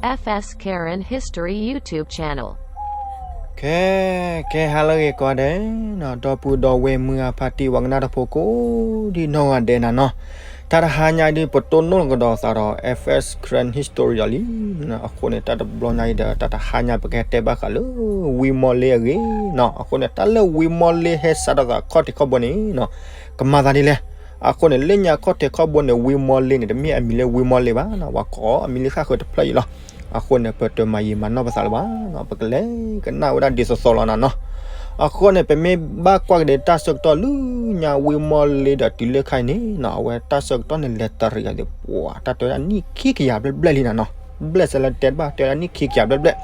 F S Karen History YouTube channel. ကဲ ကဲ ဟါလၢအဂ့ၤကိးဂၤဒဲးနီၤ, ဒီပုၢ်ဒီဝဲၢ်မုၢ်အဖါတံၢ် ပှၤကနၣ်တၢ်ဖိကိးဒံနီၢ်ဂၤဒဲးနၤနီၤ, တၢ်တဟါညါဒ်ပတိၢ်နီၣ်ကဒီးသးဒီး F S Karen History အီၤလံ. အဃိန့ၣ် တၢ်တဘျီညါအံၤဒီး တၢ်တဟါညါပကဟဲတဲဘၣ်ဃးလၢ ဝံမီလ့အဂ့ၢ်နီၤ. အဃိန့ၣ် တၢ်လၢဝံမီလ့ဟဲစးထီၣ်သးခီၣ်ထံးခီၣ်ဘိန့ၣ်နီၤ, ကမၤသးဒ်လဲၣ်. အဃိန့ၣ် လၢညါခီၣ်ထံးခီၣ်ဘိန့ၣ် ဝံမီလ့န့ၣ် တမ့ၢ်အမံၤလၢဝံမီလ့ဘၣ်နီၤ, ပှၤကိးအမံၤလၢဃၣ်ဃၢၤတဖျၢၣ်အံၤလီၤ. အဃိန့ၣ် ပတမၤယံာ်မၤနီၢ်ပသးလၢၤဘၣ်နီၤ, ပကလဲၤကနၣ်ဝဲဒၣ်ဒ်သိးသိးလီၤနၤနီၤ. အဃိန့ၣ် ပမ့ၢ်ဘၣ်ကွၢ်က့ၤဒီးတၢ်ဆၢကတီၢ်လၢညါဝံမီလ့ဒီးတုၤလၢခဲအံၤန့ၣ်နီၤ, အဝဲတၢ်ဆၢကတီၢ်န့ၣ်လဲၤတရံးအီၤဒီး ပှၤတၢ်တဲဝဲဒၣ်နံၣ်ခံကယၤဘျဲၣ်ဘျဲၣ်လံနၤနီၤ, ဘျဲၣ်စဲလၢတဲတဘၣ်တဲဝဲဒၣ်နံၣ်ခံကယၤဘျဲၣ်ဘျဲၣ်.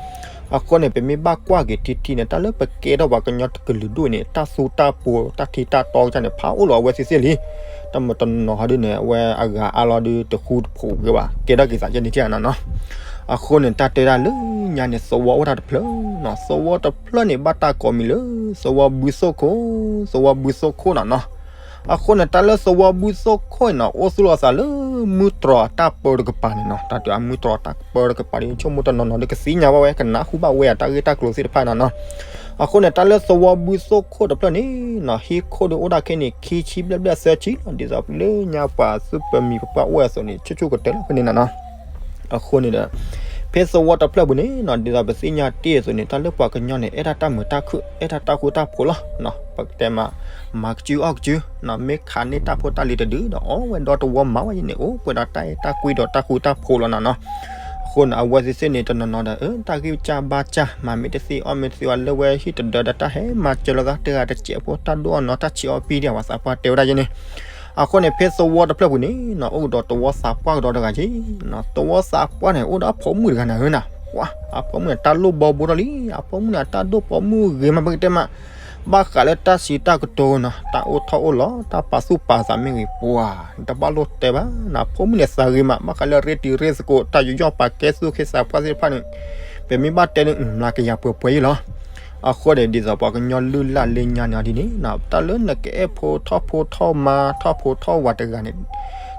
အဃိန့ၣ် ပမ့ၢ်ဘၣ်ကွၢ်က့ၤထံထံန့ၣ် တၢ်လၢပကဲထီၣ်ပှၤကညီကလုာ်ဒူၣ်အံၤန့ၣ် တၢ်သူတၢ်ပိၤ တၢ်ထံတၢ်တီကစၢ်န့ၣ် ဖးအိၣ်လီၤအဝဲသ့ၣ်သ့ၣ်လံ. တၢ်မတနီၤဟီဒ်န့ၣ် အဝဲအဂၤအါလီၤဒုးတဃူတဖိးက့ၤဘၣ်, ကဲထီၣ်က့ၤသးကဲန့ၣ်ထံၣ်နၤနီၤ. အဃိန့ၣ် တၢ်တဲဒၣ်လၢညါန့ၣ် သဝီအိၣ်တၢ်တဖျၢၣ်နီၤ, သဝီတဖျၢၣ်န့ၣ် ဘၣ်တၢ်ကိးမံၤလၢ သဝီဘုသိၣ်ခိၣ်, သဝီဘုသိၣ်ခိၣ်နၤနီၤ. အဃိန့ၣ် တၢ်လၢသဝီဘုသိၣ်ခိၣ်န့ၣ်နီၤ အိၣ်သူၣ်လီၤသးလၢ မုၢ်တြီၤတၢ်ပၢတကပၤန့ၣ်နီၤ, တၢ်တဲအမုၢ်တြီၤတၢ်ပၢတကပၤဒီး ဆိကမိၣ်တနီၤနီၤဒီးကသ့ၣ်ညါဘၣ်ဝဲ ကနၢ်ဟူဘၣ်ဝဲအတၢ်ဂ့ၢ်တၢ်ကျိၤသ့ၣ်တဖၣ်နၤနီၤ. အဃိန့ၣ် တၢ်လၢသဝီဘုသိၣ်ခိၣ်တဖျၢၣ်န့ၣ်နီၤ ဟံၣ်ခိၣ်ဒုးအိၣ်ဒၣ်ခဲအံၤန့ၣ် ခံဆံဘျဲၣ်ဘျဲၣ်သၢဆံလီၤ, ဒ်သိးလၢညါပှၤသူပမံၤပပှၢ်အိၣ်ဝဲအသိးန့ၣ် ဆူၣ်ဆူၣ်ကတၢၢ်လီၤဖဲန့ၣ်နၤနီၤ. အဃိန့ၣ်ဒီး ဖဲသဝီတဖျၢၣ်ပူၤန့ၣ်နီၤ ဒ်သိးပသ့ၣ်ညါတ့ၢ်အသိးန့ၣ် တၢ်လၢပှၤကညီန့ၣ် အဲၣ်တၢ်တၢ်မုာ်တၢ်ခုၣ် အဲၣ်တၢ်တၢ်ဃူတၢ်ဖိးလီၤ. ပကတဲမး မၤကစုအီၣ်ကစုနီၤ, မ့ၢ်ခးန့ၢ်တၢ်ဖိတၢ်လံၤတဒုဒီး အီၣ်ဝဲဒီတဝီမၤဝဲယံၤန့ၣ် အိၣ်ပှဲၤဒီးတၢ်အဲၣ်တၢ်ကွံဒီးတၢ်ဃူတၢ်ဖိးလီၤနၤနီၤ. အဃိန့ၣ် အဝဲသ့ၣ်သ့ၣ်န့ၣ် တနီၤနီၤဒီး တၢ်ဂံၢ်စၢ်ဘါစၢ် မၤမ့ၢ်တသ့အီၣ်မ့ၢ်တသ့ဝဲ လၢဝဲဟံၣ်တဒၢဒီးတၢ်ဟဲမၤစၢၤလိာ်သးတဂၤတစဲးဖိ တၢ်ဒိၣ်အီၣ်နီၤ တၢ်ဆံးအီၣ်ပံဒံး အဝဲသးပှၢ်တဲဝဲဒၣ်ယဲန့ၣ်. အဃိန့ၣ် ဖဲသဝီတဖျၢၣ်ပူၤန့ၣ်နီၤ အိၣ်ကဒီးသဝီသးပှၢ်ကဒီးတဂၤက့ၤနီၤ, သဝီသးပှၢ်န့ၣ် အိၣ်ဒီးအဖိမုၣ်တဂၤနၤဧၢနၤ, ပှၤ အဖိမုၣ်န့ၣ် တၢ်လိၣ်ဘီဘိထီၣ်လံ, အဖိမုၣ်န့ၣ် အတၢ်ဒိၣ်ပိာ်မုၣ်ဂ့ၤမး ပကတဲမး, ဘၣ်ဃးလၢတၢ်စံးတၢ်ကတိၤနီၤ တၢ်အိၣ်ထီၣ်အိၣ်လီၤ တၢ်ပာ်သူၣ်ပာ်သးမ့ၢ်ဂ့ၤ ပှၤ တဘၣ်လိၣ်တဲဘၣ်နၤ, ဖိမုၣ်န့ၣ်သးဂ့ၤမး ဘၣ်ဃးလၢရ့တံၤရ့သကိး တၢ်ယူးယီၣ်ပာ်ကဲသူၣ်က့သးပှၢ်သ့ၣ်တဖၣ်န့ၣ် ပမ့ၢ်ဘၣ်တဲန့ၣ် မျးကယၤပှဲၤပှဲၤအံၤလီၤ. အဃိန့ၣ် ဒ်သိးပှၤကညီလုၢ်လၢ်လၢညါန့ၣ်အီၤဒ်န့ၣ်နီၤ, တၢ်လၢနကအဲၣ်ဖိထီၣ်ဖိထီၣ်မါထီၣ်ဖိထီၣ်ဝၤတဂၤန့ၣ်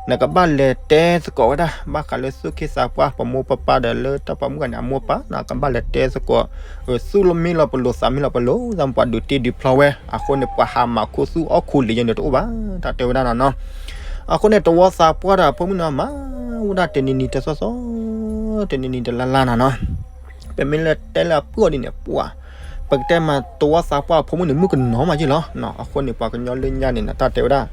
နကဘၣ်လဲၤတဲသကိးဝဲဒၣ် ဘၣ်ဃးလၢသူၣ်က့သးပှၢ် ပမိၢ်ပပၢ်ဒီးလၢတၢ်ပိာ်မုၣ်ဂၤန့ၣ် အမိၢ်ပၢ်နီၤ ကဘၣ်လဲၤတဲသကိး, သူၣ်မ့ၢ်လီၤပလိာ်သးမ့ၢ်လီၤပလိာ် သးပှၤဒုးတ့ဒုးဖျီဝဲ အဃိန့ၣ် ပှၤဟးမၤခူသူၣ်အီၣ်ခူလံၤယဲန့ၣ်တအိၣ်ဘၣ် တၢ်တဲဝဲဒၣ်နၤနီၤ. အဃိန့ၣ် သဝီသးပှၢ်ဒီးအဖိမုၣ်န့ၣ် မၤဝဲဒၣ်တနံၤနံၤတသီသီ တနံၤနံၤတလါလါနၤနီၤ. ပမ့ၢ်လၢတဲလၢအပုၢ်အီၤဒ်န့ၣ် ပှၤ ပကတဲမးသဝီသးပှၢ်အဖိမုၣ်န့ၣ် မုၣ်ကနီၤမးယ့ၢ်လီၤ. အဃိန့ၣ် ပှၤကညီလၢညါန့ၣ်နီၤ တၢ်တဲဝဲဒၣ်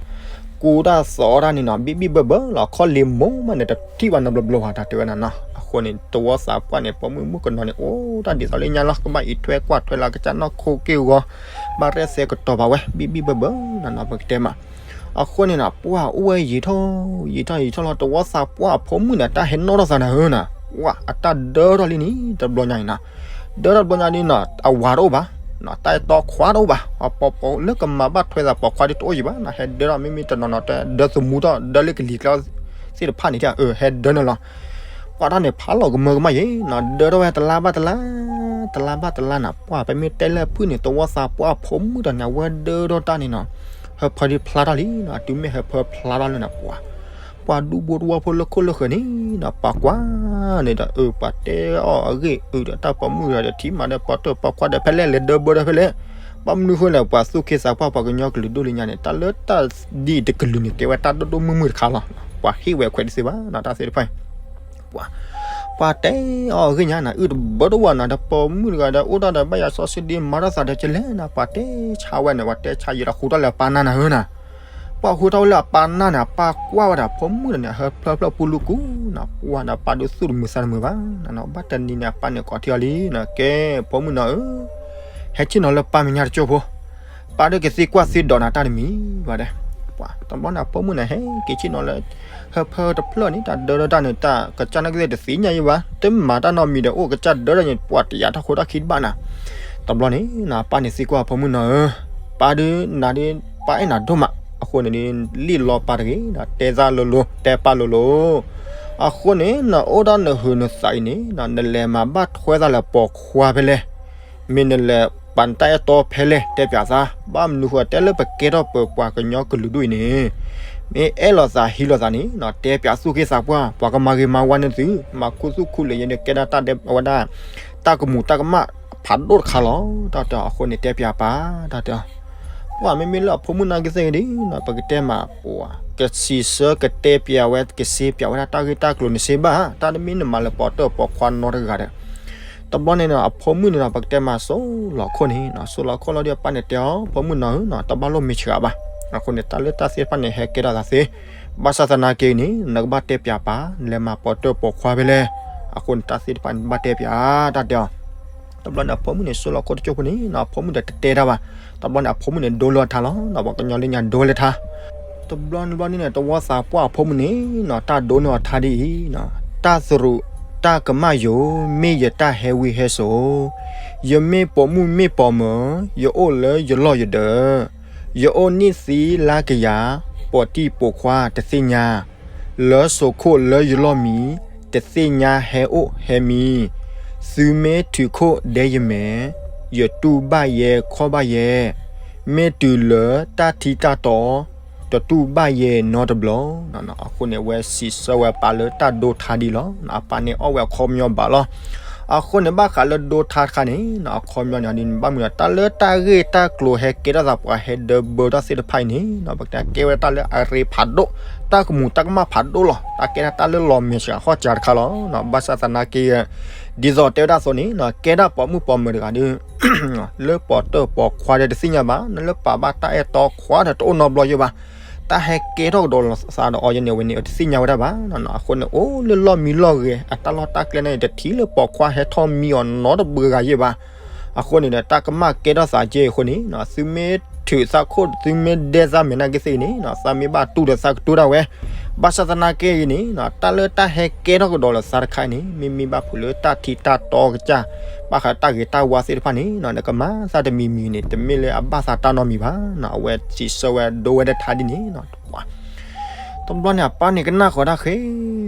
ကူတၢ်သိးတၢ်န့ၣ်နီၤ ဘံၣ်ဘံၣ်ဘၢဘၢလီၤ ခီလ့မိၢ်မးန့ၣ် တထံၣ်ဘၣ်နီတဘျီဘျီဘၣ် တၢ်တဲဝဲဒၣ်နီၤ. အဃိန့ၣ် သဝီသးပှၢ်န့ၣ် ပိာ်မုၣ်မုၣ်ကနီၤန့ၣ် အိၣ်တၢ်ဒ်သိးလၢညါလီၤ ကဘၣ်အံးထွဲကွၢ်ထွဲလၢကစၢ်နီၢ်ခိက့ၢ်ဂီၤ ဘၣ်ရဲၣ်သဲကတီၤဘၣ်ဝဲ ဘံၣ်ဘံၣ်ဘၢဘၢနီၤနီၤ ပကတဲမး အဃိန့ၣ်နီၤ ပှၤအိၣ်ဝဲယံာ်ထီၣ် ယံာ်ထီၣ်ယံာ်ထီၣ်လီၤ သဝီသးပှၢ်အဖိမုၣ်န့ၣ် တၢ်ဟဲနီၣ်ထီၣ်သးနၤဧၢနီၤ ပှၤအတၢ်ဒၢထီၣ်လံန့ၣ် တဘျီညါအံၤနီၤ ဒၢထီၣ်တဘျီညါဒ်နီၤ အဝၤတအိၣ်ဘၣ် တၢ်အဲၣ်တီခွါတအိၣ်ဘၣ် ပှၤပိာ်ပိာ်လၢကမၤဘၣ်ထွဲသးပိာ်ခွါဒ်တအိၣ်ယံၤဘၣ်နီၤ ဟဲဒၢထီၣ်မ့မ့ၢ်တနီၤနီၤ တဒၢသမူထီၣ် ဒၢလၢကလံၤကျါသ့ၣ်တဖၣ်န့ၣ် ဟဲဒၢန့ၣ်လီၤ ပှၤတၢ်န့ၣ်ဖးလီၤကမၢကမၣ်ယဲနီၤ ဒၢထီၣ်ဝဲတလါဘၣ်တလါ တလါဘၣ်တလါနီၤ ပှၤပမ့ၢ်တဲလၢအဖုၣ်န့ၣ် သဝီသးပှၢ်အဖိမုၣ်တဂၤန့ၣ် အဝဲဒၢထီၣ်တၢ်န့ၣ်နီၤ ဟၢဖၢဒ်ဖျါထီၣ်လံနီၤ တုၤမ့ၢ်ဟၢဖၢဖျါထီၣ်လၢနီၤ ပှၤ ပှၤဒူဖိတဝီဖိလၢခိၣ်လၢဃၢၤန့ၣ်နီၤ ပာ်ကွၢ်န့ၣ်ဒီး အၢ ပှၤတဲအီၤအဂ့ၢ်အုးဒီးတၢ်ပိာ်မုၣ်တဂၤဒီး ထံမးဒီးပိာ်တၢ်ပိာ်ခွါဒီးဖဲလဲၣ် လဲၤဒၢဘၢဒီးဖဲလဲၣ် ဘၣ်မနုၤဃိလဲၣ် ပှၤသူၣ်က့သးပှၢ်ပှၤကညီကလုာ်ဒိၣ်လၢညါန့ၣ် တၢ်လၢတၢ်ဒ်အံၤတကလုာ်န့ၣ် ကဲဝဲတၢ်ဒိၣ်ဒိၣ်မုၢ်မုၢ်တခါလီၤ ပှၤဟ့ၣ်ဝဲခွဲးတသ့ဘၣ်နီၤ တၢ်သ့ၣ်တဖၣ် ပှၤ ပှၤတဲအီၤအဂ့ၢ်ညါနီၤ အုးတဘၢတဝီနီၤ ဒီးပိာ်မုၣ်တဂၤဒီး အိၣ်ဒၣ်ဒီးဘၣ်ယၤစီဆှံဒ်မၤထီၣ်သးဒီးကလဲၣ်နီၤ ပှၤတဲဆါဝဲန့ၣ် ပှၤတဲဆါယံာ်ဒီးဃူထီၣ်လၢအပၢ်နၢ်နၤဧၢနီၤ ပှၤဃူထီၣ်ဝဲလၢအပၢ်နၢ်န့ၣ် အပၢ်ကွၢ်ဝဲဒၣ်ဖိမုၣ်ဒီးန့ၣ် အဟၢဖျၢဖျၢပူလူကူနီၤ ပှၤဒီးပၢ်ဒုးသူၣ်တမုာ်သးတမုာ်ဘၣ်နီၤ ဘၣ်တနံၤန့ၣ် အပၢ်န့ၣ်ကိးထံၣ်အီၤလံနီၤ ကဲ ဖိမုၣ်နီၤဧၢ ဟဲဆ့ၣ်နီၤလၢပၢ်မဲာ်ညါတကၠိဖိ ပၢ်ဒုးကသံကွၢ်သံဒိးနၤတၢ်တမံၤဘၣ်ဒီး ပှၤ တဘျီန့ၣ် အဖိမုၣ်န့ၣ် ဟဲက့ၤဆ့ၣ်နီၤလၢ ဟၢဖၢတဖျၢၣ်န့ၣ် တၢ်ဒၢထီၣ်တၢ်န့ၣ် တၢ်ကစၢ်နာ်က့သ့ၣ်တသ့ၣ်ညါယံၤဘၣ် တမၤတၢ်နီတမံၤဒီး အိၣ်ကစၢ်ဒၢထီၣ်န့ၣ် ပှၤတယာ်ထီၣ်ခိတၢ်ခံတဘၣ်နီၤ တဘျီန့ၣ်နီၤ ပၢ်န့ၣ်သံကွၢ်အဖိမုၣ်နီၤဧၢ ပၢ်ဒုးနၤဒုး ပၢ်အဲၣ်နၤဒိၣ်မး အဃိန့ၣ်ဒုး လံၣ်လီပၢ်တဂ့ၤနီၤ တဲသးလိၤလိၤ တဲပၢ်လိၤလိၤ အဃိန့ၣ် နအိၣ်ဒီးနဟုးနသးအံၤန့ၣ်နီၤ နလဲၤမၤဘၣ်ထွဲသးလၢပိာ်ခွါဖဲလဲၣ် မ့ၢ်နလဲၤပာ်နတၢ်အဲၣ်တီဖဲလဲၣ် တဲပၠးသး ဘၣ်မနုၤဃိတဲလၢပကဲထီၣ်ပပှၤကညီကလုာ်ဒူၣ်အံၤန့ၣ် မ့ၢ်အဲၣ်လိာ်သးဟံးလိာ်သးန့ၣ်နီၤ တဲပၠးသူၣ်က့သးပှၢ် ပှၤကမၤဂ့ၤမၤဝါန့ၣ်သု မၤခူသူၣ်ခူလၢာ်ယဲန့ၣ် ကဲဒၣ်တၢ်ဒဲးဝဲဒၣ် တၢ်ကမူးတၢ်ကမၣ်ဖးဒိၣ်တခါလီၤ. တၢ်တဲအီၤအဃိန့ၣ် တဲပၠးပၢ် တၢ်တဲအီၤ ပှၤမ့မ့ၢ်လၢအဖိမုၣ်နာ်က့သ့ၣ်ဂ့ၤဒ်နီၤ ပကတဲမးပှၤ ကစံးဆၢကတဲပၠးဝဲ ကစ့ပၠးဝဲဒၣ်တၢ်ဂ့ၢ်တၢ်ကျိၤန့ၣ်စ့ဘၣ် တၢ်တမ့ၢ်နမၤလၢပိာ်တၢၢ်ပိာ်ခွါနီတဂၤဒီး တဘျီန့ၣ်နီၤ အဖိမုၣ်န့ၣ်နီၤ ပကတဲမးစိလီၤခိၣ်န့ၣ်နီၤ စိလီၤခိၣ်လီၤဒီးအပၢ်န့ၣ်တဲအီၤ ဖိမုၣ်နီၤဧၢနီၤ တဘၣ်လိၣ်မ့ၢ်ဆှးဘၣ်. အဃိန့ၣ် တၢ်လၢတၢ်သ့ၣ်တဖၣ်န့ၣ် ဟဲကဲထီၣ်သးသ့, ဘၣ်ဆၣ်သနာ်က့န့ၣ် နကဘၣ်တဲပၠးပၢ် နလဲၤမၤပိာ်တၢၢ်ပိာ်ခွါဖဲလဲၣ်. အဃိန့ၣ် တၢ်သ့ၣ်တဖၣ်န့ၣ် ဘၣ်တဲပၠး တၢ်တဲအီၤ တဘျီန့ၣ် အဖိမုၣ်န့ၣ်စိလီၤခိၣ်တကၠိၢ်ဖိန့ၣ်နီၤ အဖိမုၣ်ဒီးတတဲတၢ်ဘၣ်. တဘျီန့ၣ် အဖိမုၣ်န့ၣ် ဒိလၢအထါလီၤနီၤ ပှၤကညီလၢညါဒိလၢထါ တဘျီန့ၣ်ဘျီန့ၣ် တဝီသးပှၢ်အဖိမုၣ်န့ၣ်နီၤ တၢ်ဒိန့ၢ်အီၤထါဒ်အံၤနီၤ, တၢ်သရူးတၢ်ကမၣ်ယိာ် မ့ၢ်ယတၢ်ဟဲဝံဟဲစိာ်, ယမ့ၢ်ပိာ်မုၣ်မ့ၢ်ပိာ်မၢၤ ယအိၣ်လၢယလီၢ်ယဒၢး, ယအိၣ်နံၣ်သံလါကယၤ ပိာ်တံၢ်ပိာ်ခွါတသ့ၣ်ညါ, လၢစိာ်ခိၣ်လၢယလီၢ်မံ တသ့ၣ်ညါဟဲအိၣ်ဟဲမံ, သုမ့ၢ်ထုးခိၣ်ဒဲယမဲာ် ယတူၢ်ဘၣ်ယဲခီၣ်ဘၣ်ယဲ, မ့ၢ်တုၤလၢတၢ်ထံတၢ်တီ တတူၢ်ဘၣ်ယဲနီတဘျီ. အဃိန့ၣ် အဝဲစံးဆၢဝဲအပၢ်လၢတၢ်ဒိထါဒ်အံၤလီၤ. အပၢ်န့ၣ်အီၣ်ဝဲအခီပညီဘၣ်လီၤ. အဃိန့ၣ် ဘၣ်ဃးလၢဒိထါတခါန့ၣ်နီၤ အခီပညီန့ၣ်ဒ်န့ၣ် ဘၣ်မနုၤဒီး တၢ်လၢတၢ်ဂ့ၢ်တၢ်ကျိၤဟဲကဲထီၣ်သးပှၤဟဲဒၢဘၢထီၣ်သ့ၣ်တဖၣ်အံၤန့ၣ်နီၤ ပကတဲကဲဝဲဒၣ်တၢ်လၢအရ့ဖးဒိၣ် တၢ်ကမူးတၢ်ကမၣ်ဖးဒိၣ်လီၤ. တၢ်ကဲဒၣ်တၢ်လၢလီၤမဲာ်ဆှးဟီၣ်စှၤတခါလီၤ. ဘၣ်ဆၣ်သနာ်က့ ဒ်သိးတဲဝဲဒၣ်အသိးန့ၣ်နီၤ ကဲဒၣ်ပိာ်မုၣ်ပိာ်မၢၤတဂၤဒီး လၢပိာ်တၢၢ်ပိာ်ခွါဒီးတသ့ၣ်ညါဘၣ်, နလၢပာ်ဘၣ်တၢ်အဲၣ်တီခွါဒီးတအိၣ်နီတဘျီယဲဘၣ်. တၢ်ဟဲကဲထီၣ်ကဒီးလိာ်သးဒီးအီၤယဲန့ၣ် အဝဲန့ၣ် တသ့ၣ်ညါဝဲဒၣ်ဘၣ်. အဃိန့ၣ် အိၣ်လၢလီၢ်မံလီၢ်ဂဲၤအတၢ်လီၢ်တၢ်ကျဲန့ၣ် တထံၣ်လၢပိာ်ခွါဟဲထီၣ်မံအီၤနီတဘျီဂၤယဲဘၣ်. အဃိန့ၣ်ဒီး တၢ်ကမၣ်ကဲထီၣ်သးကဲအဃိန့ၣ် သုမ့ၢ်ထုးသးခိၣ် သုမ့ၢ်ဒဲသးမဲာ်နာ်က့သ့ၣ်ဂ့ၤန့ၣ် သးမ့ၢ်ဘၣ်တူၢ်ဒီးသးကတူၢ်ဒၣ်ဝဲ. ဘၣ်ဆၣ်သနာ်က့အံၤန့ၣ် တၢ်လၢတၢ်ဟဲကဲထီၣ်ကဒီးလိာ်သးတခါအံၤန့ၣ် မ့မ့ၢ်ဘၣ်ဖုးလၢတၢ်ထံတၢ်တီကစၢ် ဘၣ်ဃးတၢ်ဂ့ၤတၢ်ဝါသ့ၣ်တဖၣ်န့ၣ် နကမၤသးတမံၤမံၤန့ၣ် တမ့ၢ်လၢအဘၣ်သးတၢ်နီတမံၤဘၣ်. အဝဲစံးဆၢဝဲဒိဝဲဒၣ်ထါဒ်န့ၣ် တဘျီန့ၣ် အပၢ်န့ၣ်ကနၣ်ဃီၤဒၣ်ဃဲ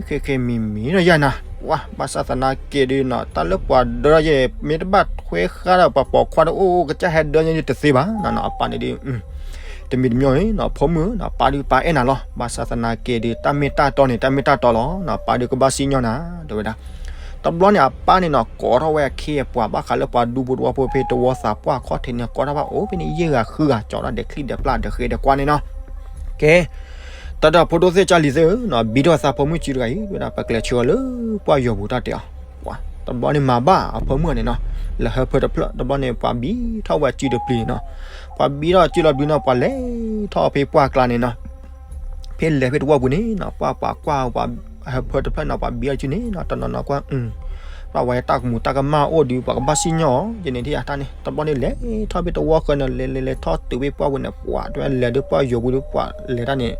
ဃဲဃဲမံၤမံၤဒီးယၤနၤ, ပှၤ ဘၣ်ဆၣ်သနာ်က့ဒ်နီၤ တၢ်လၢပှၤဒၢယဲ မ့ၢ်တဘၣ်ထွဲဃာ်ဒီးပှၤပိာ်ခွါဒီးအိၣ်ကစၢ်ဟဲဒၢယဲဒ်တသ့ဘၣ်နီၤ. အပၢ်န့ၣ်ဒ် တမံၤတမံၤန့ၣ်နီၤ ဖိမုၣ်နီၤ ပၢ်ဒုးပၢ်အဲၣ်နၤလီၤ. ဘၣ်ဆၣ်သနာ်က့ဒ် တၢ်မ့ၢ်တၢ်တီန့ၣ် တၢ်မ့ၢ်တၢ်တီလီၤ. ပၢ်ဒုးကဘၣ်စံၣ်ညီၣ်နၤ တဲဝဲဒၣ်. တဘျီန့ၣ် အပၢ်န့ၣ်နီၤ ကိးထီၣ်ဝဲအခ့အပှၤဘၣ်ဃးလၢပှၤဒူဖိတဝီဖိဖဲတဝီသးပှၢ်အခီၣ်ထံးန့ၣ် ကိးထီၣ်ဘၣ်အိၣ်ဖဲန့ၣ်ယဲၢ်ဂၤဃုဂၤ ကၠီၤဒၣ်ဒဲးချံၣ်ဒဲးပျၢ်ဒဲးဃဲဒဲးကွၢ်န့ၣ်နီၤ. ကဲ တၢ်ဒီးဖိဒိၣ်သ့ၣ်ကၢ်လံၤသ့ၣ်ဧၢနီၤ ဘံထီၣ်သးဖိမုၣ်စုတဂၤအံၤ ဝဲဒၣ်ပကျဲးဆၢအီၤလၢပှၢ်ယီၤပူၤတၢ်တဲအီၤ, ပှၤ တဘျီန့ၣ်မၤဘၣ်အဖိမုၣ်န့ၣ်နီၤ လဲၤဟၢဖၢတဖျၢၣ် တဘျီန့ၣ် ပှၤဘံထီၣ်ဝဲစုတပျံၤန့ၣ်နီၤ. ပှၤဘံထီၣ်စုလီၤဘျံၤနီၤ ပှၤလဲၤထီၣ်ဖဲပှၢ်ကျါန့ၣ်နီၤ ဖဲလဲၤဖဲတဝီပူၤန့ၣ်နီၤ ပှၤပှၤကွၢ်ပှၤဟၢဖၢတဖျၢၣ်နီၤ ပှၤဘံထီၣ်စုန့ၣ်နီၤ တနီၤနီၤကွၢ် ပှၤဝဲတၢ်ကမူးတၢ်ကမၣ်အိၣ်ဒီး ပှၤကဘၣ်စံၣ်ညီၣ်အီၤ ယန့ၣ်ထံၣ်အတၢ်န့ၣ် တဘျီန့ၣ် လဲၤထီၣ်ဖဲတဝီဃၢၤန့ၣ် လဲၤလဲၤလဲၤထီၣ်တုၤဖဲပှၢ်ပူၤန့ၣ် ပှၤတဝဲလဲၤဒီးပှၢ်ယီၤပူၤဒီး ပှၤလဲၤတၢ်န့ၣ်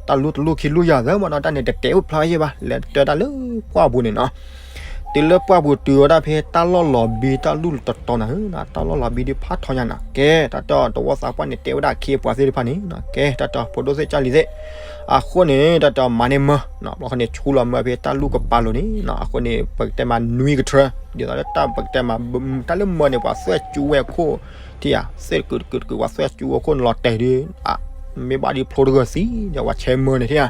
တၢ်လူတလိၣ်ခံလူယၤသၢမနီၤ တၢ်န့ၣ် တတဲအိၣ်ဖျါယဲၢ်ဘၣ် လဲၤတၢ်တၢ်လၢပှၢ်ပူၤန့ၣ်နီၤ. တုၤလၢပှၢ်ပူၤတုၤဝဲဒၣ်ဖဲတၢ်လီၢ်လီၤဘံ တၢ်လူၢ်တတီၤနၤဧၢနီၤ တၢ်လီၢ်လီၤဘံဒ်ဖးထီညါနီၤ. ကဲ တၢ်တဲအီၤ တဝီသးပှၢ်န့ၣ် တဲဝဲဒၣ်အခ့အပှၤသ့ၣ်တဖၣ်န့ၣ်နီၤ ကဲ တၢ်တဲအီၤ ဖိဒိၣ်သ့ၣ်ကၢ်လံၤသ့ၣ် အဃိန့ၣ် တၢ်တဲအီၤ မၤန့ၢ်မၢ ဘျီဃီန့ၣ် ဆူလီၤမၢဖဲတၢ်လူၢ်ကပၤလိၤန့ၣ်နီၤ အဃိန့ၣ် ပကတဲမးနွံကထၢ ဒ်သိးလၢတၢ်ပကတဲမး တၢ်လၢမၢန့ၣ် ပှၤသွဲၣ်စူဝဲခိၣ် ထံၣ်ဧါ သ့ၣ်တကုာ်တကုာ်တကုာ် ပှၤသွဲၣ်စူဝဲခိၣ်န့ၣ်လီၤတဲာ်ဒီး မ့ၢ်ဘၣ်ဒ်ဖျိတဂၢၢ်သံ ဒီးပှၤဆဲးမၢန့ၣ်ထံၣ်ဧါ.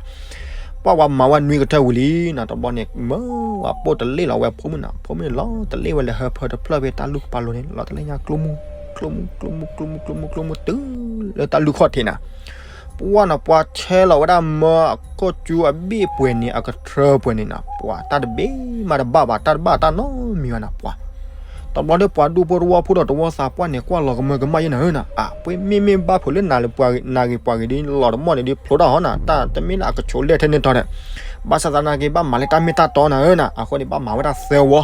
ပှၤပှၤမၤဝဲနွံကထၢဝံၤလံနီၤ တဘျီန့ၣ် မၢပှၤပိၢ်တလ့ၣ်လီၤဝဲဖိမုၣ်နီၤ ဖိမုၣ်န့ၣ် လီၤတလ့ၣ်ဝဲလၢဟၢဖၢတဖျၢၣ်ဖဲတၢ်လူၢ်ကပၤလိၤန့ၣ် လီၤတလ့ၣ်ညါကျိမူ ကျိမူ ကျိမူ ကျိမူ ကျိမူ ကျိမူ တုၤလၢတၢ်လူၢ်ခီၣ်ထံးနၤ ပှၤနီၤ ပှၤဆဲးလီၤဝဲဒၣ်မၢအခိၣ်စူအဘ့ၣ်ပှဲၤန့ၣ် အကထၢပှဲၤန့ၣ်နီၤ ပှၤတၢ်တဘ့ၣ်မးတဘၣ်ဘၣ် တၢ်တဘၣ်တၢ်နီတမံၤဘၣ်နီၤ ပှၤ တဘျီဒီးပှၤဒူဖိတဝီဖိဒီးတဝီသးပှၢ်န့ၣ် ကွၢ်လီၤကမၢကမၣ်ယဲၢ်နၤဧၢနီၤ အပှ့ၤမ့မ့ၢ်ဘၣ်ဖုးလၢနၤလၢပှၤနၤဂ့ၤပှၤဂ့ၤဒီးလီၤတမီၢ်န့ၣ်ဒီးဖျိတၢ်ဟီနီၤ တၢ်တမ့ၢ်လၢအကဆိးလဲၢ်ထဲန့ၣ်တီဒီး ဘၣ်ဆၣ်သနာ်က့ဘၣ်မၤလၢတၢ်မ့ၢ်တၢ်တီနၤဧၢနီၤ အဃိန့ၣ် ဘၣ်မၤဝဲဒၣ်သၢဝီ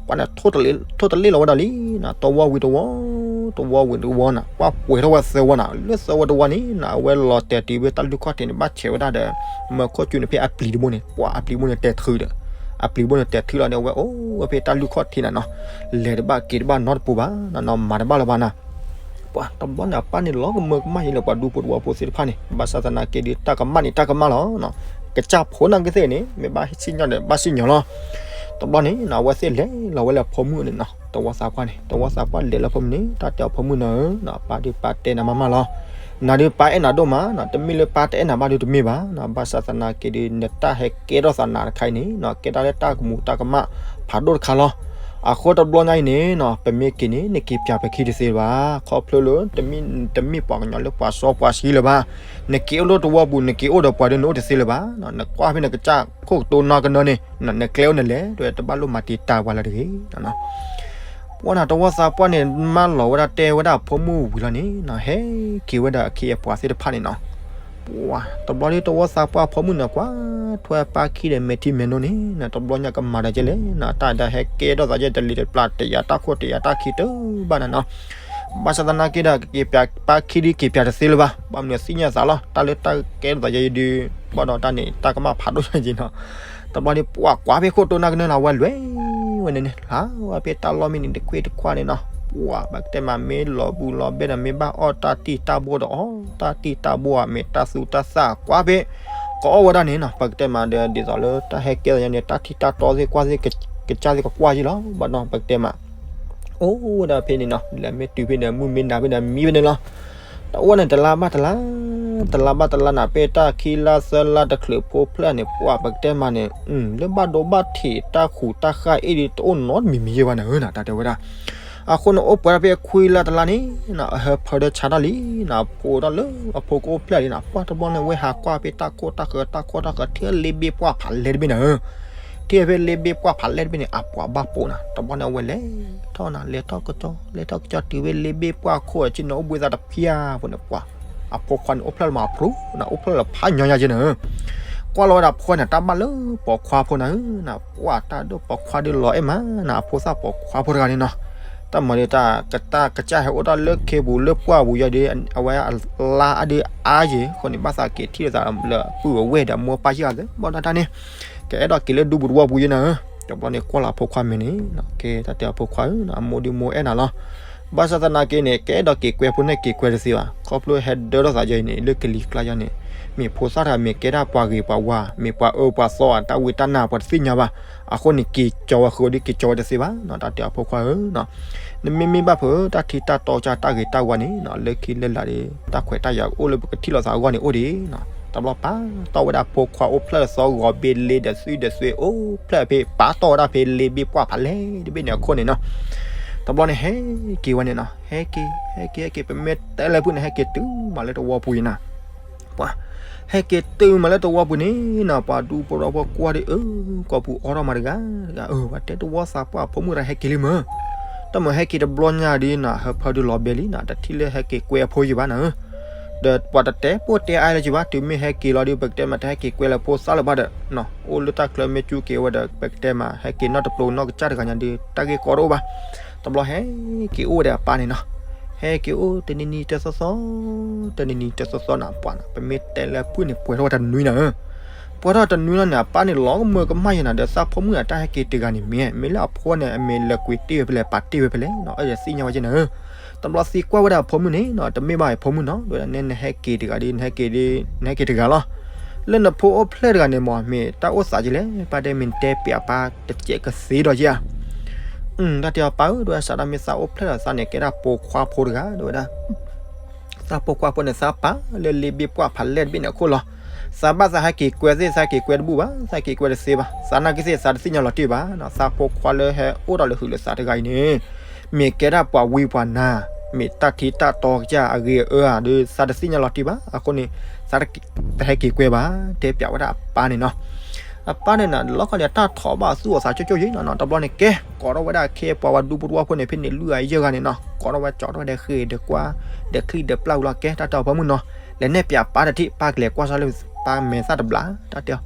ပှၤန့ၣ် ထိၣ်တလ့ၣ်လီၤဝဲဒၣ်လံနီၤ တဝီဝံၤတဝီ တဝီဝံၤတဝီနီၤ ပှၤပှဲၤထီၣ်ဝဲသၢဝီနီၤ လၢသၢဝီတဝီန့ၣ်နီၤ အဝဲလီၤတဲာ်တုၤဖဲတၢ်လူၢ်ခီၣ်ထံးန့ၣ် ဘၣ်ဆဲးဝဲဒၣ်ဒီး မၢခိၣ်စူန့ၣ်ဖဲအပျံၤတဘိန့ၣ် ပှၤအပျံၤဘိန့ၣ်တဲာ်ထုးဒီး အပျံၤဘိန့ၣ်တဲာ်ထုးလီၤန့ၣ် အဝဲအိၣ်ဝဲဖဲတၢ်လူၢ်ခီၣ်ထံးနၤနီၤ လဲၤတဘၣ်က့ၤတဘၣ်နီတပူၤဘၣ်နီၤ မၤတဘၣ်လၢၤဘၣ်နီၤ ပှၤတဘျီန့ၣ် အပၢ်န့ၣ်လီၤကမၢကမၣ်ယဲၢ်လၢပှၤဒူဖိတဝီဖိသ့ၣ်တဖၣ်န့ၣ် ဘၣ်ဆၣ်သနာ်က့ဒီး တၢ်ကမၣ်န့ၣ် တၢ်ကမၣ်လီၤနီၤ ကစၢ်ဖိနာ်က့သ့ၣ်န့ၣ် မ့ၢ်ဘၣ်စံၣ်ညီၣ်ဒီး ဘၣ်စံၣ်ညီၣ်လီၤ တဘျီန့ၣ်နီၤ အဝဲသ့ၣ်လဲၤလီၤဝဲလၢဖိမုၣ်န့ၣ်နီၤ တဝီသးပှၢ်န့ၣ် တဝီသးပှၢ်လဲၤလၢဖိမုၣ်န့ၣ် တၢ်တဲအီၤဖိမုၣ်နၤဧၢနီၤ ပၢ်ဒုးပၢ်တဲနၤမးမးလီၤ နၤဒုးပၢ်အဲၣ်နၤဒိၣ်မးနီၤ, တမ့ၢ်လၢပၢ်တအဲၣ်နၤဘၣ်ဒုးတမ့ၢ်ဘၣ်နီၤ, ဘၣ်ဆၣ်သနာ်က့ဒုး နတၢ်ဟဲကဲထီၣ်သးနၤတခါအံၤန့ၣ်နီၤ ကဲတၢ်လၢတၢ်ကမူၤတၢ်ကမၣ်ဖးဒိၣ်တခါလီၤ. အဃိတဘျီညါအံၤန့ၣ်နီၤ ပမ့ၢ်က့ၤန့ၣ် နက့ၤပၠးပခံတသ့လၢၤဘၣ်, ခီဖျိလၢ တမ့ၢ်ပှၤကညီလၢပှၤစီပှၤဆှံလၢၤဘၣ်, နက့ၤအိၣ်လၢတဝီပူၤ နက့ၤအိၣ်ဒီးပှၤဒုးနအိၣ်တသ့လၢၤဘၣ်, နကွၢ်ဖဲနကစၢ်ခိၣ်ကတိၤနီၢ်ကနၢန့ၣ် နကျဲအိၣ်နလဲၣ် တဘၣ်လိၣ်မၤတံာ်တာ်ပှၤလၢၤတဂ့ၤ ပှၤန့ၣ် တဝီသးပှၢ်န့ၣ် မၢလီၤဝဲဒၣ်တဲဝဲဒၣ်အဖိမုၣ်ဝံၤလီၤန့ၣ်နီၤ ဟဲက့ၤဝဲဒၣ်အခ့အပှၤသ့ၣ်တဖၣ်န့ၣ်နီၤ, ပှၤတဘျီဒ်တဝီသးပှၢ်အဖိမုၣ်န့ၣ် ကွၢ်ထွဲပၢ်ခံဒီးမဲာ်ထံမဲာ်နိန့ၣ်နီၤ တဘျီညါကမၤဒီးကဲလဲၣ်နီၤ တၢ်ဒၣ်ဟဲကဲထီၣ်သးယဲၢ် တလံၤတပျၢ်တယၤတၢ်ခိၣ်တယၤတၢ်ခံတဘၣ်နၤနီၤ ဘၣ်ဆၣ်သနာ်က့ဒီး က့ၤပၠးပၢ်ခံဒုးက့ၤပၠးတသ့လၢၤဘၣ်, ဘၣ်မနုၤသ့ၣ်ညါသးလီၤ တၢ်လၢတၢ်ကဲထီၣ်သးယဲၢ်ဒုး ဘၣ်ဒီးတၢ်န့ၣ် တၢ်ကမၣ်ဖးဒိၣ်ယဲၢ်နီၤ, တဘျီန့ၣ် ပှၤကွၢ်ဖဲခိၣ်တိၤနီၢ်ကနၢလီၤဝဲလွဲၢ်ဝဲန့ၣ်န့ၣ် ဟးဝဲဖဲတၢ်လီၢ်မ့ၢ်န့ၣ် တခွ့တခွါန့ၣ်နီၤ, ပှၤပကတဲမး မ့ၢ်လီၤဘူးလီၤဘဲဒီး မ့ၢ်ဘၣ်အီၣ်တၢ်တံၢ်တၢ်ဘိဒီးအီၣ်တၢ်တံၢ်တၢ်ဘိဧါ မ့ၢ်တၢ်သူတၢ်သၣ်ကွၢ်ဖဲ ကအီၣ်ဝဲဒၣ်န့ၣ်နီၤ ပကတဲမးဒီး ဒ်သိးလၢတၢ်ဟဲကဲထီၣ်ယဲၢ်န့ၣ် တၢ်ထံၣ်တၢ်တီသ့ၣ်ကွၢ်သ့ၣ် ကစၢ်သ့ၣ်ကကွၢ်ယဲၢ်လီၤ ဘၣ်ဒီးပကတဲမး အိၣ်ဝဲဒၣ်ဖဲန့ၣ်နီၤ လဲၤမ့ၢ်တုၤဖဲန့ၣ် မုၢ်မ့ၢ်နၤဖဲန့ၣ် မံဖဲန့ၣ်လီၤ, တအိၣ်န့ၣ် တလါဘၣ်တလါ တလါဘၣ်တလါနၤ ဖဲတၢ်ခံလါသၢလါတချုးဖိဖျၢၣ်န့ၣ် ပှၤပကတဲမးန့ၣ် လၢဘၣ်ဒိဘၣ်ထံးတၢ်ခူးတၢ်ဃၢ်အ့ၣ်ဒုး တအိၣ်နီတမံၤမံၤယဲၢ်ဘၣ်နၤဧၢနီၤ တၢ်တဲဝဲဒၣ် အဃိန့ၣ် အိၣ်ပှဲၤဒၣ်ဖဲအခွံလါတလါန့ၣ်နီၤ အဟၢဖၢဒီးဆါထီၣ်လံနီၤ အဖိဒီးလၢအဖိကအိၣ်ဖျဲၣ်လံနီၤ ပှၤတဘျီန့ၣ် ဝဲဟးကွၢ်ဖဲတၢ်ခိၣ်တၢ်ဃၢၤ တၢ်ခိၣ်တၢ်ဃၢၤ ထံၣ်လ့ဘ့ၣ်ပှၢ်ဖးလဲၢ်တဘ့ၣ်နၤဧၢ ထံၣ်ဖဲလ့ဘ့ၣ်ပှၢ်ဖးလဲၢ်တဘ့ၣ်န့ၣ် အပှၤဘၣ်ပိာ်နၤ တဘျီန့ၣ် အဝဲလဲၤထီၣ်နၤ လဲၤထီၣ်ကစီၤ လဲၤထီၣ်ကစီၤတုၤဖဲလ့ဘ့ၣ်ပှၢ်ခိၣ်အဆ့ၣ်နီၤ အိၣ်ဘှံးသးတဖျၢၣ်ဖိန့ၣ် ပှၤ အဖိခွါန့ၣ် အိၣ်ဖျဲၣ်လၢမၤအဖျိနၤ အိၣ်ဖျဲၣ်လၢဖးညီညီက့နၤဧၢ ကွၢ်လီၤဝဲဒၣ်အဖိန့ၣ် တၢ်ဘၣ်လၢပိာ်ခွါဖိနၤဧၢ နပှၤတၢ်ဒိၣ်ပိာ်ခွါဒုးလီၤအဲၣ်မးနၤ အဖိသၣ်ပိာ်ခွါဖိတဂၤန့ၣ်နီၤ တၢ်မၤဒ်တၢ်ကစၢ်ဟဲအိၣ်တၢ်လၢခ့ပူၤလၢပှၢ်ပူၤယဲၢ်ဒီး အဝဲအလါအဒုးအါယဲၢ်အဃိန့ၣ် ဘၣ်သးက့ၤထံၣ်လိာ်သးလၢပုၢ်အဝဲၢ်ဒီးအမိၢ်အပၢ်ယဲၢ်ဂၤလၢ ဘၣ်ဒီးတၢ်န့ၣ် ကအဲၣ်ဒိးက့ၤလၢဒူပူၤတဝီပူၤယဲၢ်နၤဧၢ တဘျီန့ၣ် ကွၢ်လီၤအဖိခွါမဲာ်န့ၣ် ကဲတၢ်တဲအဖိခွါဧၢ အမိၢ်ဒုးမိၢ်အဲၣ်နၤလီၤ ဘၣ်ဆၣ်သနာ်က့န့ၣ် ကအဲၣ်ဒိးက့ၤကွဲဖိန့ၣ်က့ၤကွဲတသ့ဘၣ် ခီဖျိဟဲဒၢထီၣ်သးယဲၢ်အံၤန့ၣ် လၢကလံၤကျါယဲၢ်န့ၣ် မ့ၢ်ဖိသၣ်တဂၤမ့ၢ်ကဲဒၣ်ပှၤဂ့ၤပှၤဝါ မ့ၢ်ပှၤအၢပှၤသီဧါ တၢ်ဝံတၢ်နါပှၤတသ့ၣ်ညါဘၣ် အဃိန့ၣ် က့ၤကၠီဝဲဃုာ်ဒုးက့ၤကၠီဝဲတသ့ဘၣ်နီၤ တၢ်တဲအဖိခွါဧၢ နမ့မ့ၢ်ဘၣ်ဖုး တၢ်ထံတၢ်တီကစၢ်တၢ်ဂ့ၤတၢ်ဝါန့ၣ်နီၤ လၢခံလၢလာ်ဒီး တၢ်ခွဲးတၢ်ယာ်အိၣ်လၢပကထံၣ်လိာ်သးအဂီၢ်န့ၣ်အိၣ်ဒံးနီၤ တဘျီပာ်တီၢ်ဝဲဒၣ်ဖိခွါအိၣ်ဖျဲၣ်သီဂီၤဘ့လ့ဒီးသွံဒီးသွံအိၣ်ဖျဲၣ်ဖဲ ပာ်တီၢ်ဝဲဒၣ်ဖဲလ့ဘ့ၣ်ပှၢ်ဖးလဲၢ်တဘ့ၣ်န့ၣ်အခိၣ်န့ၣ်နီၤ တဘျီန့ၣ် ဟဲက့ၤဝဲန့ၣ်နီၤ ဟဲက့ၤ ဟဲက့ၤ ဟဲက့ၤ ပမ့ၢ်တဲလၢဖုၣ်န့ၣ် ဟဲက့ၤတုၤမးလၢတဝီပူၤအံၤနၤ ပှၤ ဟဲက့ၤတုၤမးလၢတဝီပူၤန့ၣ်နီၤ ပှၤဒူဖိထီၣ်ဖိကွၢ်ဒီး အၢ ကိာ်ပူၤအိးထီၣ်မးတဂၤတဂၤ အၢ ပှၤတဲတဝီသးပှၢ်အဖိမုၣ်တဂၤဟဲက့ၤလံမၢ် တၢ်မၤဟဲက့ၤတဘျီညါဒ်နီၤ ဟၢဖၢဒုးလီၤဘဲလံနီၤ တထံၣ်လၢဟဲက့ၤကွဲအဖိယံၤဘၣ်နၤဧၢ ဒီးပှၤတတဲပိၢ်တဲအါလၢၤက့ၤဘၣ် တုၤမ့ၢ်ဟဲက့ၤလီၤဒုး ပကတဲမး တဟဲက့ၤကွဲလၢဖိသၣ်လၢၤဘၣ်ဒီး အိၣ်လၢတၢ်ချၢမ့ၢ်ကၠူက့ၤဝဲဒီး ပကတဲမး ဟဲက့ၤနီၢ်တပျိၤနီၢ်ကစၢ်တဂၤညါဒုး တၢ်ဂ့ၢ်ကီတအိၣ်ဘၣ် တဘျီဟဲက့ၤအိၣ်ဝဲဒီးအပၢ်န့ၣ်နီၤ ဟဲက့ၤအိၣ်တနံၤနံၤတသီသီ တနံၤနံၤတသီသီနၤ ပှၤနၤ ပမ့ၢ်တဲလၢဖုၣ်န့ၣ် ပှဲၤထီၣ်ဝဲတနွံနၤဧၢ ပှဲၤထီၣ်တနွံလီၤန့ၣ် အပၢ်န့ၣ်လီၤကမၢကမၣ်ယဲၢ်နၤ ဒီးသးဖိမုၣ်အတၢ်ဟဲက့ၤတဂၤန့ၣ်မ့ၢ် မ့ၢ်လၢအဖိန့ၣ် အမ့ၢ်လဲၤကွံာ်တ့ၢ်ဝဲဖဲလဲၣ် ပာ်တ့ၢ်ဝဲဖဲလဲၣ်နီၤ အဲၣ်ဒိးသ့ၣ်ညါဝဲက့နၤဧၢ တဘျီသံကွၢ်ဝဲဒၣ်အဖိမုၣ်န့ၣ်နီၤ တမ့ၢ်ဘၣ်အဖိမုၣ်နီၤ ဒ်ဝဲဒၣ်နဲနဟဲက့ၤတဂၤဒီး နဟဲက့ၤဒီး နဟဲက့ၤတဂၤလီၤ လၢနဖိအိၣ်ဖျဲၣ်တဂၤန့ၣ်မ့ၢ် မ့ၢ်တၢ်အိၣ်သးက့လဲၣ် ပၢ်တဲမ့ၢ်နတဲပျးပၢ်တစဲးကသ့ဒီးက့ဧါ တၢ်တဲအီၤပၢ်ဧၢ ဒ်ဝဲဒၣ်စးဒၣ်မ့ၢ်သးအိၣ်ဖျဲၣ်ဒီးသးန့ၣ် ကဲဒၣ်ပိာ်ခွါဖိတဂၤ ဒ်ဝဲဒၣ် သးပိာ်ခွါဖိန့ၣ် သးပာ်လၢလ့ဘ့ၣ်ပှၢ်ဖးလဲၢ်တဘ့ၣ်န့ၣ်အခိၣ်လီၤ သးဘၣ်သးဟဲက့ၤကွဲသ့ၣ် သးဟဲက့ၤကွဲတဘၣ် သးဟဲက့ၤကွဲတသ့ဘၣ် သးနာ်က့သ့ၣ် သးတသ့ၣ်ညါလီၤတံၢ်ဘၣ်နီၤ သးဖိခွါလၢဟဲအိၣ်ဒီးလၢဟုးလၢသးတဂၤအံၤန့ၣ် မ့ၢ်ကဲဒၣ်ပှၤဝံပှၤနါ မ့ၢ်တၢ်ထံတၢ်တီကစၢ်အဂ့ၤအအၢဧါဒီး သးတသ့ၣ်ညါလီၤတံၢ်ဘၣ် အဃိန့ၣ် သးတဟဲက့ၤကွဲဘၣ် တဲပျးဝဲဒၣ်အပၢ်န့ၣ်နီၤ အပၢ်န့ၣ်နီၤ လီၤခီန့ၣ် တၢ်ထီၣ်ဘၣ်သူၣ်အီၤသးကၠိကၠိယံၤနီၤနီၤ တဘျီန့ၣ် ကဲ ကိးထီၣ်ဝဲဒၣ်ခ့ပှၤဝဲဒူဖိတဝီဖိန့ၣ် ဖဲန့ၣ်လွံၢ်ဂၤယဲၢ်ဂၤန့ၣ်နီၤ ကိးထီၣ်ဝဲကၠီထီၣ်ဝဲဒီးဃ့ၢ်ဒီးကွၢ် ဒီးချံၣ်ဒီးပျၢ်ဝံၤလီၤ ကဲ တၢ်တဲအီၤဖိမုၣ်နီၤ လဲၤနဲၣ်ပျးပၢ်တထံၣ် ပၢ်ကလဲၤကွၢ်စၢ်လၢ ပၢ်မဲာ်သၣ်တဘျး တၢ်တဲအီၤ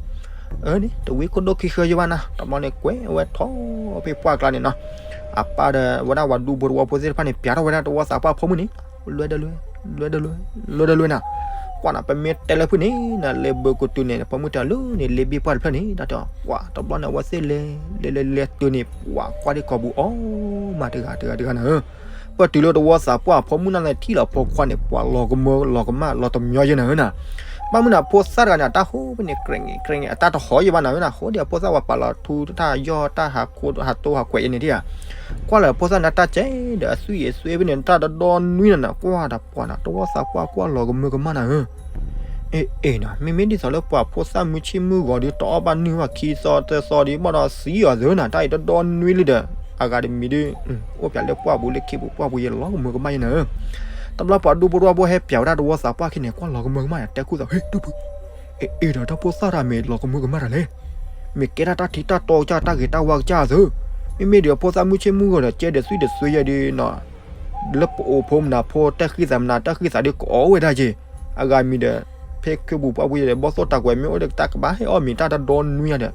အၢန့ၣ် တဝံခိၣ်ဒိၣ်ခံဃၢယဲၢ်ဘၣ်နၤ တဘျီန့ၣ် ကွဲးဝဲထီၣ်ဖဲပှၢ်ကျါန့ၣ်နီၤ အပၢ်ဒီးဝဲဒၣ်ဝဲဒူဖိတဝီဖိသ့ၣ်တဖၣ်န့ၣ် ပျးထီၣ်ဝဲဒၣ်တဝီသးပှၢ်ဖိမုၣ်န့ၣ် လွဲဒၢလွဲ လွဲဒၢလွဲနၤ ကွၢ်နၤ ပမ့ၢ်တဲလၢဖုၣ်န့ၣ် နလဲၤဘၢကိတုၤန့ၣ် ဖိမုၣ်တဲအီၤလၢန့ၣ် လ့ဘ့ၣ်ပှၢ်တဖျၢၣ်န့ၣ် တၢ်တဲအီၤ ပှၤတဘျီန့ၣ် အဝဲသ့ၣ်လဲၤ လဲၤလဲၤလဲၤတုၤန့ၣ် ပှၤကွၢ်ဒ်ကိာ်ပူၤအိၣ်မးတဂၤတဂၤတဂၤနၤဧၢ ပတုၤလၢတဝီသးပှၢ်ဖိမုၣ်န့ၣ် ထံၣ်လီၤဖိခွါန့ၣ် ပှၤလီၤကမၢလီၤကမၣ်လီၤတမညီယဲၢ်နၤဧၢနၤ ဘၣ်မနုၤန့ၣ် ဖိသၣ်တဂၤန့ၣ် အတၢ်ဟူးဖဲန့ၣ် ကြဲးဂ့ၤ ကြဲးဂ့ၤ အတၢ်တဟီၣ်ယံၤဘၣ်နၤဧၢနၤ, အဃိဒီးအဖိသၣ်ဝဲပာ်လီၤထူတၢ်ယီၢ်တၢ်ဟးခိၣ်ဟးတိၢ်ဟးကွဲးအံၤန့ၣ်ဒံးဧါ, ကွၢ်လၢဖိသၣ်န့ၣ်တၢ်ကဲဒီး အသွံၣ်အသွဲဖဲန့ၣ် တၢ်ဒီဒီနွံနၤနၤ, ကွၢ်ဒီးပှၤနၤ တဝီသးပှၢ်ကွၢ်လီၤကမၢကမၣ်နၤဧၢ အ့ အ့နၤ, မ့မ့ၢ်ဒ်သိးလၢပှၤဖိသၣ်မုၢ်ဆ့ၣ်မုၢ်ဂီၤဒီး တအီၣ်ဘၣ်နုၢ်ဘၣ်ခံသီသၢသီဒီး ဘၣ်ဒီးသံအီၤသၢနၤ, တၢ်အံၤဒီဒီနွံလံဒီး အဂၤတမံၤဒီး အိၣ်ပၠးလၢပှၢ်ပူၤလၢခံပူၤပှၢ်ပူၤယံၤလီၤကမၢကမၣ်ယံၤနၤဧၢ. တဘျီပှၤဒူဖိတဝီဖိဟဲပၠးဝဲဒၣ်တဝီသးပှၢ်ခံန့ၣ် ကွၢ်လီၤကမၢကမၣ်န့ၣ် တဲခူၣ်သး ဟ့ၣ် ဒူဖိ အ့ အ့ဒီးတၢ်ဖိသၣ်တဂၤမ့ၢ်လီၤကမၢကမၣ်တၢ်လဲၣ်, မ့ၢ်ကဲထီၣ်တၢ်ထံတၢ်တီကစၢ်တၢ်ဂ့ၤတၢ်ဝါကစၢ်သၢ, မ့မ့ၢ်ဒီးဖိသၣ်မုၢ်ဆ့ၣ်မုၢ်ဂီၤဒီး ကဲဒီးသွံၣ်ဒီးသွဲယဲဒီးနီၤ လၢပအိၣ်ဖိမနုၤဖိ တၢ်ဃံသးမနုၤ တၢ်ဃံသးဒီးကအီၣ်ဝဲဒၣ်က့ၤ, အဂၤမံၤဒီး ဖဲခံပူၤပှၢ်ပူၤယဲဒီး ဘီၣ်သိၣ်တၢ်ကွဲးမ့ၢ်အိၣ်ဒီးတၢ်ကဘၣ်ဟဲအီၣ်မ့ၤတၢ်တဒီနွံယၤဒီး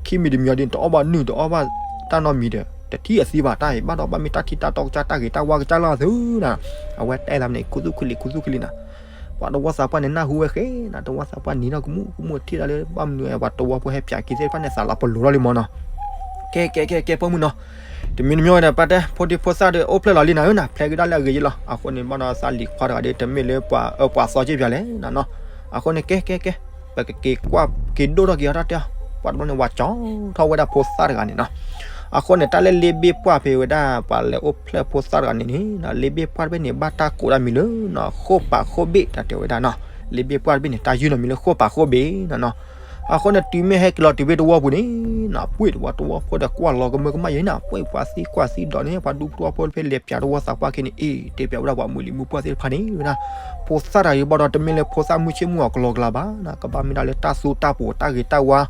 ခံမံၤတမံၤဒီး တအီၣ်ဘၣ်နုၢ်တအီၣ်ဘၣ်တၢ်နီတမံၤဒီး တထံၣ်အသံဘၣ်တၢ်အံၤ ဘၣ်ဒီးဘၣ်မ့ၢ်တၢ်ထံတၢ်တီကစၢ်တၢ်ဂ့ၤတၢ်ဝါကစၢ်လၢအသၢနၤ, အဝဲတဲသးမနုၤ ခူသူၣ်ခူလံၤ ခူသူၣ်ခူလံၤနၤ ပှၤတဝီသးပှၢ်န့ၣ် နၢ်ဟူဝဲဃဲနၤ, တဝီသးပှၢ်နံၤနီၢ်ကမူၣ်ကမူၣ်ထံၣ်ဒၣ်လၢ ဘၣ်မနုၤပှၤတဝီဖိဟဲပၠးက့ၤသ့ၣ်တဖၣ်န့ၣ် သးလီၤပလိာ်ထီၣ်လံမၢ်နီၤ. ကဲ ကဲ ကဲ ကဲ ပိာ်မုၣ်နီၤ, တမံၤတမံၤဝဲဒီး ပၢ်တဲ ဖိဒံဖိသၣ်ဒီးအိၣ်ဖျဲၣ်လီၤလံနၤဧၢနၤ, ဖျဲးက့ၤဒၣ်လၢအဂ့ၤယံၤလီၤ. အဃိန့ၣ် ဘၣ်ဒီးသးလံၤခွါတဂၤဒီး တမ့ၢ်လၢပှၤအၢပှၤသီက့ၤပၠးလဲၣ်နၤနီၤ. အဃိန့ၣ် ကဲ ကဲ ကဲ ပကက့ၤကွၢ်က့ၤဒိၣ်ထီၣ်က့ၤအီၤတၢ်တဲအီၤ, ပှၤတဘျီန့ၣ် ဝၤကၠီထီၣ်ဝဲဒၣ်ဖိသၣ်တဂၤန့ၣ်နီၤ. အဃိန့ၣ် တၢ်လၢလ့ဘ့ၣ်ပှၢ်ဖဲဝဲဒၣ် ပှၤလဲၤအိၣ်ဖျဲၣ်ဖိသၣ်တဂၤန့ၣ်န့ၣ် လ့ဘ့ၣ်ပှၢ်တဘ့ၣ်န့ၣ် ဘၣ်တၢ်ကိးတၢ်မံၤလၢ ဃိၣ်ပာ်ဃိၣ်ဘ့ၣ် တၢ်တဲဝဲဒၣ်နီၤ. လ့ဘ့ၣ်ပှၢ်တဘ့ၣ်န့ၣ် တၢ်ယုၢ်နီၢ်မံၤလၢဃိၣ်ပာ်ဃိၣ်ဘ့ၣ်နီၤနီၤ. အဃိန့ၣ် တုၤမ့ၢ်ဟဲက့ၤလီၤတုၤဖဲတဝီပူၤန့ၣ်နီၤ ပှ့ၢ်တဝီတဝီဖိဒီးကွၢ်လီၤကမၢကမၣ်ယံၤနၤ, ပှ့ၢ်ပှၤသံကွၢ်သံဒီးန့ၣ် ပှၤဒူဖိတဝီဖိဖဲလဲၤပၠးတဝီသးပှၢ်ခံန့ၣ် အ့ တဲပၠးဝဲဒၣ်ပှၤမုၢ်လံၤမုၢ်ပှၢ်သ့ၣ်တဖၣ်န့ၣ်ဝဲဒၣ် ဖိသၣ်တဂၤအံၤဘၣ်ဒီး တမ့ၢ်လၢဖိသၣ်မုၢ်ဆ့ၣ်မုၢ်ဂီၤကလီကလီဘၣ်နၤ, ကဘၣ်မ့ၢ်ဒၣ်လၢတၢ်သူတၢ်ပီးတၢ်ဂ့ၤတၢ်ဝါ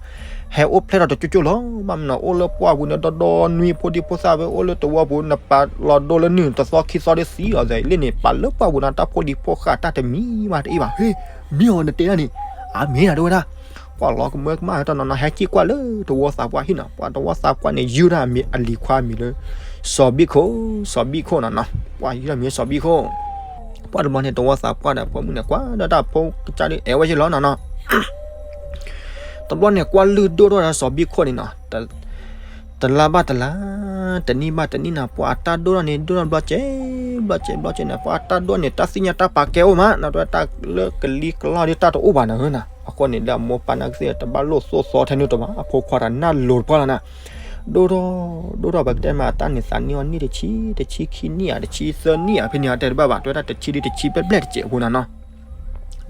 ဟဲအိၣ်ဖျဲၣ်ထီၣ်တကၠိကၠိလီၤ. ဘၣ်မနုၤ အိၣ်လၢပှၢ်ပူၤန့ၣ် ဒီဒီနွံ ဖိဒံဖိသၣ်ဖဲအိၣ်လၢတဝီပူၤ နပာ်လီၤဒိလၢနုၢ်တသီခံသီဒီးသံအီၤသး လၢန့ၣ် ပာ်လၢပှၢ်ပူၤနၤ တၢ်ဖိဒံဖိဃာ်တၢ်တမံၤဘၣ်တအံၤဘၣ်. ဟ့ မ့ၢ်အီၤနတဲဒၣ်န့ၣ် အမ့ၢ်နၤတဲဝဲဒၣ် ကွၢ်လီၤကမၢကမၣ်တၢ်နီၤနီၤ ဟဲက့ၤကွၢ်လၢတဝီသးပှၢ်ဟံၣ်နီၤ, ပှၤတဝီသးပှၢ်န့ၣ် ယုၢ်ဒၣ်အမံၤအလံၤခွါအမံၤလၢ စီၤဘံၣ်ခိၣ်, စီၤဘံၣ်ခိၣ်နီၤနီၤ, ပှၤယုၢ်ဒၣ်မံၤစီၤဘံၣ်ခိၣ်. ပှၢ်တဘျီန့ၣ် တဝီသးပှၢ်ဒီး ပိာ်မုၣ်န့ၣ် ကွၢ်ဒီးတၢ်ဖိကစၢ်ဒုး အဲၣ်ဝဲယံၤလီၤနီၤနီၤ. တဘျီန့ၣ် ကွၢ်လုၢ်ဒိၣ်ထီၣ်ဒီးစီၤဘံၣ်ခိၣ်န့ၣ်နီၤ, တလါဘၣ်တလါ တနံၣ်ဘၣ်တနံၣ်နၤ ပှၤအတၢ်ဒိၣ်ထီၣ်န့ၣ် ဒိၣ်ထီၣ်ဘျီကဲ ဘျီကဲ ဘျီကဲန့ၣ် ပှၤအတၢ်ဒိၣ်န့ၣ် တၢ်သ့ၣ်ညါတၢ်ပာ်ကဲအိၣ်မး နီၤတဝဲတၢ်လၢကလံၤကလီဒီးတၢ်တအိၣ်ဘၣ်နၤဧၢနၤ. အဃိန့ၣ် လၢအမိၢ်ပၢ်နာ်ကသ့ၣ် တဘၣ်လိၣ်သိၣ်သီထဲန့ၣ်တဘၣ် အဖိခွါတဂၤနၢ်လိၤတပှၢ်လီၤနၤ. ဒိၣ်ထီၣ် ဒိၣ်ထီၣ် ပကတဲမး အတၢ်န့ၣ်သးနံၣ်အီၤနံၣ်တဆံ တဆံခံနံၣ်ဧါ တဆံသၢနံၣ်ဧါ ဖဲန့ၣ်အတဲတဘၣ်ဘၣ် တဝဲဒၣ်တဆံဒုတဆံဘျဲၣ်ဘျဲၣ်တစဲးအဃိနၤနီၤ.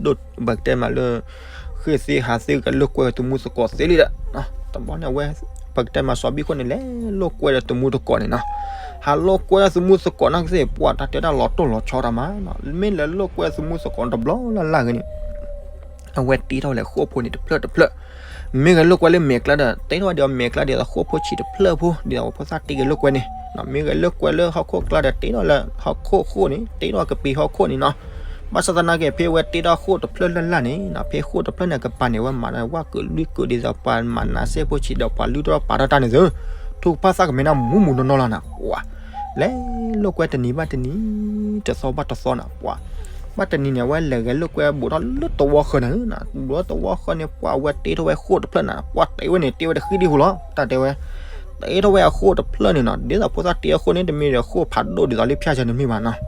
ဒိၣ် ပကတဲမးလၢ ဃ့ၢ်သ့ဟးသ့ကလိာ်ကွဲသမူသကိးသ့လံဒီး တဘျီန့ၣ်အဝဲ ပကတဲမးစီၤဘံၣ်ခိၣ်န့ၣ် လဲၤလိာ်ကွဲဒီးသမူသကိးန့ၣ်နီၤ. ဟးလိာ်ကွဲသမူသကိးနာ်ကသ့ၣ် ပှၤတၢ်တဲတၢ်လီၤတိၢ်လီၤဆီတၢ်မးနီၤ. မ့ၢ်လဲၤလိာ်ကွဲသမူသကိးတဘျီလၢ်လၢ်ဂ့ၤန့ၣ် အဝဲတ့ထီၣ်ဝဲလၢဃိၣ်ဖိန့ၣ်တဖျၢၣ်တဖျၢၣ်. မ့ၢ်ဂဲၤလိာ်ကွဲလၢမဲာ်ကျါဒီး တ့ထီၣ်ဝဲဒီးမဲာ်ကျါဒ်သိးဃိၣ်ဖိဆံးတဖျၢၣ်ဖိ ဒ်သိးဖိသၣ်တ့ဂဲၤလိာ်ကွဲန့ၣ်. မ့ၢ်ဂဲၤလိာ်ကွဲလၢဟီၣ်ခိၣ်ကျါဒီး တ့ထီၣ်လၢဟီၣ်ခိၣ်ဃိၣ်န့ၣ် တ့ထီၣ်ကပံာ်ဟီၣ်ခိၣ်န့ၣ်နီၤ. ဘၣ်ဆၣ်သနာ်က့ ဖဲဝဲတ့ထီၣ်ဃိၣ်တဖျၢၣ်လၢ်လၢ်န့ၣ် ဖဲဃိၣ်တဖျၢၣ်န့ၣ် ကပၤန့ၣ် ဝဲမၤဝဲကုာ်လွံၢ်ကုာ်ဒ်သိးပှၤမၤနးစ့ၢ်ဖိဆံးဒီး ပှၤလုၢ်ထီၣ်ပာ်ထီၣ်တၢ်န့ၣ်သု ထုကဖၣ်သၣ်ကမဲဒၣ်မူးမူးနီၢ်နီၢ်လီၤနၤ. ပှၤ လဲၤလိာ်ကွဲတနံၤဘၣ်တနံၤ တသီဘၣ်တသီနၤ ပှၤ ဘၣ်တနံၤန့ၣ် အဝဲလဲၤဂဲၤလိာ်ကွဲဘူးထီၣ်လၢတဝီဃၢၤန့ၣ် ဘူးထီၣ်တဝီဃၢၤန့ၣ် ပှၤဝဲတ့ထီၣ်ဝဲဃိၣ်တဖျၢၣ်နၤ ပှၤတ့ဝဲန့ၣ် တ့ဝဲတဃံဒံဖိလီၤ တၢ်တဲဝဲ တ့ထီၣ်ဝဲအဃိၣ်တဖျၢၣ်န့ၣ်နီၤ ဒ်သိးဖိသၣ်တ့အဃိၣ်န့ၣ် တမ့ၢ်ဒီးဃိၣ်ဖးဒိၣ်ဒ်သိးလၢဖၠၣ်စၢၤန့ၣ်မ့ၢ်ဘၣ်နီၤ.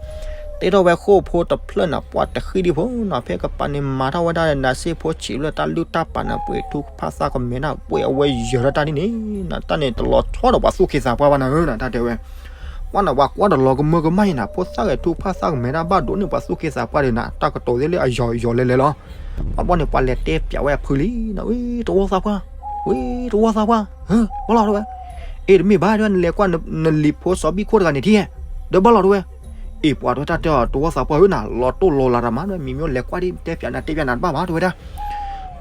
တ့ထီၣ်ဝဲဃိၣ်ဖိတဖျၢၣ်နၤ ပှၤတဃံဒံဖိနီၤ ဖဲကပၤန့ၣ်မၤထီၣ်ဝဲဒၣ်နးစ့ၢ်ဖိဆံးလၢတၢ်လုၢ်တၢ်ပာ်နၤ ပှ့ၤထုကဖၣ်သၣ်ကမဲဒၣ် ပှ့ၤအဝဲယၢၤလၢတၢ်ဒ်န့ၣ်နီၤ တၢ်န့ၣ်တလီၤဆီဒီးပှၤသူၣ်က့သးပှၢ်ဘၣ်နၤဧၢနၤ တၢ်တဲဝဲ ပှၤန့ၣ် ပှၤကွၢ်တလီၤကမၢကမၣ်အံၤနၤ ဖိသၣ်ဂဲၤထုကဖၣ်သၣ်ကမဲဒၣ်ဘၣ်ဒိးန့ၢ်ပှၤသူၣ်က့သးပှၢ်ဒံးနၤ တၢ်ကတိၤသ့လၢအယီၤယီၤလဲၤလဲၤလီၤ. ပှၤဘီန့ၣ် ပှၤလဲၤတဲပၠးဝဲအဖုလံနီၤ ဝ့ တဝီသးပှၢ် ဝ့ တဝီသးပှၢ် ဟၢ ဘၣ်လီၤတဝဲ အ့ တမ့ၢ်ဘၣ်တဝဲ နလဲၤကွၢ်နလံၤဖိစီၤဘံၣ်ခိၣ်တဂၤန့ၣ်ထံၣ် ဒီးဘၣ်လီၤတဝဲ အ့ ပှၤတဝဲတၢ်တဲအီၤ တဝီသးပှၢ်ဧၢနၤ လီၤတိၢ်လီၤလၤတၢ်မး မံၤမ့ၢ်လဲၤကွၢ်ဒ် တဲပၠးနၤ တဲပၠးနၤတဘၣ်ဘၣ်တဝဲဒၣ်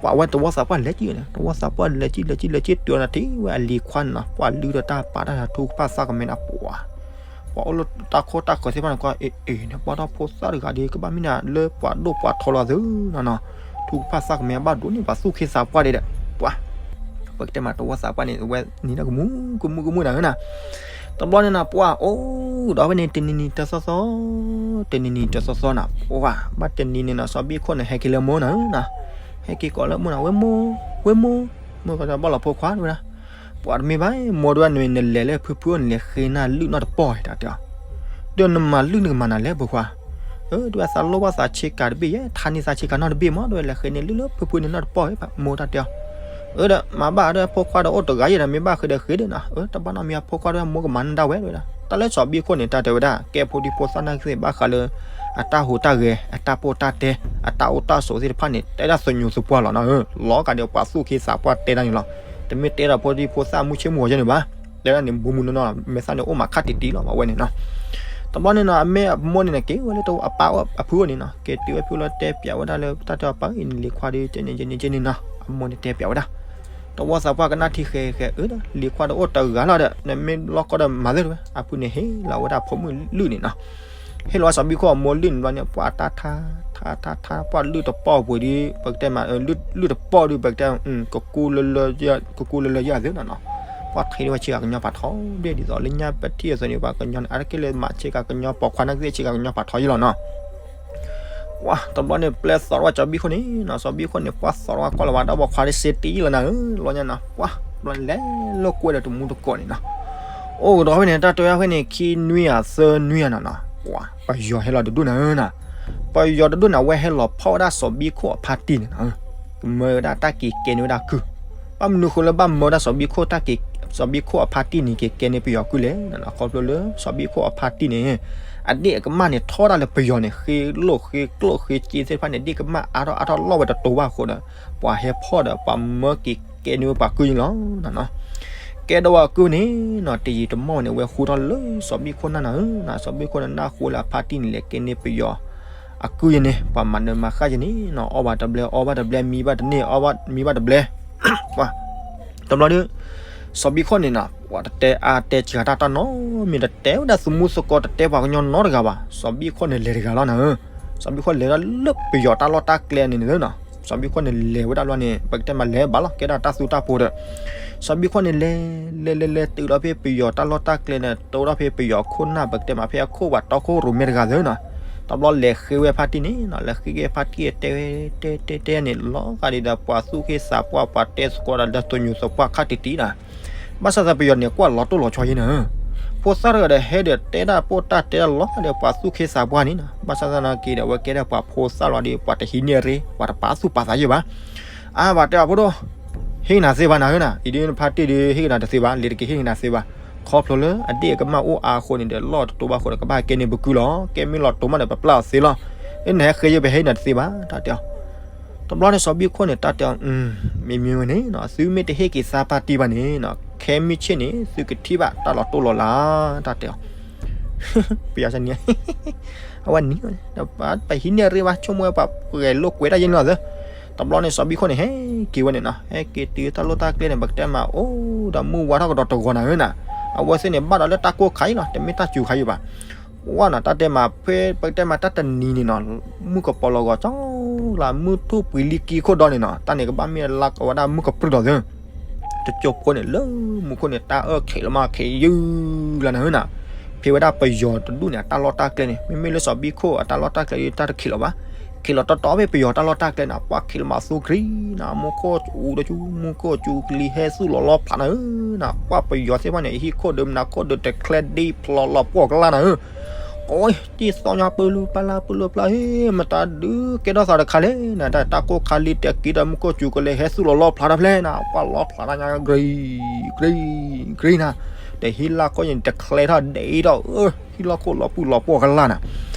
ပှၤဝဲတဝီသးပှၢ်လဲၤကံၣ်န့ၣ် တဝီသးပှၢ်လဲၤကံၣ် လဲၤကံၣ် လဲၤကံၣ် တုၤအီၤနၤထံၣ်ဝဲအလံၤခွါန့ၣ်နီၤ ပှၤလုၢ်ဒီးတၢ်ပာ်တၢ်ထုကဖၣ်သၣ်ကမဲနၤ ပှၤ ပှၤအိၣ်လၢတၢ်ခိတၢ်ဃၢၤသ့ၣ်တဖၣ်န့ၣ် ကွၢ် အ့ အ့ န့ၣ် ပှၤထီၣ်ဖိသၣ်တဂၤဒီး ကဘၣ်မ့ၢ်နၤလၢပှၤဒိၣ်ပှၤထီလီၤသုနီၤနီၤ ထုကဖၣ်သၣ်ကမဲဘၣ်ဒိးန့ၢ်ပှၤသူၣ်က့သးပှၢ်ဒံးဒီး ပှၤ ပကတဲမးတဝီသးပှၢ်န့ၣ် ဝဲနံၤနီၤကမူးကမူးကမူးနၤဧၢနၤ တဘျီန့ၣ်နၤ ပှၤအိၣ်ဒီးဖဲန့ၣ် တနံၤနံၤတသီသီ တနံၤနံၤတသီသီနၤ ပှၤ ဘၣ်တနံၤန့ၣ်နီၤ စီၤဘံၣ်ခိၣ်န့ၣ် ဟဲက့ၤလၢမိၢ်နၤဧၢနၤ ဟဲက့ၤကိးလၢမိၢ်နၤ ဝဲမိၢ် ဝဲမိၢ် မိၢ်ကဘၣ်လီၤဖိခွါတဝဲဒၣ် ပှၤတမ့ၢ်ဘၣ် မိၢ်တဝဲန့ၣ် နလဲၤလၢဖုဖုအိၣ်န့ၣ် လဲၤဃ့နၤလုၢ်နီတပီၢ်တၢ်တဲအီၤ ဒီးနမၤလုၢ်နကမၤနၤလဲၣ်ဖိခွါ အၢ တဲဝဲ သးလိၣ်ဘၣ်သးဆ့ကၤတဘ့ၣ်ယဲၢ်, ထါန့ၢ်သးဆ့ကၤနီတဘ့ၣ်မး တဲဝဲ, လဲၤဃ့န့ၢ်လုၢ်လၢဖုဖုန့ၣ်နီတပီၢ်ဘၣ်, မိၢ်တၢ်တဲအီၤ. အၢ ဒီးမၤဘၣ်ဒီး ဖိခွါဒီးအိၣ်တဂၤယဲၢ်ဒီး မ့ၢ်ဘၣ်ဃ့ဒီးဃ့ဒီးနီၤ, အၢ တဘၣ်နီတမံၤ ဖိခွါဒီးမိၢ်ကမၤန့ၢ်ဒၣ်ဝဲ တဲဝဲဒၣ်. တၢ်လၢစီၤဘံခိၣ်န့ၣ် တၢ်တဲဝဲဒၣ် ကဲဖိဒံဖိသၣ်နာ်က့သ့ၣ် ဘၣ်ဃးလၢ အတၢ်ဟူးတၢ်ဂဲၤ အတၢ်ပိၢ်တၢ်တဲ အတၢ်အိၣ်တၢ်ဆိးသ့ၣ်တဖၣ်န့ၣ် တဲဒၣ်သညူးသပှၢ်လီၤနီၤ. အၢ လီၤဂာ်ဒီးပှၤသူၣ်က့သးပှၢ်တဲဒၣ်န့ၣ်လီၤ. တမ့ၢ်တဲဒီးဖိဒံဖိသၣ်မုၢ်ဆ့ၣ်မုၢ်ဂီၤယဲၢ်န့ၣ်ဘၣ်, တဲဒၣ်န့ၣ် ဘူးမုၢ်နီၢ်နီၢ် မဲာ်သၣ်န့ၣ် အိၣ်မးခးတံၢ်တံၢ်လီၤ အဝဲန့ၣ်နီၤ. တဘျီန့ၣ်နီၤ အမ့ၢ်အမိၢ်န့ၣ်န့ၣ် က့ၤဝဲလၢအပၢ်အဖုအိၣ်န့ၣ်နီၤ, က့ၤတုၤဝဲဖုလီၤ တဲပျးဝဲဒၣ်လၢ တၢ်တဲအီၤ ပၢ်အံၤန့ၣ် လံၤခွါဒီး ကဲန့ၣ်ကဲန့ၣ်ကဲန့ၣ်နီၤ, အမိၢ်န့ၣ်တဲပျးဝဲဒၣ်. တဝီသးပှၢ်ကနၣ်ထံဃဲဃဲ အၢ လံၤခွါဒီးအိၣ်တဂၤလီၤဒီး နမ့ၢ်လီၢ်ကီၢ်ဒီးမၤသ့တဲဝဲ, အဖုန့ၣ်ဟ့ၣ်လီၤဝဲဒၣ်ဖိမုၣ်လုၢ်န့ၣ်နီၤ. ဟ့ၣ်လီၤဝဲစီၤဘံခိၣ်အမိၢ်လုၢ်န့ၣ်ဘျီန့ၣ် ပှၤတၢ်ထါ ထါထါထါ ပှၤလုၢ်တပီၢ်ပှ့ၤဒီး ပကတဲမး လုၢ်တပီၢ်ဒီး ပကတဲ ကကူလၢလၢ ကကူလၢလၢယဲၢ်သ့နီၤနီၤ. ပှၤထံၣ်ဒၣ်ဝဲဆ့ကၤကညီဖးထီ ဒ်သိးလၢညါပထံၣ်အသိးန့ၣ် ပှၤကညီန့ၣ် အါတက့ၢ်လၢမၤဆ့ကၤကညီ ပိာ်ခွါနာ်က့သ့ၣ် ဆ့ကၤကညီပိာ်ခွါနာ်က့သ့ၣ် ဆ့ကၤကညီဖးထီယဲၢ်လီၤနီၤ. ပှၤတဘျီန့ၣ် ပျဲသီထီၣ်ဝဲစီၤဘံခိၣ်န့ၣ်နီၤ, စီၤဘံခိၣ်န့ၣ် ပှၤသီထီၣ်ဝဲကွၢ်လီၤဝဲဒီးပိာ်ခွါတစ့တံၢ်လီၤနၤဧၢ လီၤညါနီၤ. ပှၤတဘျီန့ၣ် လဲၤလိာ်ကွဲဒီးတမူတကိးန့ၣ်နီၤ. အိၣ်ကဒီးဖဲန့ၣ် တၢ်တဲဝဲဖဲန့ၣ် ခံနွံဧါသၢနွံဧါနီၤနီၤ, ပှၤပယီၤဟဲလီၤတဒူၣ်နၤဧၢနီၤ. ပယီၤတဒူၣ်န့ၣ် အဝဲဟဲလီၤဖီၣ်ဝဲဒၣ်စီၤဘံခိၣ်အဖါတံၢ်န့ၣ်နီၤ. ကမၢဝဲဒၣ်တၢ်က့ၤကဲန့ၢ်ဝဲဒၣ်ကုၢ်, ဘၣ်မနုၤဃိလၢဘၣ်မၢဝဲဒၣ်စီၤဘံခိၣ်တၢ်က့ၤ စီၤဘံခိၣ်အဖါတံၢ်န့ၣ် က့ၤကဲန့ၢ်ပယီၤကုၢ်လဲၣ်နီၤနီၤ, ခီဖျိလၢစီၤဘံခိၣ်အဖါတံၢ်န့ၣ် အဒ့ၣ်အကမၢ်န့ၣ် ထီၣ်ဒၣ်လၢပယီၤန့ၣ် ဃ့လိၣ်ဃ့ကျိၣ်ဃ့စ့သ့ၣ်တဖၣ်န့ၣ် ဒ့ၣ်ကမၢ်အါထီၣ်အါထီၣ်လီၢ်ဝဲတတိၤဘၣ်အဃိဒီး ပှၤဟဲဖီၣ်ဒီး ပှၤမၢက့ၤကဲန့ၢ်ဝဲပှၤကုၢ်န့ၣ်လီၤနီၤနီၤ. ကဲဒိးဝဲအကုၢ်န့ၣ်နီၤ တယံာ်တမီၢ်န့ၣ် အဝဲဃူထီၣ်လၢစီၤဘံခိၣ်နၢ်နၤဧၢနီၤ, စီၤဘံခိၣ်န့ၣ် နၢ်ဃိလၢအဖါတံၢ်န့ၣ် လဲၤကဲန့ၢ်ပယီၤအကုၢ်ယဲၢ်န့ၣ် ပှၤမၤနၢၤမၤဃၣ်ယဲၢ်န့ၣ်နီၤ, အီၣ်ဘၣ်တဘျဲ အီဘၣ်တဘျဲ မံဘၣ်တန့ၢ် အီဘၣ် မံဘၣ်တဘျဲ ပှၤ တဘျီဒီး စီၤဘံခိၣ်န့ၣ်နီၤ ပှၤတတဲအါတဲစှၤတၢ်တၢ်နီတမံၤ တတဲဝဲဒၣ်သမူသကိး တတဲပှၤကညီနီတဂၤဘၣ်, စီၤဘံခိၣ်န့ၣ်လဲၤတဂၤလီၤနၤဧၢ. စီၤဘံခိၣ်လဲၤဒၣ်လၢပယီၤတၢ်လီၢ်တၢ်ကျဲန့ၣ်န့ၣ်နီၤ, စီၤဘံခိၣ်န့ၣ်လဲၤဝဲဒၣ်လီၤန့ၣ် ပကတဲမးလဲၤဘၣ်လီၤ ကဲဒၣ်တၢ်သူတၢ်ပိၤဒီး စီၤဘံခိၣ်န့ၣ်လဲၤ လဲၤလဲၤလဲၤ တုၤဒီးဖဲပယီၤတၢ်လီၢ်တၢ်ကျဲန့ၣ် တုၤဒီးဖဲပယီၤခိၣ်နၢ် ပကတဲမးဖဲအခိၣ်ပှၤတီခိၣ်ရိၣ်မဲတဂၤသ့နီၤ, တဘျီလဲၤဃ့ဝဲဖါတံၢ်န့ၣ်နီၤ, လဲၤဃ့က့ၤဖါတံၢ်တဲဝဲ တဲတဲတဲန့ၣ် လီၤဂာ်ဒ်ဒီးပှၤသူၣ်က့သးပှၢ် ပှၤတဲသကိးဒီးလၢသညူးသပှၢ်ခါတံၢ်တံၢ်နီၤ, ဘၣ်ဆၣ်သးပယီၤန့ၣ် ကွၢ်လီၤတိၢ်လီၤဆီယဲၢ်နၤဧၢ, ဖိသၣ်တဂၤဒီးဟဲဒီးတဲဒၣ်ပိၢ်တၢ်တဲဒၣ်လီၤဂာ်ဒီးပှၤသူၣ်က့သးပှၢ်န့ၣ်နီၤ, ဘၣ်ဆၣ်သနာ်က့ဒီး အဝဲကဲဒၣ်ပှၤဖိသၣ်လီၤဒီး ပှၤတဟံးန့ၢ်ရ့ ပှၤတပာ်သူၣ်ပာ်သးယဲၢ်ဘၣ် အါဘၣ်တဲအီၤဖိဒိၣ်, ဟ့ၣ်နၤသ့ဘၣ်နၤဧၢနီၤ, အံၤဒ်နဖါတံၢ်ဒီး ဟ့ၣ်က့ၤနၤတသ့ဘၣ်, လံၤတက့ၤဟ့ၣ်က့ၤနၤသ့ဘၣ်, ခီဖျိလၢအဒ့ၣ်အကမၢ်အိၣ်အါအဃိန့ၣ်ဒီး လီၢ်တတိၤဘၣ်အဃိဒီး ကဘၣ်ကဲန့ၢ်ပကုၢ်လီၤ, ကဲမ့ၢ်လီၤတိၤမးဒီး ပပျၢ်အီၤသ့လီၤ, နဟဲဃ့ယဲၢ် ပဟ့ၣ်နၤတသ့ဘၣ် တၢ်တဲအီၤ. တဘျီန့ၣ် စီၤဘံခိၣ်န့ၣ် တၢ်တဲအီၤ, မ့မ့ၢ်ဝဲန့ၣ်နီၤ သုမ့ၢ်တဟ့ၣ်က့ၤသးဖါတံၢ်ဘၣ်န့ၣ်နီၤ ခဲမုၢ်ဆ့ၣ်န့ၣ် သုကထံၣ်ဘၣ်တၢ်လီၤတိၢ်လီၤလး တၢ်တဲအီၤ ပယီၤန့ၣ် အဝဲနံၤ ပဟံးန့ၢ်ရ့ဘၣ် ဆိကမိၣ်ဝဲပှၤဂဲၤလိာ်ကွဲတၢ်ယဲၢ်န့ၣ်လီၤသၢ. တဘျီန့ၣ် စီၤဘံခိၣ်န့ၣ် ဟဲက့ၤဝဲန့ၣ်နီၤ ဟဲက့ၤတုၤတၢ်လီၢ်တၢ်ကျဲန့ၣ် ပကတဲမးအိၣ်ဒီးမုၢ်ဝါထီၣ်ကဒီးတဂီၤနၤဧၢနီၤ. အဝဲသ့ၣ်န့ၣ် ဘၣ်ဒီးလၢတၢ်ကိၢ်ခါအံၤလီၤ တမ့ၢ်တၢ်စူၤခါအံၤဘၣ်. ဝဲနီၤ တၢ်တဲမး ဖဲပကတဲမးတၢ်တနံၤန့ၣ်နီၤ မုၢ်ကပီၤလီၤဂီၤကၠီလၢ မုၢ်ထူၣ်ပှ့ၤလံကံခိၣ်ဒီးန့ၣ်နီၤ တၢ်န့ၣ်ကဘၣ်မ့ၢ်လၢကဝဲဒၣ်မုၢ်ကပြုၢ်ဒီးသၢ တကၠိဖိန့ၣ် လၢမူခိၣ်န့ၣ် တၢ်အၢၣ်ခံးလီၤမးခံးယုၢ်လီၤနၤဧၢနီၤ. ဖဲဝဲဒၣ်ပယီၤတဒူၣ်န့ၣ် အတၢ်လီၢ်တၢ်ကျဲန့ၣ် မ့မ့ၢ်လၢစီၤဘံခိၣ်အတၢ်လီၢ်တၢ်ကျဲဒီး တၢ်တခံးလီၤဘၣ်. ခံးလီၤတီတီဖဲပယီၤတၢ်လီၢ်တၢ်ကျဲန့ၣ် ပှၤခံးလီၤမးသူကြံၤနီၤ မူခိၣ်အူဒီးဆူ မူခိၣ်စူၤကလံၤဟဲသူၣ်လီၤလီဖျးနၤဧၢနီၤ. ပှၤပယီၤသ့ၣ်တဖၣ်န့ၣ် ဟံၣ်ခိၣ်ဒီးမနၤခိၣ်ဒီးတချဲဒ်ဖျိးလီၤပှီၢ်ကလါနၤဧၢ ကိးတံၢ်သီညါပၢလူပျါလၢပၢလူပျါ ဟ့ၣ် မတၤဒုးကဲထီၣ်သးတခါလဲၣ်နၤ တၢ်တၢ်ကိၢ်ခါလံ တဲက့ၤဒီးမူခိၣ်စူၤကလံၤဟဲသူၣ်လီၤလီဖျးတဖျဲနၤ ပှၤလီဖျးတၢ်ညါ ကြံၤ ကြံၤ နၤ ဒီးဟံၣ်လၢခိၣ်န့ၣ် တချဲထီၣ်ဒ်ဒီး ဟံၣ်လီၢ်ခိၣ်လီၤပှီၢ်လီၤပှီၢ်ကလါနၤ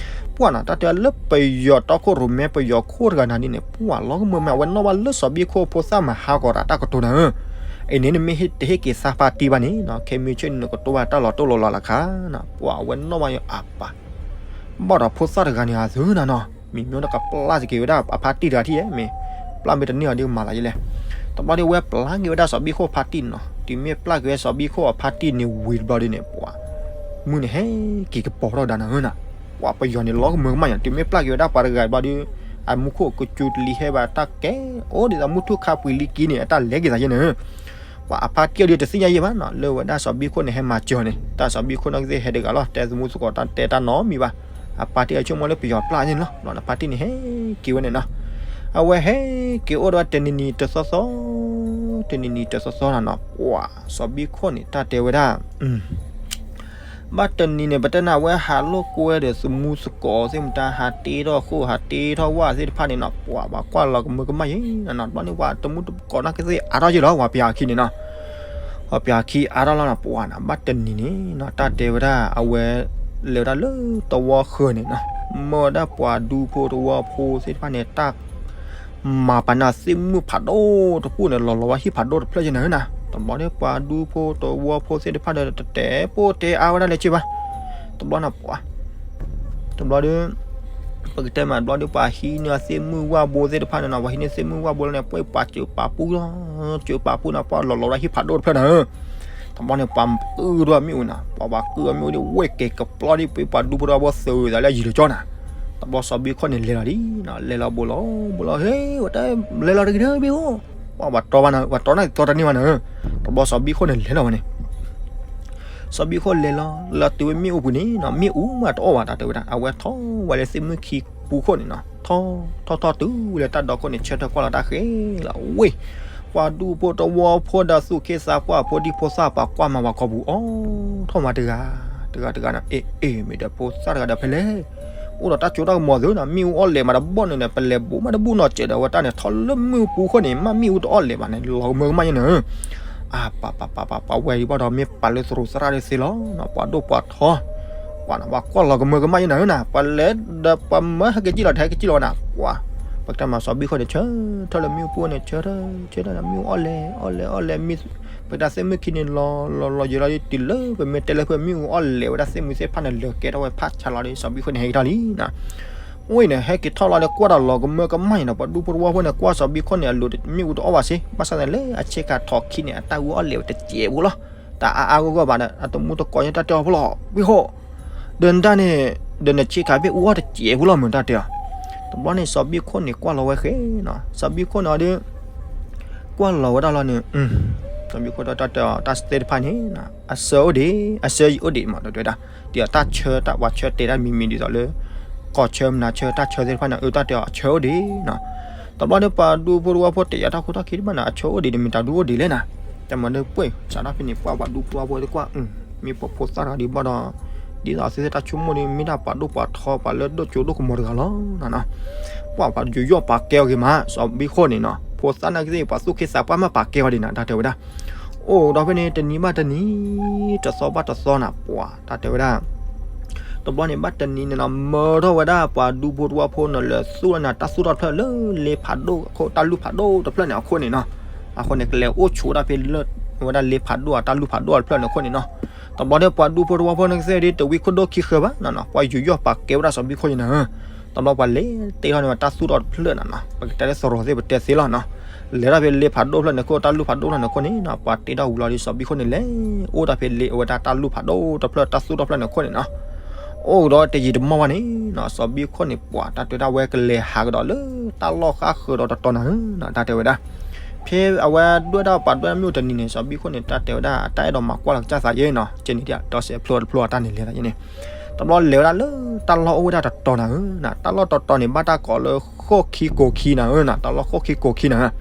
ပှၤနီၤ တၢ်တဲလၢပယီၤတီခိၣ်ရိၣ်မဲပယီၤခိၣ်တဂၤနၤဒ်န့ၣ် ပှၤလီၤကမၢမး အဝဲနီၣ်ဘၣ်လၢစီၤဘံခိၣ်ဖိသၣ်မၤဟးဂီၤတၢ်တၢ်ကတိၤနၤဧၢ အံၤန့ၣ် နမ့ၢ်တဟ့ၣ်က့ၤသးဖါတံၢ်ဘၣ်န့ၣ်နီၤ ခဲမုၢ်ဆ့ၣ်န့ၣ် နကတိၤဘၣ်တၢ်လီၤတိၢ်လီၤလးလၢခါနီၤ ပှၤအဝဲနီၣ်ဘၣ်ယအပၢ် ဘၣ်ဒီးဖိသၣ်တဂၤန့ၣ်အသုနီၤနီၤ မ့ၢ်မ့ၢ်တကပျၢ်စ့ၢ်ကီးဝဲဒၣ်အဖါတံၢ်တဂၤထံၣ်ဧါ မ့ၢ် ပျၢ်မ့ၢ်တန့ၢ်အီၤဒ်မၤသးယဲလဲၣ် တဘျီဒ်ဝဲပျၢ်က့ၤဝဲဒၣ်စီၤဘံခိၣ်ဖါတံၢ်န့ၣ်နီၤ တုၤမ့ၢ်ပျၢ်က့ၤဝဲစီၤဘံခိၣ်အဖါတံၢ်န့ၣ်ဝံၤတဘျီဒ်န့ၣ် ပှၤ မုၢ်န့ၣ်ဟဲက့ၤကပီၤထီၣ်ကဒါနၤဧၢနီၤ ပှၤပယီၤန့ၣ်လီၤကမၢကမၣ်ညါ တုၤမ့ၢ်ပျၢ်က့ၤဝဲဒၣ်ပှၤတဂၤဘျီဒီး အမူခိၣ်ကစူၤတလံၤဟဲဘၣ်တၢ်ကဲ အိၣ်ဒ်သိးမုၢ်ထူၣ်ခါပှ့ၤလံကံန့ၣ် အတၢ်လဲၤက့ၤသးယဲန့ၣ် ပှၤအဖါတံၢ်အီၤဒ်တသ့ၣ်ညါယဲဘၣ်နီၤ လၢဝဲဒၣ်စီၤဘံခိၣ်န့ၣ် ဟဲမၤစၢၤန့ၣ် တၢ်စီၤဘံခိၣ်နီၢ်ကသ့ၣ်ဟဲတဂၤလီၤ တဲသမူသကိးတၢ်တဲတၢ်နီတမံၤဘၣ် အဖါတံၢ်အီၤဆိကမိၣ်လၢပယီၤပျၢ်န့ၣ်လီၤ အဖါတံၢ်န့ၣ်ဟဲက့ၤဝဲန့ၣ်နီၤ အဝဲဟဲက့ၤအိၣ်ဒီးတနံၤနံၤတသီသီ တနံၤနံၤတသီသီနီၤနီၤ ပှၤစီၤဘံခိၣ်န့ၣ် တၢ်တဲဝဲဒၣ် ဘၣ်တနံၤန့ၣ် ပတဲနၤ အဝဲဟးလိာ်ကွဲဒီးသမူသကိးသ့ၣ်မတၤ ဟးတ့ထီၣ်ဃိၣ် ဟးတ့ထီၣ်ဝၣ်သ့ၣ်တဖၣ်န့ၣ်နီၤ, ပှၤဘၣ်ကွၢ်လီၤကမၢကမၣ်ယဲနီၤ. တဘျီန့ၣ် ပှၤတမူတကိးနာ်က့သ့ၣ်အါထီၣ်ယဲလီၤ, ပှၤပယၤခံန့ၣ်နီၤ, ပှၤပယၤခံအါထီၣ်လီၤနီၤ. ပှၤနီၤ ဘၣ်တနံၤန့ၣ်နီၤ တၢ်တဲဝဲဒၣ် အဝဲလဲၤဝဲဒၣ်လၢသဝီဃၢၤန့ၣ်နီၤ, မၢဝဲဒၣ်ပှၤဒူဖိသဝီဖိသ့ၣ်တဖၣ်န့ၣ် တၢ် မၤပာ်နၤသ့ၣ်မုၢ်ဖးဒိၣ်တပူၤန့ၣ် လီၤလီၤဝဲဟံၣ်ဖးဒိၣ်တဖျၢၣ်ယဲနၤဧၢနီၤ. တဘျီန့ၣ် ပှၤဒူဖိသဝီဖိသ့ၣ်တဖၣ်ဒီး တတဲပိာ်တဲအါဝဲဒၣ်လၢၤဘၣ်. တဘျီန့ၣ် ပှၤ တဘျီဒီး ပကတဲမး တဘျီဒီး ပှၤဟံးန့ၢ်သ့ၣ်မုၢ်ဝၣ်ဘိသ့ၣ်တဖၣ်န့ၣ်နီၤ, ပှၤဟံးန့ၢ်သ့ၣ်မုၢ်ဝၣ်ဘိလီၤန့ၣ် ပှၤပာ်စၢၤပာ်ပူၤလီၤ, စၢၤပာ်ပူၤန့ၣ် ပှၤလီၤလီၤဝဲဒၣ်ဟံၣ်ဖးဒိၣ်တဖျၢၣ်နၤဧၢ. တဘျီန့ၣ် ပှၤကုၢ်ထီၣ်မ့ၣ်အူနီၤ, ပှၤပှၤကုၢ်ထီၣ်မ့ၣ်အူဒီး ဝဲၢ်က့ၤကပျီဒ်ပှၤဒူဖိသဝီဖိသုးသးလၢယံၤလၢကၠီနၤ. တဘျီစီၤဘံခိၣ်န့ၣ်လဲၤလီၤဒ်နီၤ, လဲၤလီၤဘိးလီၤဘိးလီၤ ဟ့ ဝဲတလဲၤလီၤတဂ့ၤတဘ့ၣ်ဧိၤ, ပှၤပှၤတီဘၣ်နၤ ပှၤတီန့ၣ်တီတန့ၢ်ဘၣ်နၤဧၢ. တဘျီစီၤဘံခိၣ်န့ၣ်လဲၤလီၤဝဲန့ၣ် စီၤဘံခိၣ်လဲၤလီၤ လဲၤလီၤတုၤဝဲမ့ၣ်အူပူၤန့ၣ်နီၤ, မ့ၣ်အူမးတအိၣ်ဘၣ် တၢ်တဲဝဲဒၣ်, အဝဲထီၣ်ဝဲလၢသ့ၣ်မုၢ်ခံပူၤခိၣ်န့ၣ်နီၤ, ထီၣ်ထီၣ်ထီၣ်တုၤဝဲလၢတၢ်ဒီခိၣ်န့ၣ် ဆၢထၢၣ်ကွၢ်လီၤတၢ်ဃဲလီၤဝ့ၢ်, ပှၤဒူဖိသဝီဖိဒီးသူၣ်က့သးပှၢ်ဖိဒံဖိသၣ်ပှၤကွၢ်မၤဝဲကိာ်ပူၤ အိၣ်ထီၣ်မးတဂၤ တဂၤတဂၤနီၤ, အ့ အ့ မ့ၢ်ဒီးဖိသၣ်တဂၤဒီးဖဲလဲၣ် အိၣ်ဒီးတၢ်စိတၢ်ကမီၤသုနီၤ, မ့ၣ်အူအီၣ်လဲၤမးတဘီၣ်န့ၣ်ဒီး ပလဲၤဘူးမးတဘူၣ်နီၤ, စဲးဒီးဝဲတၢ်န့ၣ် ထီၣ်လၢမုၢ်ပူၤခိၣ်န့ၣ် မ့ၢ်မ့ၣ်အူတအီၣ်လဲၤဘၣ်န့ၣ် လီၤကမၢကမၣ်ယဲနၤဧၢ. အါ ပှၤပှၤပှၤပှၤဝဲဒံးဘၣ်ဒီး မ့ၢ်ပာ်လၢသရူးသရၣ်ဒၣ်သ့လီၤနီၤ, ပှၤဒိၣ်ပှၤထီ ပှၤနီၤ ပှၤကွၢ်လီၤကမၢကမၣ်ယဲနၤဧၢနီၤ, ပှၤလဲၤဒီးပှၤမၢဟဲက့ၤကံၣ်လီၤ တဟဲက့ၤကံၣ်လီၤဝဲနၤ, ပှၤ ပကတဲမးစီၤဘံခိၣ်န့ၣ် ဆၢထၢၣ်လၢမ့ၣ်အူပူၤန့ၣ် ဆၢထၢၣ် ဆၢထၢၣ်လၢမ့ၣ်အူအီၣ်လဲၤ အီၣ်လဲၤအီၣ်လဲၤ မ့ၢ် ပတၢ်သ့ၣ်မုၢ်ခံန့ၣ် လီၤလီၤလီၤယံာ်လီၤဒ်တုၤလၢပမ့ၢ်တဲလၢပမ့ၣ်အူအီၣ်လဲၤဝဲဒၣ်သ့ၣ်မုၢ်သ့ၣ်တဖၣ်န့ၣ် လၢာ်ကဲထီၣ်ဝဲဖးဆါလီၤဒီး စီၤဘံခိၣ်န့ၣ် ဟဲက့ၤထီၣ်လံနီၤ. ဝံၤန့ၣ် ဟဲက့ၤထီၣ်လီၤဒီး ကွၢ်ဒီးလီၤကမၢကမၣ်အံၤနီၤ, ပှၤဒူဖိသဝီဖိန့ၣ် ကွၢ်စီၤဘံခိၣ်န့ၣ် အလိၤမ့ၣ်အူတအီၣ်ဘၣ်စ့ၢ်, ဘၣ်ဆၣ်သနာ်က့လၢအဆ့ကၤထီၣ်ခံန့ၣ် အတၢ်အူအီၣ်လဲၤဝဲတစဲးဖိလီၤ. တၢ်အါအါဂီၢ်ဂီၢ်ဘၣ်ဒီး အတမူတကိးညါတၢ်တဲအီၤဖိလီၤ, ဝံၣ်ဟိၣ်, ဒီးနတၢ်န့ၣ် ဒီးနဆ့ကၤဘ့ၣ်အူအီၣ်တစဲးဖိလီၤ မ့ၢ်တၢ်တဲအီၤ. တဘျီန့ၣ် စီၤဘံခိၣ်န့ၣ် ကွၢ်လီၤဝဲဃဲနီၤ, စီၤဘံခိၣ်န့ၣ်အီၤဒီး ကွၢ်လီၤဝဲဒၣ်လီၤန့ၣ် စီၤဘံခိၣ်တၢ်တဲအီၤ တၢ်သ့ၣ်တဖၣ်န့ၣ် အဆၢအိၣ်ဒံး အဆၢယံၤအိၣ်ဒံးမး တၢ်တဲဝဲဒၣ်, ဒ်သိးတၢ်ဆၢတၢ်ပှၤဆၢတဲာ်တၢ်မံၤမံၤဒ်သိးလၢ ကီၢ်ဆၢမနၤဆၢ တၢ်ဆၢသ့ၣ်တဖၣ်န့ၣ် အၢ တၢ်တဲအီၤအဆၢအိၣ်ဒံးနီၤ. တဘျီဒီး ပှၤဒူဖိသဝီဖိတဲာ်ယၤတၢ်ခိၣ်တၢ်ခံတဘၣ်န့ၣ် အဆၢအိၣ်ဒံးန့ၣ် မ့ၢ်တၢ်ဒုးအိၣ်ဒံးလဲၣ်နီၤ. တမ့ၢ်ဒီးပှဲၤစးထီၣ်ဖဲန့ၣ် ပှၤပှၤဒူဖိသဝီဖိတကွၢ် မ့ၢ်ပှၤဖိသၣ်တဂၤဒံးဘၣ်ဒီး ဒ်သိးသုသ့ၣ်တၢ်ဆိကမိၣ်န့ၣ် မ့ၢ်ဒၣ်ပှၤဒိၣ်ပှၤထီ ပှၤလၢဒိၣ်ကၠိဒိၣ်ကမီၤတဂၤလီၤနီၤ. ပှၤပှၤယူးယီၣ်ပာ်ကဲအီၤဂ့ၤမး စီၤဘံခိၣ်န့ၣ်နီၤ, ဖိသၣ်နာ်က့သ့ၣ် ပှၤသူၣ်က့သးပှၢ်မ့ၢ်ပာ်ကဲအီၤဒံးနီၤ တၢ်တဲဝဲဒၣ်. အိၣ်ဒီးဖဲန့ၣ် တနံၤဘၣ်တနံၤ တသီဘၣ်တသီနီၤ ပှၤ တၢ်တဲဝဲဒၣ် တဘျီန့ၣ် ဘၣ်တနံၤန့ၣ်နီၤ မၢထီၣ်ဝဲဒၣ်ပှၤဒူဖိသဝီဖိန့ၣ် လဲၤသူၣ်လီၤနၤတၢ်သူၣ်ထီၣ်တဖျၢၣ်လၢလ့ဖးဒိၣ်အခိၣ် တၢ်လုၢ်ဖးဒိၣ်တဖျၢၣ်န့ၣ်အခိၣ်န့ၣ်နီၤ. အဃိန့ၣ် ကလဲၤအိၣ်ဆိးဒၣ်ဖဲလၢ ဝဲဒၣ်လ့ဖးဒိၣ်အတၢ်လုၢ်ဖးဒိၣ်တဖျၢၣ်န့ၣ်အခိၣ်န့ၣ်နီၤ. တဘျီဒီးပှၤဒူဖိသဝီဖိန့ၣ်ကသ့ၣ်ဒ် တဝံခိၣ်ဒိၣ်ခံဃၢၤဘၣ်နီၤနီၤ ပှၤယူးယီၣ်ပာ်ကဲဝဲဒၣ်စီၤဘံခိၣ်န့ၣ်နီၤ. တဘျီပှၤလဲၤတ့ထီၣ်န့ၢ်ဝဲတၢ်သူၣ်ထီၣ်တဖျၢၣ်နီၤနီၤ ပကတဲလၢသရိာ်သ့ၣ်ပတဲသ့လီၤနီၤ. လဲၤဒၣ်ဖဲလ့ဖးဒိၣ်တဖျၢၣ်န့ၣ်အခိၣ် တၢ်လုၢ်ဖးဒိၣ်တဖျၢၣ်န့ၣ်အခိၣ်န့ၣ်နီၤ ပှၤတ့ထီၣ်ဝံၤလီၤဒီး စီၤဘံခိၣ်န့ၣ်လဲၤအိၣ်ဒၣ်ဖဲလ့အဝဲဒၣ်တၢ်လုၢ်ဖးဒိၣ်တဖျၢၣ် တၢ်သူၣ်ထီၣ်တဖျၢၣ်န့ၣ်အခိၣ်န့ၣ်နီၤ. အိၣ်ဒီးတယံာ်တမီၢ်ဘၣ်န့ၣ်နီၤ စီၤဘံခိၣ်န့ၣ် ပှၤတၢ်တဲဝဲဒၣ်ဝဲကလဲၤဟးကဒီးလၢတၢ်လီၢ်ဃၣ်ဃၢၤဒီးတတီၤနၤဧၢနီၤ တၢ်တဲဝဲဒၣ်. ဖဲအဝဲဒွဲၣ်ဒၣ်ပှၤဒွဲၣ်မ့ၣ်အူတနံၤန့ၣ် စီၤဘံခိၣ်န့ၣ် တၢ်တဲဝဲဒၣ် တၢ်အဲၣ်ဒိးမၤကွၢ်လီၤကစၢ်သးယဲနီၤ ကဲန့ၣ်ဒ် ဒီးစဲးဖျိတဖျိအတၢ်န့ၣ်လဲၤသးယဲန့ၣ် တဘျီလဲၤဝဲဒၣ်လၢတၢ်လီၢ်အိၣ်ဝဲဒၣ်တတီၤနၤဧၢနီၤ တၢ်လီၢ်တတီၤန့ၣ် ဘၣ်တၢ်ကိးလၢဃိၣ်ခံကိးခံနၤဧၢနီၤ တၢ်လီၢ်ဃိၣ်ခံကိးခံနၤဧၢ.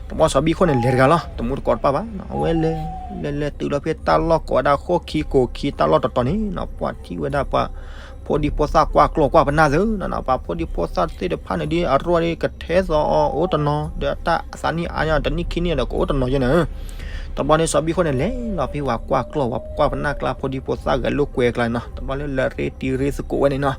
တဘျီစီၤဘံခိၣ်န့ၣ်လဲၤတဂၤလီၤ တမူတကိးတပၣ်ဘၣ်နီၤ အဝဲလဲၤ လဲၤလဲၤတုၤလီၤဖဲတၢ်လီၢ်ကိးဝဲဒၣ်ဃိၣ်ခံကိးခံ တၢ်လီၢ်တတီၤန့ၣ်နီၤ ပှၤထံၣ်ဝဲဒၣ်ပှၤ ဖိဒံဖိသၣ်ကွၢ်ကျီၢ်ကွၢ်ပနၢ်သ့နီၤနီၤ ပှၤဖိဒံဖိသၣ်သ့ၣ်တဖၣ်န့ၣ်ဒ်အရူၢ်ဒ်ကထဲသိးအီၤအိၣ်တနီၤ ဒီးတၢ်သးနံၣ်အါညါတနံၣ်ခံနံၣ်ဒီးကအိၣ်တနီၤယဲန့ၣ်ဧၢ. တဘျီန့ၣ်စီၤဘံခိၣ်န့ၣ်လဲၤလီၤဖဲပှၤကွၢ်ကျီၢ် ပှၤကွၢ်ပနၢ်ကျါဖိဒံဖိသၣ်ဂဲၤလိာ်ကွဲကျါန့ၣ်နီၤ တဘျီလၢလဲၤရ့တံၤရ့သကိးဝဲန့ၣ်နီၤ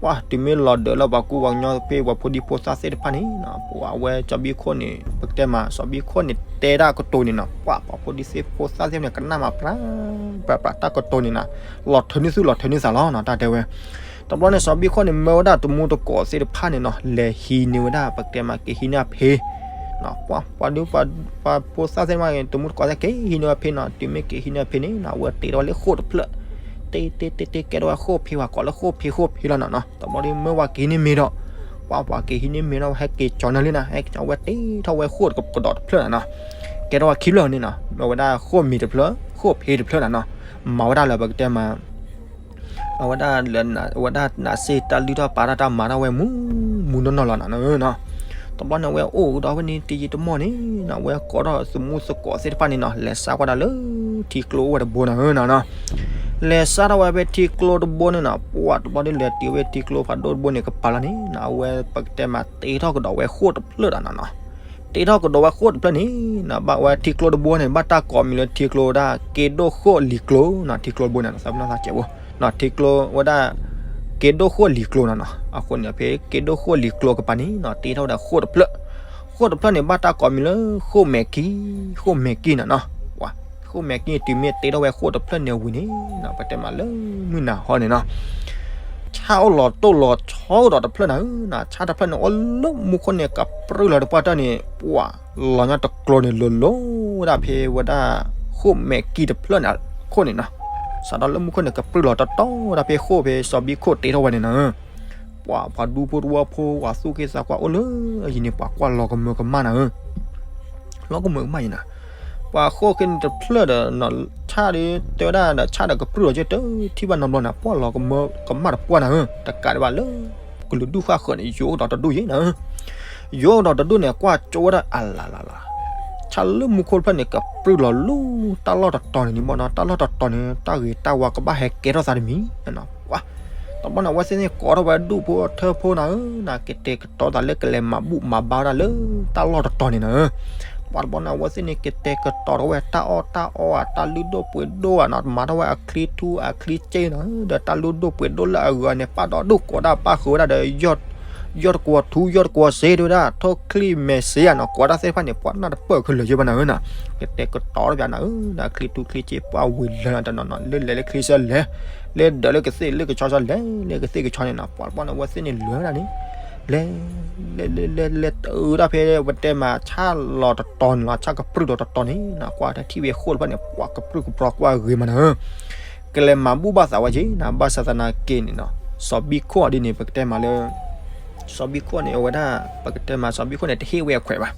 ပှၤတုၤမ့ၢ်လီၤဒၢးလၢပှၤကူပှၤကညီဖဲပှၤဖိဒံဖိသၣ်သ့ၣ်တဖၣ်န့ၣ်နီၤ ပှၤအဝဲစီၤဘံခိၣ်န့ၣ် ပကတဲမး စီၤဘံခိၣ်န့ၣ်တဲဒၣ်ကတိၤန့ၣ်နီၤ ပှၤပှၤဖိဒံဖိသၣ်သ့ၣ်န့ၣ် ကနၣ်မးပြး ပြးပြးတၢ်ကတိၤန့ၣ်နီၤ လီၤထၢနုာ်သူၣ်လီၤထၢနုာ်သးလီၤနီၤ တၢ်တဲဝဲ တဘျီန့ၣ်စီၤဘံခိၣ်န့ၣ် မၢဝဲဒၣ်တမူတကိးသ့ၣ်တဖၣ်န့ၣ်နီၤ လဲၤဟံးန့ၢ်ဝဲဒၣ် ပကတဲမး က့ၤဟံးန့ၢ်အဖ့ ပှၤဒု ပှၤဖိသၣ်သ့ၣ်တဖၣ်န့ၣ် တမူတကိးသ့ၣ် က့ၤဟံးန့ၢ်အဖ့နီၤ တုၤမ့ၢ်က့ၤဟံးန့ၢ်အဖ့န့ၣ်နီၤ အဝဲတ့ထီၣ်ဝဲလၢဃိၣ်တဖျၢၣ် တ့တ့တ့တ့ ကဲထီၣ်ဝဲဃိၣ်ဖ့ ပှၤကိးလၢဃိၣ်ဖ့ဃိၣ်ဖ့လီၤနီၤနီၤ တဘျီဒီးမၢဝဲက့ၤဟံးန့ၢ်မ့ၤဒီး ပှၤပှၤက့ၤဟံးန့ၢ်မ့ၤဒီး ဟဲက့ၤကၠီၤန့ၢ်လံနီၤ ဟဲကၠီၤဝဲတ့ထီၣ်ဝဲဃိၣ်ကဒီးတဖျၢၣ်နီၤနီၤ ကဲထီၣ်ဝဲခံဖျၢၣ်န့ၣ်နီၤ မၢဝဲဒၣ်ဃိၣ်မ့ၤတဖျၢၣ် ဃိၣ်ဖ့တဖျၢၣ်နီၤနီၤ မၤဝဲဒၣ်လၢပကတဲမး အဝဲဒၣ်လၢ အဝဲဒၣ်နးစ့ၣ်တၢ်လုၢ်ထီၣ်ပာ်ထီၣ်တၢ်မၤထီၣ်ဝဲမူ မူနီၢ်နီၢ်လီၤနီၤနီၤ တဘျီန့ၣ် အဝဲအိၣ်ကဒီးဖဲန့ၣ် တယံာ်တမီၢ်န့ၣ်နီၤ အဝဲကိးထီၣ်သမူသကိးသ့ၣ်တဖၣ်န့ၣ်နီၤ လဲၤစးကွၢ်ဒၣ်လၢထံကျိအိၣ်ဝဲတဘိနီၤနီၤနီၤ လဲၤစးထီၣ်ဝဲဖဲထံကျိတဘိန့ၣ်နီၤ, ပှၢ်တဘျီဒုးလဲၤတုၤဝဲထံကျိဖးဒိၣ်တဘိန့ၣ် ကပၤလီၤန့ၣ်နီၤ, အဝဲပကတဲမးတ့ထီၣ်ကဒီးဝဲဃိၣ်တဖျၢၣ်ဒီးနီၤနီၤ, တ့ထီၣ်ကဒီးဝဲဃိၣ်တဖျၢၣ်န့ၣ်နီၤ, ဘၣ်ဝဲထံကျိတဘိန့ၣ် ဘၣ်တၢ်ကိးမံၤလၢထံကျိဝဲဒၣ် က့ဒိၣ်ဃိၣ်လံၤကျိနီၤ, ထံကျိတဘိန့ၣ် သးပ့ၤနီၣ်သးစဲးဖိနီၤ, ထံကျိဝဲဒၣ် က့ဒိၣ်ဃိၣ်လံၤကျိနီၤနီၤ, အဃိန့ၣ်ဖဲက့ဒိၣ်ဃိၣ်လံၤကျိကပၤန့ၣ်နီၤ, တ့ထီၣ်ဝဲဒၣ်ဃိၣ်တဖျၢၣ်, ဃိၣ်တဖျၢၣ်န့ၣ် ဘၣ်တၢ်ကိးမံၤလၢ ဃိၣ်မဲာ်ကံ, ဃိၣ်မဲာ်ကံနီၤနီၤ, ပှၤ ဃိၣ်မဲာ်ကံတုၤမ့ၢ်တ့ထီၣ်ဝဲဃိၣ်တဖျၢၣ်န့ၣ်ဝံၤန့ၣ်နီၤ, ပတဲမးလၢမုၢ်နၤဟီန့ၣ်နီၤ ဆၣ်အိၣ်လီၤတိၢ်လီၤဆီအိၣ်ဒီးတဖျၢၣ်နၤဧၢနီၤ, ဆၣ်တဖျၢၣ်န့ၣ် အိၣ်လၢမူခိၣ်န့ၣ် ကပြုၢ်လီၤတပှၢ်တၢၢ်န့ၣ် ပှၤ လီၤညါတကျိၤန့ၣ် လိၤလိၤဝဲဒၣ်ဖဲဝဲဒၣ် ဃိၣ်မဲာ်ကံတဖျၢၣ်န့ၣ်အခိၣ်န့ၣ်နီၤ, စးထီၣ်လၢမူခိၣ်န့ၣ် ကပြုၢ်လီၤတီတီဝဲဒၣ်ဖဲဃိၣ်ဖဲစီၤဘံခိၣ်တ့ထီၣ်ဝဲန့ၣ်နီၤဧၢ ပှၤ ပှၤဒူဖိတဝီဖိ ပှၤသူၣ်က့သးကွၢ်အိၣ်လၢအယံၤန့ၣ် ပှၤကွၢ်လီၤကမၢကမၣ်နၤဧၢ, လီၤကမၢကမၣ်ယံၤနၤ, ပှၤဃိၣ်ခဲန့ၣ်တဖျၢၣ်ဒီး ဆၣ်ဒီး တဲဝဲဒၣ်ဒီးဆၣ်ဒီးကပြုၢ်လီၤက့ၤတထံၣ်ဘၣ်နီတဘျီန့ၣ် ပှၤလီၤကမၢကမၣ်တပှၢ်နၤဧၢ, တကးဒံးဘၣ်လၢ ကလုာ်ဒူၣ်ဃၣ်ဃၢၤန့ၣ် ယိၤအိၣ်ဒီးတဒူၣ်ယဲနၤဧၢ ယိၤအိၣ်ဒီးတဒူၣ်န့ၣ် ကွၢ်ကၠိဝဲဒၣ်အလၤလၤလၤ, ဆၣ်လၢမူခိၣ်တဖျၢၣ်န့ၣ် ကပြုၢ်လီၤလူၤတၢ်လီၢ်တတီၤန့ၣ်န့ၣ်မ့ၢ်နီၤ, တၢ်လီၢ်တတီၤန့ၣ် တၢ်ဂ့ၤတၢ်ဝါကဘၣ်ဟဲကဲထီၣ်သးတမံၤ, ပှၤ တဘျီန့ၣ် အဝဲသ့ၣ်န့ၣ်ကိးထီၣ်ဝဲဒူၣ်ဖိထၢဖိနၤဧၢ, နကတဲာ်ကတီၤသးလၢကလဲၤမၤဘူၣ်မၤဘါဝဲဒၣ်လၢတၢ်လီၢ်တတီၤန့ၣ်နၤဧၢ, ပှၤတဘျီန့ၣ် အဝဲသ့ၣ်န့ၣ် ကတဲာ်ကတီၤထီၣ်ဝဲတၢ်အီၣ်တၢ်အီဧါ, တၢ်လုၢ်ဒိၣ်ပှ့ၤဒိၣ်ဧါနီၤ, မၤထီၣ်ဝဲအချံထူအချံစ့နီၤ, ဒီးတၢ်လုၢ်ဒိၣ်ပှ့ၤဒိၣ်လၢအဂၤန့ၣ် ပာ်ဒီးဒိၣ်ကိးဒၣ်ပာ်ဃုာ်ဝဲဒၣ်ဒီး ယီၢ်တကွီၤထူ ယီၢ်တကွီၤစ့ တဲဝဲဒၣ် ထိၣ်ချံမဲာ်စ့ဧါနီၤ, ကိးဒၣ်သ့ၣ်တဖၣ်န့ၣ် ပှၤနၢ်တပၢၢ်ခဲလၢာ်ယဲဘၣ်နၤဧၢနီၤ, ကတဲာ်ကတီၤထီၣ်ပၠးနၤဧၢ, ဒီးချံထူချံစ့ပှၤဝံၤလၢာ်နီၤ, တနီၤနီၤ လၢလဲၤလၢချံစၢလဲၤ, လၢဒၢးလၢကသ့ၣ်လၢကဆီစၢလဲၤ, လၢကသ့ၣ်ကဆီန့ၣ်နီၤ, ပှၤတဘျီန့ၣ် အဝဲသ့ၣ်န့ၣ်လဲၤဝဲဒၣ်န့ၣ်, လဲၤ လဲၤ လဲၤ လဲၤ တုၤဒၣ်ဖဲ ပတဲမးဆၣ်လီၤတတီၤန့ၣ်လီၤ, ဆၣ်ကပြုၢ်လီၤတတီၤန့ၣ်နီၤ, ကွၢ်တၢ်ထံၣ်ဝဲဃိၣ်တဖျၢၣ်န့ၣ် ပှၤကပြုၢ်ကပြီၤကွၢ်ဂ့ၤမးနၤဧၢ ကလဲၤမၤဘူၣ်ဘၣ်သးဝဲက့ၤနၤ, ဘၣ်ဆၣ်သနာ်က့န့ၣ်နီၤ, စီၤဘံခိၣ်အီၤဒ်န့ၣ် ပကတဲမးလၢ စီၤဘံခိၣ်န့ၣ် အဝဲဒၣ် ပကတဲမး စီၤဘံခိၣ်န့ၣ် တဟ့ၣ်ဝဲအခွဲးဘၣ်.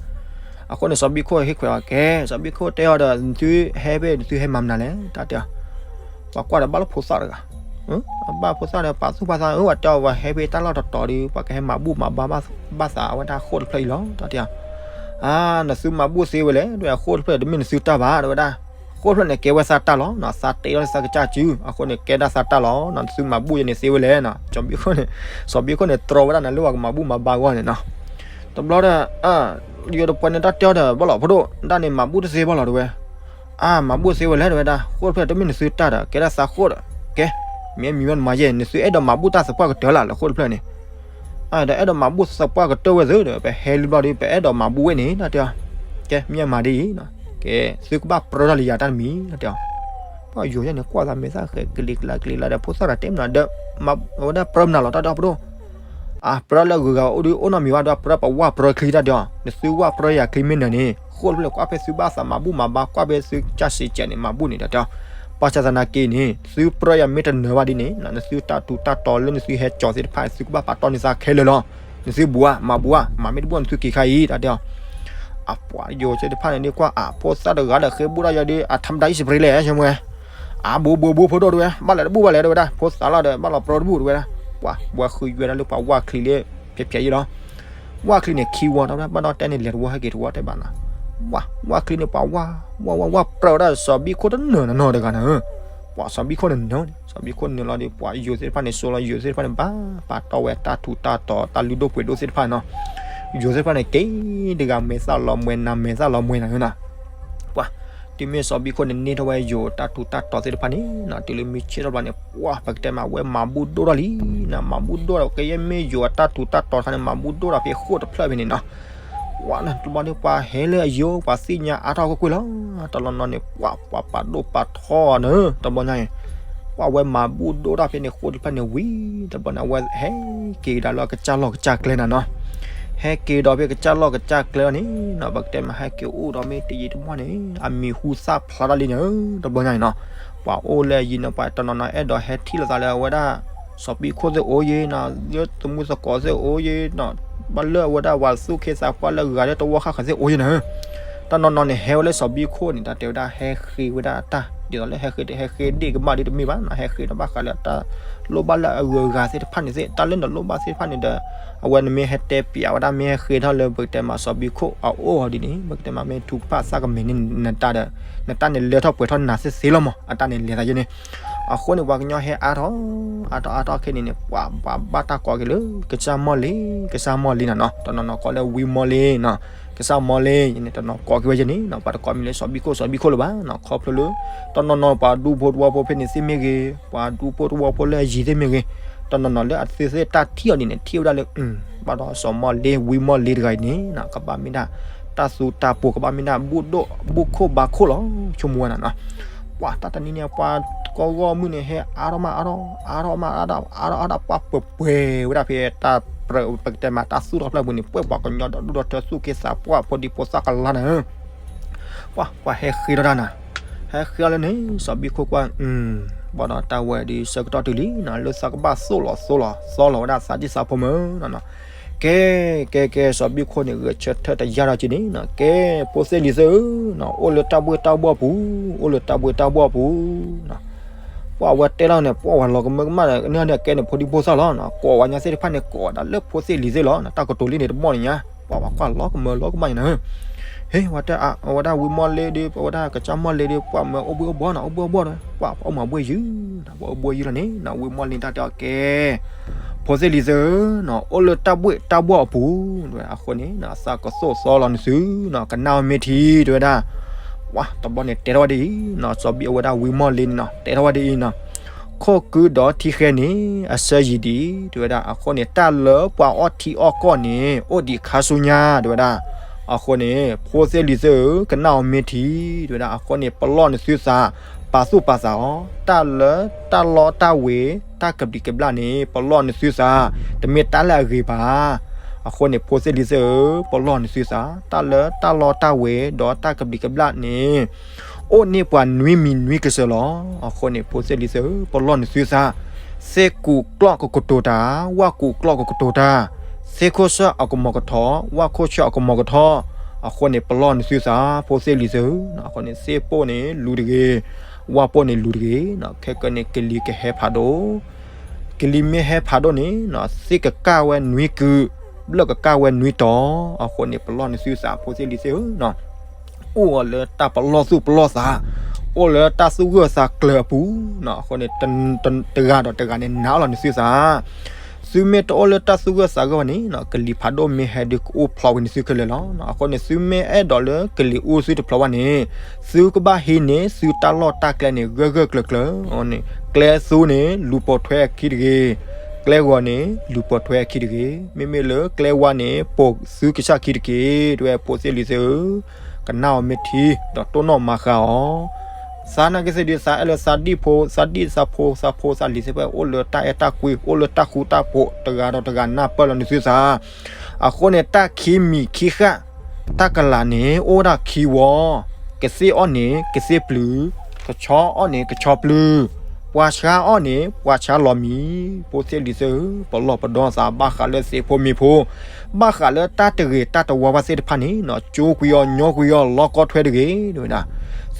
အဃိန့ၣ် စီၤဘံခိၣ်ဟ့ၣ်ခွဲးအီၤ ကဲ စီၤဘံခိၣ်တဲအီၤဒီး နသုဟဲဖဲ နသုဟဲမၤမနုၤလဲၣ် တၢ်တဲအီၤ, ပှၤကွၢ်ဒီးဘၣ်လၢဖိသၣ်တဂၤ, ဘၣ်ဖိသၣ်ဒီးပာ်သူၣ်ပာ်သး အဝဲတဲအီၤ ပှၤဟဲဖဲတၢ်လီၢ်တတီၤဒီး ပှၤကဟဲမၤဘူၣ်မၤဘါဘၣ်သးအဝဲဒၣ်ဃိၣ်တဖျၢၣ်အံၤလီၤ တၢ်တဲအီၤ. အါ နသုမၤဘူၣ်သ့ဝဲလဲၣ် တဲဝဲဒၣ် ဃိၣ်တဖျၢၣ်တမ့ၢ်နသုတၢ်ဘၣ် တဲဝဲဒၣ်, ဃိၣ်တဖျၢၣ်န့ၣ် ကဲဝဲသးတၢ်လီၤနီၤ, သးတ့ထီၣ်လၢသးကစၢ်စု, အဃိန့ၣ် ကဲဒၣ်သးတၢ်လီၤနီၤ, နသုမၤဘူၣ်ယဲန့ၣ်သ့ဝဲလဲၣ်နီၤ, စီၤဘံခိၣ်န့ၣ်, စီၤဘံခိၣ်န့ၣ် တြီဝဲဒၣ်နၤလၢပှၤကမၤဘူၣ်မၤဘါအဂီၢ်န့ၣ်နီၤ. တဘျီဒီး ယိၤတပှဲၤန့ၣ်တၢ်တဲအီၤဒီး ဘၣ်လီၤဖိဒိၣ် ဒၣ်န့ၣ်မၤဘူၣ်တသ့ဘၣ်လီၤ တဲဝဲ. အါ မၤဘူၣ်သ့ဝဲလဲၣ် တဲဝဲဒၣ်, ဃိၣ်တဖျၢၣ်တမ့ၢ်နသုတၢ်ဒီး ကဲဒၣ်သးဃိၣ်ဒီး, ကဲ, မ့ၢ်မံၤဝဲနမၤယဲ နသုအဲၣ်ဒိးမၤဘူၣ်တၢ်သပှၢ်ကတၢၢ်လၢ်လၢဃိၣ်တဖျၢၣ်န့ၣ် အါ ဒီးအဲၣ်ဒိးမၤဘူၣ်သပှၢ်ကတၢၢ်ဝဲသုဒီး ပဟဲလံဘျီဒီး ပအဲၣ်ဒိးမၤဘူၣ်ဝဲန့ၣ် တၢ်တဲအီၤ, ကဲ မ့ၢ်မၤဒ်အံၤ, ကဲ သုကဘၣ်ပြၢထီၣ်လံယၤတၢ်တမံၤ တၢ်တဲအီၤ. ပှၤယိၤယဲန့ၣ် ကွၢ်သးမဲာ်သၣ်ဃဲၤကလံၤကျါကလံၤကျါဒီး ဖိသၣ်တၢ်တဲမနုၤဒီး, အဝဲဒၣ်ပြၢမနုၤလီၤ တၢ်တဲအီၤဖိဒိၣ် အါ ပြၢလၢအဂုၤအဂၤအိၣ်ဒုးအိၣ်နီတမံၤဘၣ်ဒီး ပြၢပဝၢ်ပြၢချံ တၢ်တဲအီၤ, နသုဝၢ်ပြၢယၤချံမ့ၢ်နၢၤန့ၣ် ဃိၣ်တဖျၢၣ်ကွၢ်ဖဲသုဘၣ်သးမၤဘူၣ်မၤဘါ ကွၢ်ဖဲသုကစၢ်စံးကဲးန့ၣ် မၤဘူၣ်န့ၣ် တၢ်တဲအီၤ. ဘၣ်ဆၣ်သနာ်က့န့ၣ် သုပြၢယၤမ့ၢ်တနၢၤဘၣ်ဒ်န့ၣ် နသုတၢ်ထူးတၢ်တီၤလၢနသုဟဲကၠီၤသ့ၣ်တဖၣ် သုကဘၣ်ပာ်တီၢ်န့ၢ်သးခဲလၢာ်လီၤ. နသုဘူးဧါ မၤဘူးဧါ, မၤမ့ၢ်တဘူး နသုက့ၤခါအံၤ တၢ်တဲအီၤ. အပှၤယိၤသ့ၣ်တဖၣ်န့ၣ်ဒ်ကွၢ် အဖိသၣ်တဂၤဒီးဃ့ဘူၣ်ဒၣ်ယၤဒီး အထါမတၤအံၣ်စပရ့လဲၣ် ဆၢမွဲ အါ ဘူးဘူးဘူး ဖိဒိၣ် တဲဝဲ, ဘၣ်လဲၤတဘူၣ်ဘၣ်လဲၤ တဲဝဲဒၣ်, ဖိသၣ်လီၤဒီး ဘၣ်လီၤပြၢတဘူၣ် တဲဝဲဒၣ်. ပှၤ ပှၤဃုယွဲဒၣ်လၢပှၤဝၢ်ချံလၢ ဖျဲးဖျဲးယံၤလီၤ. ဝၢ်ချံန့ၣ်ခံဝီ တဲဝဲဒၣ်, ဘၣ်ဒီးတဲန့ၣ် လဲၤတဝီဟဲက့ၤတဝီ တဲဘၣ်နၤ, ဝၢ် ဝၢ်ချံန့ၣ် ပှၤဝၢ် ဝၢ်ဝၢ်ဝၢ်ပြၢဝဲဒၣ် စီၤဘံခိၣ်တနၢၤနီတဂၤနၤဧၢ. ပှၤစီၤဘံခိၣ်န့ၣ်နၢၤန့ၣ် စီၤဘံခိၣ်နၢၤလီၤဒီး ပှၤယိၤသ့ၣ်တဖၣ်န့ၣ် စိလီၤ ယိၤသ့ၣ်တဖၣ်န့ၣ် ဘၣ်ပာ်တီၢ်ဝဲတၢ်ထူးတၢ်တီၤ တၢ်လုၢ်ဒိၣ်ပှ့ၤဒိၣ်သ့ၣ်တဖၣ်နီၤ. ယိၤသ့ၣ်တဖၣ်န့ၣ် က့ၤတဂၤမဲာ်သၣ်လီၤမှဲ နၤမဲာ်သၣ်လီၤမှဲနၤဧၢနီၤ. ပှၤ တုၤမ့ၢ်စီၤဘံခိၣ်န့ၣ် န့ၢ်ထီၣ်ဝဲယိၤတၢ်ထူးတၢ်တီၤသ့ၣ်တဖၣ်န့ၣ်နီၤ တုၤလၢမုၢ်ဆ့ၣ်ထီၣ်ဘျီန့ၣ် ပှၤ ပကတဲမး အဝဲမၤဘူၣ်ဒိၣ်ထီၣ်လံနီၤ, မၤဘူၣ်ဒိၣ်ထီၣ် ကယဲၢ်မ့ၢ်ယိၤအတၢ်ထူးတၢ်တီၤတခါန့ၣ် မၤဘူၣ်ဒိၣ်ထီၣ်ဖဲဃိၣ်တဖျၢၣ်ဖဲန့ၣ်နီၤ. ပှၤန့ၣ် တဘျီန့ၣ် ပှၤဟဲလၢအယိၤ ပှၤသ့ၣ်ညါအါထီၣ်ကွ့ၢ်ကွ့ၢ်လီၤ. တလီၤနီၤန့ၣ် ပှၤ ပှၤပာ်ဒိၣ်ပာ်ထီအီၤန့ၣ် တဘျီညါအံၤ ပှၤဝဲမၤဘူၣ်ဒိၣ်ထီၣ်ဖဲန့ၣ် ဃိၣ်တဖျၢၣ်န့ၣ်ဝံၤ တဘျီန့ၣ် အဝဲဟဲက့ၤကဒါလၢအကစၢ်လီၢ်ကစၢ်ကျဲနၤနီၤ. ဟဲက့ၤဒီးဖဲကစၢ်လီၢ်ကစၢ်ကျဲန့ၣ်နီၤ ပကတဲမး ဟဲက့ၤအိၣ်ဒီးမ့ၢ်တယံာ်တမီၢ်န့ၣ် အမံၤဟူသၣ်ဖျါထီၣ်လံန့ၣ် တဘျီညါအံၤနီၤ. ပှၤအိၣ်လၢအယံၤန့ၣ် ပှၤတနီၤနီၤအဲၣ်ဒိးဟဲထံၣ်လိာ်သးလၢအဝဲဒၣ် စီၤဘံခိၣ်သ့ၣ်အိၣ်ယဲနီၤ, လၢသမူသကိးသ့ၣ်အိၣ်ယဲနီၤ, ဘၣ်လၢအဝဲဒၣ်ပှၤသူၣ်က့သးပှၢ်လၢဂၤလၢတဝီဃၣ်ဃၢၤသ့ၣ်အိၣ်ယဲန့ၣ် တနီၤနီၤန့ၣ် ဟဲဝဲလၢစီၤဘံခိၣ်န့ၣ် တၢ်တဲဝဲဒၣ် ဟဲဃ့ဝဲဒၣ်အတၢ် ဒ်သိးလၢဟဲဃ့ ဟဲဃ့ဒ့ၣ်ကမၣ်ဒ်တမ့ၢ်ဘၣ်နီၤ, ဟဲဃ့ဒီးဘၣ်ဃးလၢတၢ်လိၣ်ဘၣ်လၢအဂုၤအဂၤသ့ၣ်တဖၣ်န့ၣ်သ့ၣ် တၢ်လၢနလိၣ်ဘၣ်သ့ၣ်တဖၣ်န့ၣ်ဒီး အဝဲနမ့ၢ်ဟဲတဲပျးဝဲဒၣ် မ့ၢ်ဟဲဃ့ထီၣ်လၢပကတဲမးစီၤဘံခိၣ်အအိၣ်အီၤဒ်န့ၣ် ပကတဲမးမ့ၢ်ထုကဖၣ်သၣ်ကမဲာ်န့ၢ်နတၢ်ဒီး နတၢ်န့ၣ်လၢထီၣ်ပှဲၤထီၣ်နၤသ့သ့လီၤမး အတၢ်န့ၣ်လဲၤသးယဲန့ၣ် အဃိန့ၣ် ပှၤကညီဟဲအါထီၣ် အါထီၣ်အါထီၣ်ခဲန့ၣ်န့ၣ် ပှၤဘၣ်တၢ်ကိးက့ၤလၢ ကစၢ်မီၢ်လ့ ကစၢ်မီၢ်လ့နီၤနီၤ, တနီၤနီၤကိးလၢဝံမီၢ်လ့နီၤ, ကစၢ်မီၢ်လ့န့ၣ် တနီၤကိးက့ၤဝဲယဲန့ၣ်နီၤ, ပှၤတကိးမံၤလၢစီၤဘံၣ်ခိၣ် စီၤဘံၣ်ခိၣ်လၢၤဘၣ်နီၤ, ခီဖျိလၢ တနီၤနီၤပှၤဒူဖိတဝီဖိဖဲန့ၣ်သ့ၣ်မ့ၢ်ဂ့ၤ, ပှၤဒူဖိတဝီဖိလၢအယံၤသ့ၣ်မ့ၢ်ဂ့ၤ, တနီၤနီၤလၢအသ့ၣ်သ့ၣ်တၢ်ထံၣ်အီၤန့ၣ်န့ၣ် ထံၣ်ဝဲဒၣ်လၢ ဘၣ်ဒီးစီၤမီၢ်လ့ ဝံမီၢ်လ့တဂၤအံၤန့ၣ်နီၤ ကဘၣ်မ့ၢ်ဒၣ် တၢ်သူတၢ်ပိၤ ကဘၣ်မ့ၢ်ဒၣ် ဘူၣ်ဒိၣ် ဘူၣ်ခိၣ်ဘါခိၣ်လီၤ ဆိကမိၣ်ဝဲဒၣ်နီၤ. ပှၤတၢ်တနံၤန့ၣ် ပှၤကိးဂီၢ်မုၢ်န့ၣ် ဟဲအါထီၣ်မးအါထီၣ် အါထီၣ်မးအါထီၣ် အါထီၣ်အါထီၣ် ပှၤပှဲၤပှဲၤဝဲဒၣ်ဖဲတၢ်ပြၢ ပကတဲမး တၢ်သူၣ်ထီၣ်ဖျၢၣ်ပူၤန့ၣ် ပှဲၤပှၤကညီဒီဒူၣ်ဒီထၢ သူၣ်က့သးပှၢ် ဖိဒံဖိသၣ်ကလါန့ၣ် ပှၤ ပှၤဟဲဃ့ထီၣ်တၢ်နၤ, ဟဲဃ့ထီၣ်လၢန့ၣ် စီၤဘံၣ်ခိၣ်ကွၢ် ဘၣ်ဒီးတၢ်ဝဲဒ်ဆၢကတီၢ်တုၤလံနီၤ လၢသးကဘၣ်သိၣ်လီၤသိလီၤ သီလီၤဝဲဒၣ်သးဒံၣ်သးဖိမၢနီၤနီၤ. ကဲ ကဲ ကဲ စီၤဘံၣ်ခိၣ်န့ၣ် ဂဲၤဆၢထၢၣ်တယၢ်ဒီးက့ၤန့ၣ်နီၤ ကဲ ဖိသ့ၣ်လံၤသ့ၣ်ဧၢနီၤ အိၣ်လၢတၢ်ဘှ့ၣ်တၢ်ဘှီၣ်ပူၤ အိၣ်လၢတၢ်ဘှ့ၣ်တၢ်ဘှီၣ်ပူၤနီၤ ပှၤဝဲတဲလီၤန့ၣ် ပှၤဝဲလီၤကမၢကမၣ်န့ၣ် န့ၣ်ကဲန့ၣ် ဖိဒံဖိသၣ်လီၤနီၤ ကိးဝဲညါသ့ၣ်တဖၣ်န့ၣ် ကိးဝဲဒၣ်လၢဖိသ့ၣ်လံၤသ့ၣ်လီၤနီၤ တၢ်ကတိၤလံန့ၣ်တဘီၣ်န့ၣ်ညါ ပှၤဝဲကွၢ်လီၤကမၢလီၤကမၣ်န့ၣ်နီၤ ဟ့ ဝဲတဲအဝဲဒၣ်ဝံမီၢ်လ့ဒီး အဝဲဒၣ်ကစၢ်မီၢ်လ့ဒီး ပှၤမၢအိၣ်ဘှံးအိၣ်ဘှီၣ်နီၤ အိၣ်ဘှံးအိၣ်ဘှီၣ်ဒီး ပှၤအိၣ်မၤဘှ့ၣ်ယုၢ်နီၤ ပှၤအိၣ်ဘှံးယုၢ်လီၤန့ၣ်နီၤ ဝံမီၢ်လ့တၢ်တဲအီၤကဲ ဖိသ့ၣ်လံၤသ့ၣ်ဧၢနီၤ အိၣ်လၢတၢ်ဘှ့ၣ်တၢ်ဘှီၣ်အပူၤ တဲဝဲဒၣ်အဃိန့ၣ်နီၤ သးကသိၣ်သီလီၤနသုနီၤ ကနၣ်အီၤမ့ၢ်ထံ တဲဝဲဒၣ် ပှၤတဘျီန့ၣ် တဲထီၣ်ဝဲဒ်အံၤနီၤ စီၤဘံၣ်အဝဲဒၣ်ဝံမီၢ်လ့န့ၣ်နီၤ တဲထီၣ်ဝဲဒ်အံၤနီၤ ခိၣ်ကုဒီးထံဃဲန့ၣ် အဆၢယံၤဒံး တဲဝဲဒၣ် အဃိန့ၣ် တၢ်လၢပှၤအီၣ်ထံအီၣ်ကီၢ်န့ၣ် အိၣ်ဒံးခါဆူညါ တဲဝဲဒၣ် အဃိန့ၣ် ဖိသ့ၣ်လံၤသ့ၣ်ဧၢ ကနၣ်အီၤမ့ၢ်ထံ တဲဝဲဒၣ် အဃိန့ၣ် ပလီၢ်နသုသး ပာ်သူၣ်ပာ်သးအီၤ တၢ်လၢတၢ်လီတၢ်ဝ့ၤ တၢ်ကဘျံးကဘျၣ်န့ၣ် ပလီၢ်နသုသး တမ့ၢ်တၢ်လၢအဂ့ၤဘၣ် အဃိန့ၣ် ဖိသ့ၣ်လံၤသ့ၣ်ဧၢ ပလီၢ်နသုသး တၢ်လၢတၢ်လီတၢ်ဝ့ၤ ဒီးတၢ်ကဘျံးကဘျၣ်န့ၣ် အိၣ်န့ၢ်ပှၤနွံမံၤနွံကစၢၢ်လီၤ. အဃိန့ၣ် ဖိသ့ၣ်လံၤသ့ၣ်ဧၢ ပလီၢ်နသုသး, သ့ၣ်ကူးကျီၢ်ကကတိၤတၢ်, ဝၣ်ကူးကျီၢ်ကကတိၤတၢ်, သ့ၣ်ခိၣ်ဆၢၣ်အကမီၤကထီ, ဝၣ်ခိၣ်ဆၢၣ်အကမီၤကထီ, အဃိန့ၣ် ပလီၢ်နသုသး ဖိသ့ၣ်လံၤသ့ၣ်ဧၢ, အဃိန့ၣ် သ့ၣ်ပိၢ်န့ၣ်လူၤတဂ့ၤ, ဝၣ်ပိၢ်န့ၣ်လူၤတဂ့ၤ, ခဲကနံၣ်န့ၣ် ကလံၤကဟဲဖးဒိၣ် ကလံၤမ့ၢ်ဟဲဖးဒိၣ်န့ၣ် သ့ၣ်ကကၢ်ဝဲနွံကု, ဘျၢၣ်ကကၢ်ဝဲနွံတီၤ, အဃိန့ၣ် ပလီၢ်နသုသး ဖိသ့ၣ်လံၤသ့ၣ်ဧၢ, အိၣ်အီၤလၢတၢ်ပလီၢ်သူၣ်ပလီၢ်သး, အိၣ်လၢတၢ်သူၣ်ဂၢၢ်သးကျၢၤအပူၤ, အဃိန့ၣ် တဂၤဒီးတဂၤန့ၣ် နာ်အီၤလီၤနသုသး သုမ့ၢ်တအိၣ်လၢတၢ်သူၣ်ဂၢၢ်သးဂၢၢ်ဘၣ်န့ၣ် ကလံၤဖးဒိၣ်မ့ၢ်ဟဲဒုးကအိၣ်ဖျိးဝံၤနသုခဲလၢာ်လီၤ. အဃိန့ၣ် သုမ့ၢ်အဲၣ်ဒိးလၢကလံၤအူသုတဖျိးဘၣ်န့ၣ် သုကဘၣ်ဟံးန့ၢ် သုတၢ်လီၢ်တၢ်ကျဲန့ၣ် ဂၢၢ်ဂၢၢ်ကျၢၤကျၢၤ, ကျဲသူန့ၣ် လူၤပိာ်ထွဲအခံတဂ့ၤ, ကျဲဂီၤန့ၣ် လူၤပိာ်ထွဲအခံတဂ့ၤ, မ့မ့ၢ်လၢကျဲဝါန့ၣ် ပိာ်သုကစၢ်ခံတက့ၢ်, တဲဝဲဖိသ့ၣ်လံၤသ့ၣ်ဧၢ, ကနၣ်အီၤမ့ၢ်ထံ ဒီးတိၢ်နီၣ်မၤဃါအီၤ သးနာ်က့သ့ၣ်ဒုး သးအဲၣ်လၢသးဒံၣ်ဖိ သးဒံၣ်သးဖိ သးဖိသးလံၤသ့ၣ်ဖဲ အိၣ်လၢတၢ်အဲၣ်တၢ်ကွံ အိၣ်လၢတၢ်ဃူတၢ်ဖိး တဂၤဒီးတဂၤနၢ်ပၢၢ်လီၤနသုသး, အဃိန့ၣ် တၢ်ခံမံၤခံဃၣ် တၢ်ကလၤန့ၣ် အိၣ်ဝဲဒၣ်ခံဝီ, ကသ့ၣ်အီၣ်န့ၣ် ကသ့ၣ်ပျုၤ, ကဆီအီၣ်န့ၣ် ကဆီပျုၤ, ပှၤဆါအီၣ်န့ၣ် ပှၤဆါလီၤမံၤ, ဖိသ့ၣ်လံၤသ့ၣ်ဧၢ, ပလီၢ်ပဒီသး ဘၣ်ဃးလၢသ့ၣ်ဖိမ့ၢ်ဖိ ဘၣ်ဃးလၢတၢ်တဂ့ၤတၢ်တဝါဘၣ်သ့ၣ်တဖၣ်န့ၣ် ကၠိကွံာ်အီၤညီကွံာ်အီၤ လီၢ်ကီထွဲတဂ့ၤ တဲဝဲဒၣ်,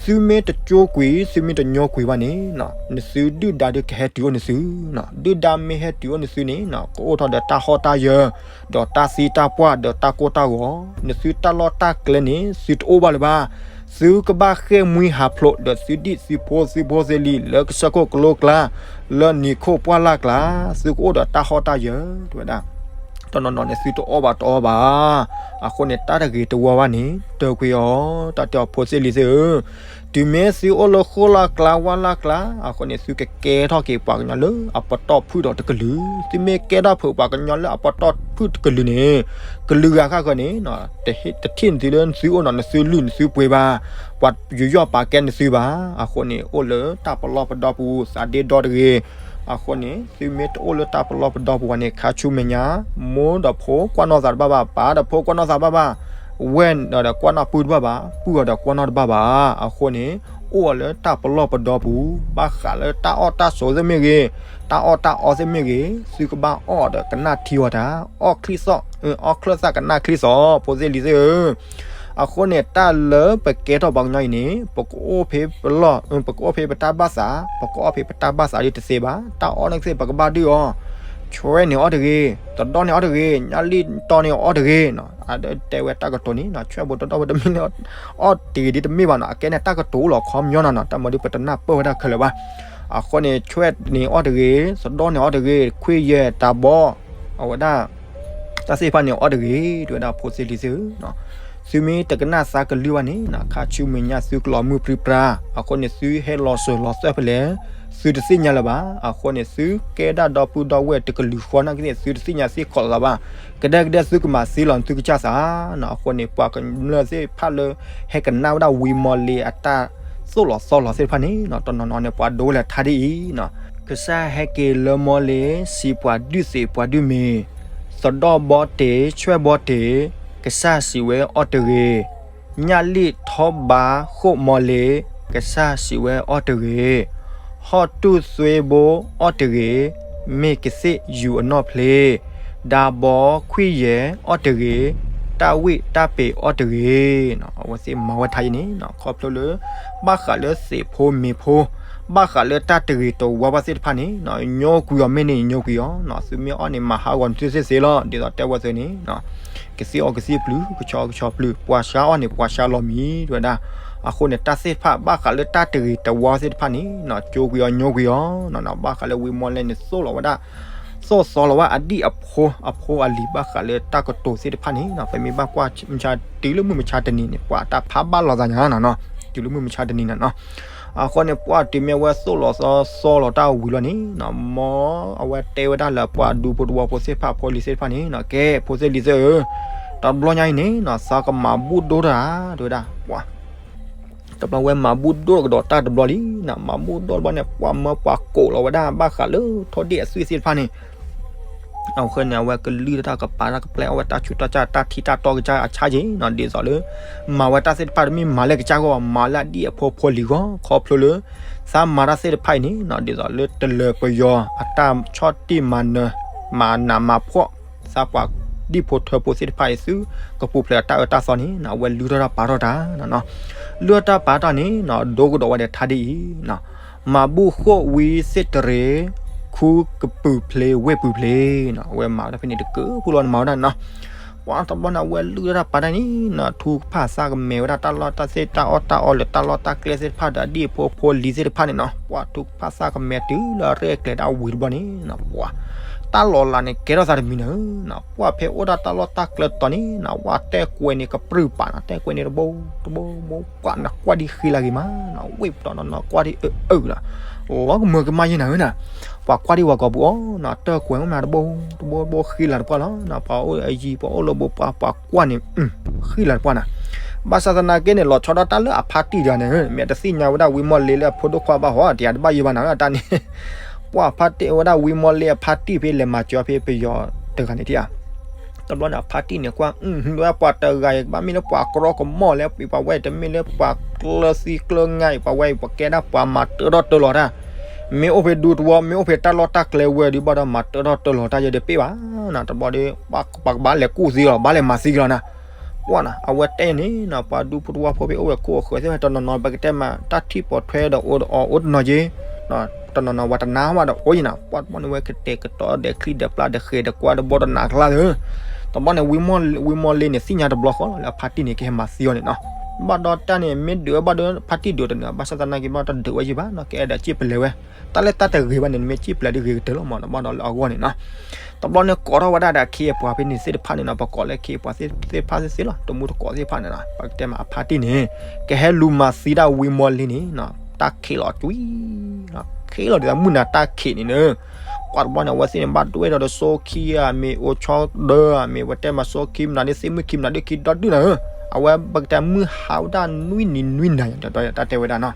သုမ့ၢ်တကၠိကွံာ် သုမ့ၢ်တညီကွံာ်ဘၣ်န့ၣ် နသုဒုၣ်ဒါဒုးကဟဲတုၤအိၣ်နသု, ဒုၣ်ဒါမ့ၢ်ဟဲတုၤအိၣ်နသုန့ၣ် ကအိၣ်ထီၣ်ဒီးတၢ်ဟီၣ်တၢ်ယၢၤ ဒီးတၢ်သံတၢ်ပှၢ်ဒီးတၢ်ကိၢ်တၢ်ဂီၤ, နသုတၢ်လီၢ်တၢ်ကျဲန့ၣ် သုတအိၣ်ဘၣ်လၢၤဘၣ်, သုကဘၣ်ဃ့ၢ်မှံဟးဖျိးဒီးသုဒံၣ်သုဖိသုဖိသုလံၤ လၢကစၢၢ်ခိၣ်ကလိကျါ, လၢနံၤခိၣ်ပှၢ်လၢ်ကျါ, သုကအိၣ်ဒီးတၢ်ဟီၣ်တၢ်ယၢၤ တဲဝဲဒၣ်, တနီၤနီၤန့ၣ် သုတအီၣ်ဘၣ်တအီဘၣ်, အဃိန့ၣ် တၢ်တဂ့ၤတဝါဘၣ်န့ၣ် တၢကွံာ်အီၤ, တၢ်တဲအီၤဖိသ့ၣ်လံၤသ့ၣ်ဧၢ, တုၤမ့ၢ်သုအိၣ်လၢဃိၣ်လၢ်ကျါ ဝၣ်လၢ်ကျါ, အဃိန့ၣ် သုကကဲထီၣ်က့ၤပှၤကညီလၢအပတီၢ်ဖုၣ်ဒီးတကလုာ်, သုမ့ၢ်ကဲထီၣ်ဖုးပှၤကညီလၢအပတီၢ်ဖုၣ်တကလုာ်န့ၣ်, ကလုာ်ဂၤဃၣ်ဃၢၤန့ၣ် တထံၣ်နသုလၢနသုအိၣ်နီၤ နသုလုၢ်နသုပှ့ၤဘၣ်, ပှၤယူးယီၣ်ပာ်ကဲနသုဘၣ်, အဃိန့ၣ် အိၣ်လၢတၢ်ပလီၢ်ပဒီပူၤ သးဒ့ဒီတဂ့ၤ, အဃိန့ၣ် သုမ့ၢ်တအိၣ်လၢတၢ်ပလီၢ်ပဒီပူၤဘၣ်န့ၣ် ခါဆူမဲာ်ညါ မိၢ်ဒီးဖိကွၢ်နီၣ်သးတဘၣ်ဘၣ်, ပၢ်ဒီးဖိကွၢ်နီၣ်သးဘၣ်ဘၣ်, ဝဲၢ်ဒီးကွၢ်နီၣ်ပုၢ်တဘၣ်ဘၣ်, ပုၢ်အီၤဒီးကွၢ်နီၣ်တဘၣ်ဘၣ်, အဃိန့ၣ် အိၣ်အီၤလၢတၢ်ပလီၢ်ပဒီပူၤ, ဘၣ်ဃးလၢတၢ်အီၣ်တၢ်ဆိးသ့ၣ်မ့ၢ်ဂ့ၤ, တၢ်အီၣ်တၢ်အီသ့ၣ်မ့ၢ်ဂ့ၤ, သုကဘၣ်အီၣ်ဒီးကနၣ်ထံအီၤတၢ်, အီၣ်ချံသီၣ်, အီၣ်ချၢၣ်သၣ်ကနၣ်ချံသီၣ် ဖိသ့ၣ်လံၤသ့ၣ်ဧၢ, အဃိန့ၣ် တၢ်လၢပကဲထီၣ်ပှၤကညီအံၤန့ၣ် ပကအိၣ်ဖဲပလီၢ်, ပကအီၣ်ဖဲပတၢ်ဘၣ်သး, ပကအီၣ်ဖဲပတၢ်ဘၣ်သးဒ်တသ့ဘၣ်, တၢ်အီၣ်န့ၣ်ကသ့ၣ် ပကဘၣ်ဒုးအီၤ, ဆွဲန့ၣ်အီၣ်တဂ့ၤ, တဒီၣ်န့ၣ်အီၣ်တဂ့ၤ, ညၣ်လံၣ်တီန့ၣ်အီၣ်တဂ့ၤ, အတဲဝဲတၢ်ကတိၤန့ၣ် ဆွဲဘိတဒီၣ်ဘိတမ့ၢ်န့ၣ် အီၣ်တဂ့ၤဒ်တမ့ၢ်ဘၣ်နီၤ, အကဲန့ၣ်တၢ်ကတိၤလီၤခီပညီနီၤနီၤ, တၢ်မၤဒ်ပတနၢ်ပၢၢ်ဝဲဒၣ်ခဲလၢာ်ဘၣ်, အဃိန့ၣ် ဆွဲၣ်န့ၣ်အီၣ်တဂ့ၤ, သဒီၣ်န့ၣ်အီၣ်တဂ့ၤ, ခွံယဲၢ်တၢ်ဘီ, အဝဲဒၣ် တၢ်သ့ၣ်တဖၣ်န့ၣ်အီၣ်တဂ့ၤ, တဲဝဲဒၣ်ဖိသ့ၣ်လံၤသ့ၣ်ဧၢ, သုမ့ၢ်တကနၣ်သးကလုၢ်ဘၣ်န့ၣ် ခါဆူမဲာ်ညါသုကလီၤမုၢ်ပြံပြါ, အဃိန့ၣ်သုဟဲလီၤစၢၤလီၤသွဲၣ်ဖဲလဲၣ်, သုတသ့ၣ်ညါလၢၤဘၣ်, အဃိန့ၣ်သုကဲဒၣ်ဒီပုၢ်ဒီဝဲၢ်တကလုာ်ဃီနာ်က့သ့ၣ် သုတသ့ၣ်ညါသ့ၣ်ခီၣ်လီၤဘၣ်, ကဒဲကဒဲသုကမၤသ့လီၤသုကစၢ်သး, အဃိန့ၣ် ပှၤကမျၢၢ်သ့ၣ်တဖၣ်လၢ ဟဲကနၣ်ဝဲဒၣ်ဝံမီလ့အတၢ်သိၣ်လီၤသီလီၤသ့ၣ်တဖၣ်န့ၣ် တနီၤနီၤန့ၣ် ပှၤဒိဝဲလၢထါဒ်အံၤ, ကစၢ်ဟဲက့ၤလၢမီလ့ စံးပှၤဒုးသ့ၣ်ပှၤဒုးမ့ၤ, သဒီၣ်ဘီတ့ၢ် ဆွဲၣ်ဘီတ့ၢ်, ကစၢ်စံးဝဲအီၣ်တဂ့ၤ, ညၣ်လံၣ်ထီဘါဃိၣ်မီလ့, ကစၢ်စံးဝဲအီၣ်တဂ့ၤ, ဟီၣ်တူၢ်သွ့ဘိအီၣ်တဂ့ၤ, မ့ၢ်ကသ့ၣ်ယူၤအနီၣ်ဖျ့, ဒၣ်ဘီခွံယဲၢ်အီၣ်တဂ့ၤ, တၢ်ဝံၣ်တၢ်ပ့ၤအီၣ်တဂ့ၤ, အဝဲသ့ၣ်မၤဝဲထါအံၤန့ၣ် ခီဖျိလၢ ဘၣ်ဃးလၢသ့ၣ်ဖိမ့ၤဖိ, ဘၣ်ဃးလၢတၢ်တဂ့ၤတဝါဘၣ်သ့ၣ်တဖၣ်န့ၣ် ညိကွံာ်အီၤမ့ၢ်န့ၣ် ညိကွံာ်အီၤ, သုမ့ၢ်အီၣ်န့ၣ် မၤဟးဂီၤနသုသ့ၣ်သ့ၣ်လီၤ, ဒ်သိးတဲဝဲသ့ၣ်န့ၣ် ကသ့ၣ်အီၣ်ကသ့ၣ်ပျုၤ ကဆီအီၣ်ကဆီပျုၤ ပှၤဆါအီၣ်န့ၣ် ပှၤဆါလီၤမံၤ တဲဝဲဒၣ်, အဃိန့ၣ် တၢ်သ့ၣ်တဖၣ် ဘၣ်ဃးလၢတၢ်တဂ့ၤတဝါသ့ၣ်တဖၣ်န့ၣ် ကၠိကွံာ်အီၤ ညိကွံာ်အီၤ, ဘၣ်ဃးလၢဝံမီလ့န့ၣ် သိၣ်လီၤဝဲဒၣ် သိၣ်သီလီၤဝဲအဒံၣ်အဖိအဖိအလံၤ ဘၣ်ဃးလၢတၢ်ကတိၤသ့ၣ်တဖၣ်န့ၣ် ပမ့ၢ်ဘၣ်ကွၢ်မဆါ တုၤလၢမုၢ်မဆါတနံၤန့ၣ် ပှၤတၢ်ဖးဘၣ်လိာ်သးညါနီၤ, တုၤလၢမုၢ်မဆါတနံၤန့ၣ်နီၤ, အဃိန့ၣ် ပှၤတုၤမ့ၢ်ဝဲသိၣ်လီၤသီသီလီၤတၢ်ဝံၤလီၤန့ၣ် မ်အဝဲတဲဝဲဒၣ်လၢပှၤဒူဖိတဝီဖိသ့ၣ်တဖၣ် ဖိလံၤသ့ၣ်တဖၣ်န့ၣ် ကဲ ဖိသ့ၣ်လံၤသ့ၣ်ဧၢ, တဘျီညါအံၤန့ၣ် သးကမၤဘူၣ်ဒိၣ်တၢ် တဲဝဲဒၣ်, ပှၤ တဘျီဝဲမၤဘူၣ်ဒိၣ်ကဒီးတၢ်တဘျီလံနီၤ, မၤဘူၣ်ဒိၣ်တဘျီန့ၣ် ပှၤမၢပှၤကိးလီၤဝဲဒၣ် ဘၣ်ဃးလၢထိၣ်ဒ့ၣ်အသွံၣ်သ့ၣ်တဖၣ်န့ၣ်, အဃိန့ၣ် အဝဲကလုၢ်တၢ်ကပၤတၢ်ကပျဲအီၣ်ဝဲတၢ်ဆူးတၢ်ဆါ တၢ်ထံတၢ်တီကစၢ်အဆါက့ၤနီၤ, ဒ်သိးလၢ မၤဝဲတၢ်သ့ၣ်တဖၣ်တမ့ၢ်မၤလၢကစၢ်ဂီၢ်ဘၣ် မၤလၢအဒံၣ်အဖိဖိလံၤဂီၢ် ခီဖျိလၢ သးမၤတၢ်သ့ၣ်တဖၣ်အံၤန့ၣ် ဒ်သိးလၢတလၢၤပယီၤအတၢ်ဆီၣ်တံၢ်မၤနၢၤ မၤနးမၤဖှီၣ် သးပှၤဒံၣ်ဖိထၢဖိသ့ၣ်တဖၣ်အံၤ သုကပူၤဖျဲးအတၢ်အၢတၢ်သီန့ၣ် အဝဲလုၢ်ထီၣ်တၢ်ပာ်ထီၣ်တၢ်နီၤ, လုၢ်ထီၣ်တၢ်ပာ်ထီၣ်န့ၣ် ဒိကဒီးဝဲဒီးထါဒ်အံၤ မၤဘူၣ်ဃိၣ်ဝံသ့ၣ်တရံး ခူကပုာ်ဖျ့ဝ့ၢ်ပုာ်ဖျ့နီၤ, အဝဲမၤတၢ်ဖဲန့ၣ်တကၢၢ်ဖိလီၤန့ၣ်မၤဝဲဒၣ်နီၤ, ပှၤတဘျီန့ၣ် အဝဲလုၢ်ထီၣ်တၢ်ပာ်ထီၣ်န့ၣ်နီၤ ထူကဖၣ်သးကမဲာ်ဝဲဒၣ်တၢ်လီၢ်တၢ်သ့ၣ်တၢ်အီၣ်တၢ်အီလၢတၢ်လီၢ်တၢ်ကျဲသ့ၣ်တဖၣ်ဒီးအဒံၣ်အဖိဖိလံၤသ့ၣ်တဖၣ်န့ၣ်နီၤ, ပှၤထူကဖၣ်သးကမဲာ်တုၤလၢရဲၣ်ကျဲၤဒၣ်ဝံၤတဘျီန့ၣ်နီၤ, ပှၤ တၢ်လီၤလးန့ၣ်ကဲထီၣ်သးတမံၤန့ၣ်နီၤ, ပှၤဖဲအိၣ်ဒၣ်တၢ်လီၢ်တၢ်ကျဲတတီၤန့ၣ်နီၤ ပှၤတဲကွဲးန့ၣ်ကပြုၢ်ပာ်နီၤ, တဲကွဲးန့ၣ်တဘိ တဘိဘိ ကွၢ်နကွၢ်ဒ်ဃံလၤဂ့ၤမးနီၤ, ဝ့ၢ်ပတီၢ်နီၤနီၤ ကွၢ်ဒ်အၢအၢနီၤ, လီၤကမၢကမၣ်ယဲၢ်နၤဧၢနီၤ, ပှၤကွၢ်ဒ်ဝၤကီၢ်ပူၤအီၤနီၤ, တဲကွဲးမးတဘိ တဘိတဘိ ဃံလၤတပှၢ်လီၤနီၤ, ပှၤအိၣ်အယံၤ ပှၤအိၣ်လၢဘိပှၤ ပှၤကွၢ်န့ၣ် ဃံလၤတပှၢ်နီၤ, ဘၣ်ဆၣ်သနာ်က့န့ၣ် လီၤဆီဒၣ်တၢ်လၢအဖါတံၢ်တဂၤန့ၣ် မ့ၢ်တသ့ၣ်ညါဝဲဒၣ်ဝံမီၢ်လ့လၢအဖိဒိၣ်ခွါဘၣ်ဟီ တယၤတဘၣ်ယံၤဘၣ်နီၤ တၢ်န့ၣ် ပှၤဖါတံၢ်ဝဲဒၣ်ဝံမီၢ်လ့အဖါတံၢ်ဖဲလဲၤမၤစၢၤဖဲပယီၤတဂၤန့ၣ်ထံၣ်ဧါ, တဘျီန့ၣ် အဖါတံၢ်န့ၣ် ကွၢ် ဝဲပှၤတဂၤအံၤကဘၣ်မ့ၢ်လၢပှၤကြီကမီၢ်လဲၣ် ပှၤဝဲအံၤတမ့ၢ်လၢပှၤကျၢၤသံကျၢၤငါအံၤ ပှၤဝဲအံၤပှၤကဲဒၣ်ပှၤမၤတၢထီၣ်တၢလီၤတၢ်, မ့ၢ်အိၣ်ဖဲဒူသဝီ မ့ၢ်အိၣ်ဖဲတၢ်လီၢ်တၢ်ကျဲဝဲဒုးဘၣ်ဒီး မၤတၢထီၣ်တၢလီၤတၢ်ယဲဒုးပ့ၢ်ဘၣ်နီၤ, တဘျီဒီး ပှၤကဘၣ်လဲၤကူၣ်သံလီၤ ဘၣ်လဲၤမၤသံကလီၤနီၤ ကွၢ်နီၤ အဝဲတဲန့ၣ်နီၤ ပှၤဒူဖိတဝီဖိဖဲအိၣ်ဝဲခိၣ်အဃၢၤသ့ၣ်တဖၣ် တနီၤနီၤ ပကတဲမး တၢ်ထံၣ်ပိာ်ထွဲဒီးအိၣ်ဒီးအီၤအိၣ်တနီၤက့ၤ, တနီၤနီၤ ပှၤတနာ်ဘၣ်ဒီးအိၣ်ယံၤနီၤ, ပှၤတဘျီန့ၣ် ဝဲကတဲာ်ကတီၤဒီးချံဒီးပျၢ်ဒီးဃဲၤဒီးကွၢ်တဘိတနၤကျါသ့ၣ်, တဘျီန့ၣ် ဝံမီၢ်လ့န့ၣ် သ့ၣ်ညါတဘျီဃီလီၤလၢအဖါတံၢ်န့ၣ် ကဟဲမၤသံအီၤန့ၣ်နီၤ, ဘၣ်ဒီးတၢ်န့ၣ် မ့ၢ်ဒုးဝဲဘၣ်ဒီး ဖါတံၢ်ဒုးတနၢၤ ဘၣ်ဆၣ်သနာ်က့ဘၣ်တဒုးဝဲယံၤဘၣ်နီၤ ကအဲၣ်ဒိးစံၣ်ပလဲၤဝဲ, တၢ်လၢတၢ်တဂ့ၤဘၣ်န့ၣ် နမ့ၢ်စံၣ်ပလဲၤဒ်ဂ့ၤကတၢၢ်လီၤမး တဘျီဒီးလၢအဂီၢ်န့ၣ်နီၤ တဘျီန့ၣ် ကိးထီၣ်ဝဲဒၣ်ဒီးခ့ပှၤဖဲန့ၣ်သ့ၣ်တဖၣ်န့ၣ်နီၤ ပကိးလၢခ့ပှၤသ့ၣ်တဖၣ်သ့ၣ်သ့ၣ်လီၤ တမူတကိးသ့ၣ်တဖၣ်န့ၣ်နီၤ ပကတဲမးအဖါတံၢ်န့ၣ် ကဟဲလူၤမၤသံဒၣ်ဝံမီၢ်လ့န့ၣ်နီၤ တၢ်ခံးလီၤကွံာ် ခံးလီၤဒ်သိးမုၢ်နၤတၢ်ခံးန့ၣ်နီၤ ပှၤတဘျီန့ၣ် အဝဲသ့ၣ်န့ၣ် ဘၣ်ဒွဲၣ်ထီၣ်ဒီးစိခံဂၤ မ့ၢ်အိၣ်ဆီဒၢဧါ မ့ၢ်ပတဲမးစိခံမနုၤဒ်သ့ၣ်မုၢ်ခံမနုၤဒ်ခံဒီဒုၣ်နၤဧၢ, အဝဲပကတဲမုၢ်ဟါဝဲဒၣ်နွံနံၤနွံနၤ တၢ်တဲဝဲဒၣ်နီၤ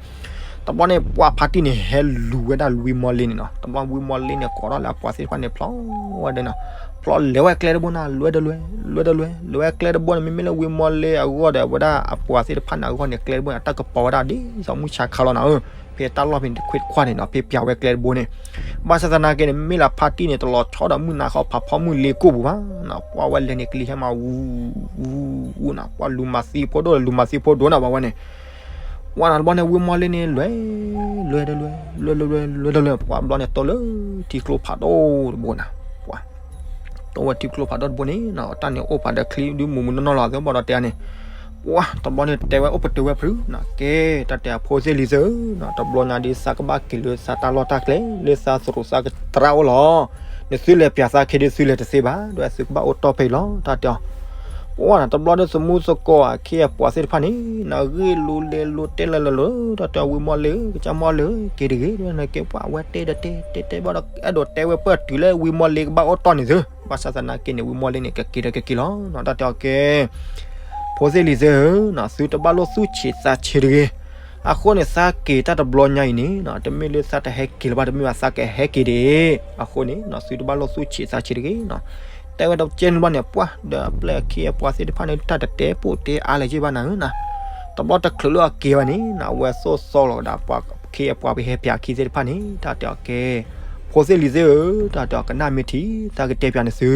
တဘျီန့ၣ် ပှၤဖါတံၢ်န့ၣ် ဟဲလူၤဝဲဒၣ်ဝံမီၢ်လ့န့ၣ်နီၤ တဘျီဝံမီၢ်လ့န့ၣ် ကိးထီၣ်လၢအပှၤသ့ၣ်တဖၣ်န့ၣ် ဖျီဝဲဒၣ်နီၤ ဖျီလဲၤဝဲကျဲတဘိနၤ လွဲတလွဲ လွဲတလွဲ လဲၤဝဲကျဲတဘိန့ၣ် မ့မ့ၢ်လၢဝံမီၢ်လ့အဂီၢ်ဒီး အဝဲဒၣ်အပှၤသ့ၣ်တဖၣ်န့ၣ်အဂီၢ်န့ၣ် ကျဲတဘိန့ၣ် အတၢ်ကပီၤဝဲဒၣ်ဒ်သိးမုၢ်ဆါခါလီၤနၤဧၢ, ဖဲတၢ်လီၢ်ဖဲန့ၣ်တခွ့တခွါန့ၣ်နီၤ ဖဲပျးဝဲကျဲတဘိန့ၣ် ဘၣ်ဆၣ်သနာ်က့န့ၣ် မ့ၢ်လၢဖါတံၢ်န့ၣ် တလီၤဆီဒီးမုၢ်နၤဃီဖးဖီမုၢ်လ့ကိၢ်ပူၤဘၣ်နီၤ ပှၤဝဲလဲၤန့ၣ် ကလံၤဟဲမးဝူ ဝူ ဝူနီၤ ပှၤလူၤမၤသံဖိဒိၣ် လူၤမၤသံဖိဒိၣ်နီၤ ပှၤဝဲန့ၣ် ပှၤနီၤတဘျီန့ၣ် ဝံမီၢ်လ့န့ၣ် လွဲ လွဲတလွဲ လွဲလွဲလွဲလွဲတလွဲ ပှၤတဘျီန့ၣ် တိလၢထံကျိဖးဒိၣ်တဘိနီၤ ပှၤ တိဝဲထံကျိဖးဒိၣ်တဘိန့ၣ်နီၤ တၢ်န့ၣ်အိၣ်ပာ်ဒီးချံဒုးမူးမူးနီၢ်နီၢ်လီၤ သ့ၣ်ဘၣ်ဒီးတဲန့ၣ် ပှၤတဘျီန့ၣ်တဲဝဲအိၣ်ပတုာ်ဝဲဖုနီၤ, ကဲ တၢ်တဲအဖိသ့ၣ်လံၤသ့ၣ်ဧၢနီၤ, တဘျီညါဒ်သးကဘၣ်က့ၤလၢသးတၢ်လီၢ်တၢ်ကျဲ လၢသးသရူးသးကတြၢ်အိၣ်လီၤ. နသုလဲၤပၠးသးခ့ဒ်သုလဲၤတသ့ဘၣ်, ဒီးသုကဘၣ်အိၣ်တီၢ်ဖဲအံၤလီၤ တၢ်တဲအီၤ. ပှၤနီၤ တဘျီဒီးသမူသကိးအခ့အပှၤသ့ၣ်တဖၣ်န့ၣ်နီၤ ဂ့ၢ်လိလဲလိတဲလၢလၢလၢ တၢ်တဲအီၤ ဝံမီၢ်လ့ဧၢ ကစၢ်မီၢ်လ့ဧၢ က့ၤတဂ့ၤ နကဲပှၤဝဲတဲဒီးတဲ တဲတဲဘၣ်ဒီး အဲၣ်ဒိးတဲဝဲပၢၢ်တုၤလၢဝံမီၢ်လ့ကဘၣ်အိၣ်တီၢ်န့ၣ်သု, ဘၣ်ဆၣ်သနာ်က့န့ၣ် ဝံမီၢ်လ့န့ၣ် ကက့ၤဒီးကက့ၤလီၤနီၤ တၢ်တဲအီၤကဲ ဖိသ့ၣ်လံၤသ့ၣ်ဧၢနီၤ သုတဘၣ်လိၣ်သူၣ်ဆံးသးဆံးတဂ့ၤ. အဃိန့ၣ် သးက့ၤတၢ်တဘျီညါအံၤန့ၣ်နီၤ တမ့ၢ်လၢသးတဟဲက့ၤလၢၤဘၣ် တမ့ၢ်ဘၣ်သးကဟဲက့ၤဒၣ်. အဃိန့ၣ်နီၤ သုတဘၣ်လိၣ်သူၣ်ဆံးသးဆံးတဂ့ၤနီၤ. တဲဝဲတကဲန့ၣ်ဘျီန့ၣ် ပှၤဒီးအပျဲၢ်အခ့အပှၤသ့ၣ်တဖၣ်န့ၣ် တၢ်တတဲပိာ်တဲအါလဲၣ်က့ၤဘၣ်နၤဧၢနီၤ. တဘျီတချုးလၢအက့ၤဘၣ်န့ၣ်နီၤ အဝဲသိၣ်သီလီၤကဒီး ပှၤအခ့အပှၤပဟဲပၠးအခံသ့ၣ်တဖၣ်န့ၣ် တၢ်တဲအီၤကဲ ဖိသ့ၣ်လံၤသ့ၣ်ဧၢ တၢ်တဲအီၤ ကနၣ်မ့ၢ်ထံ သးကတဲပၠးန့ၣ်သု,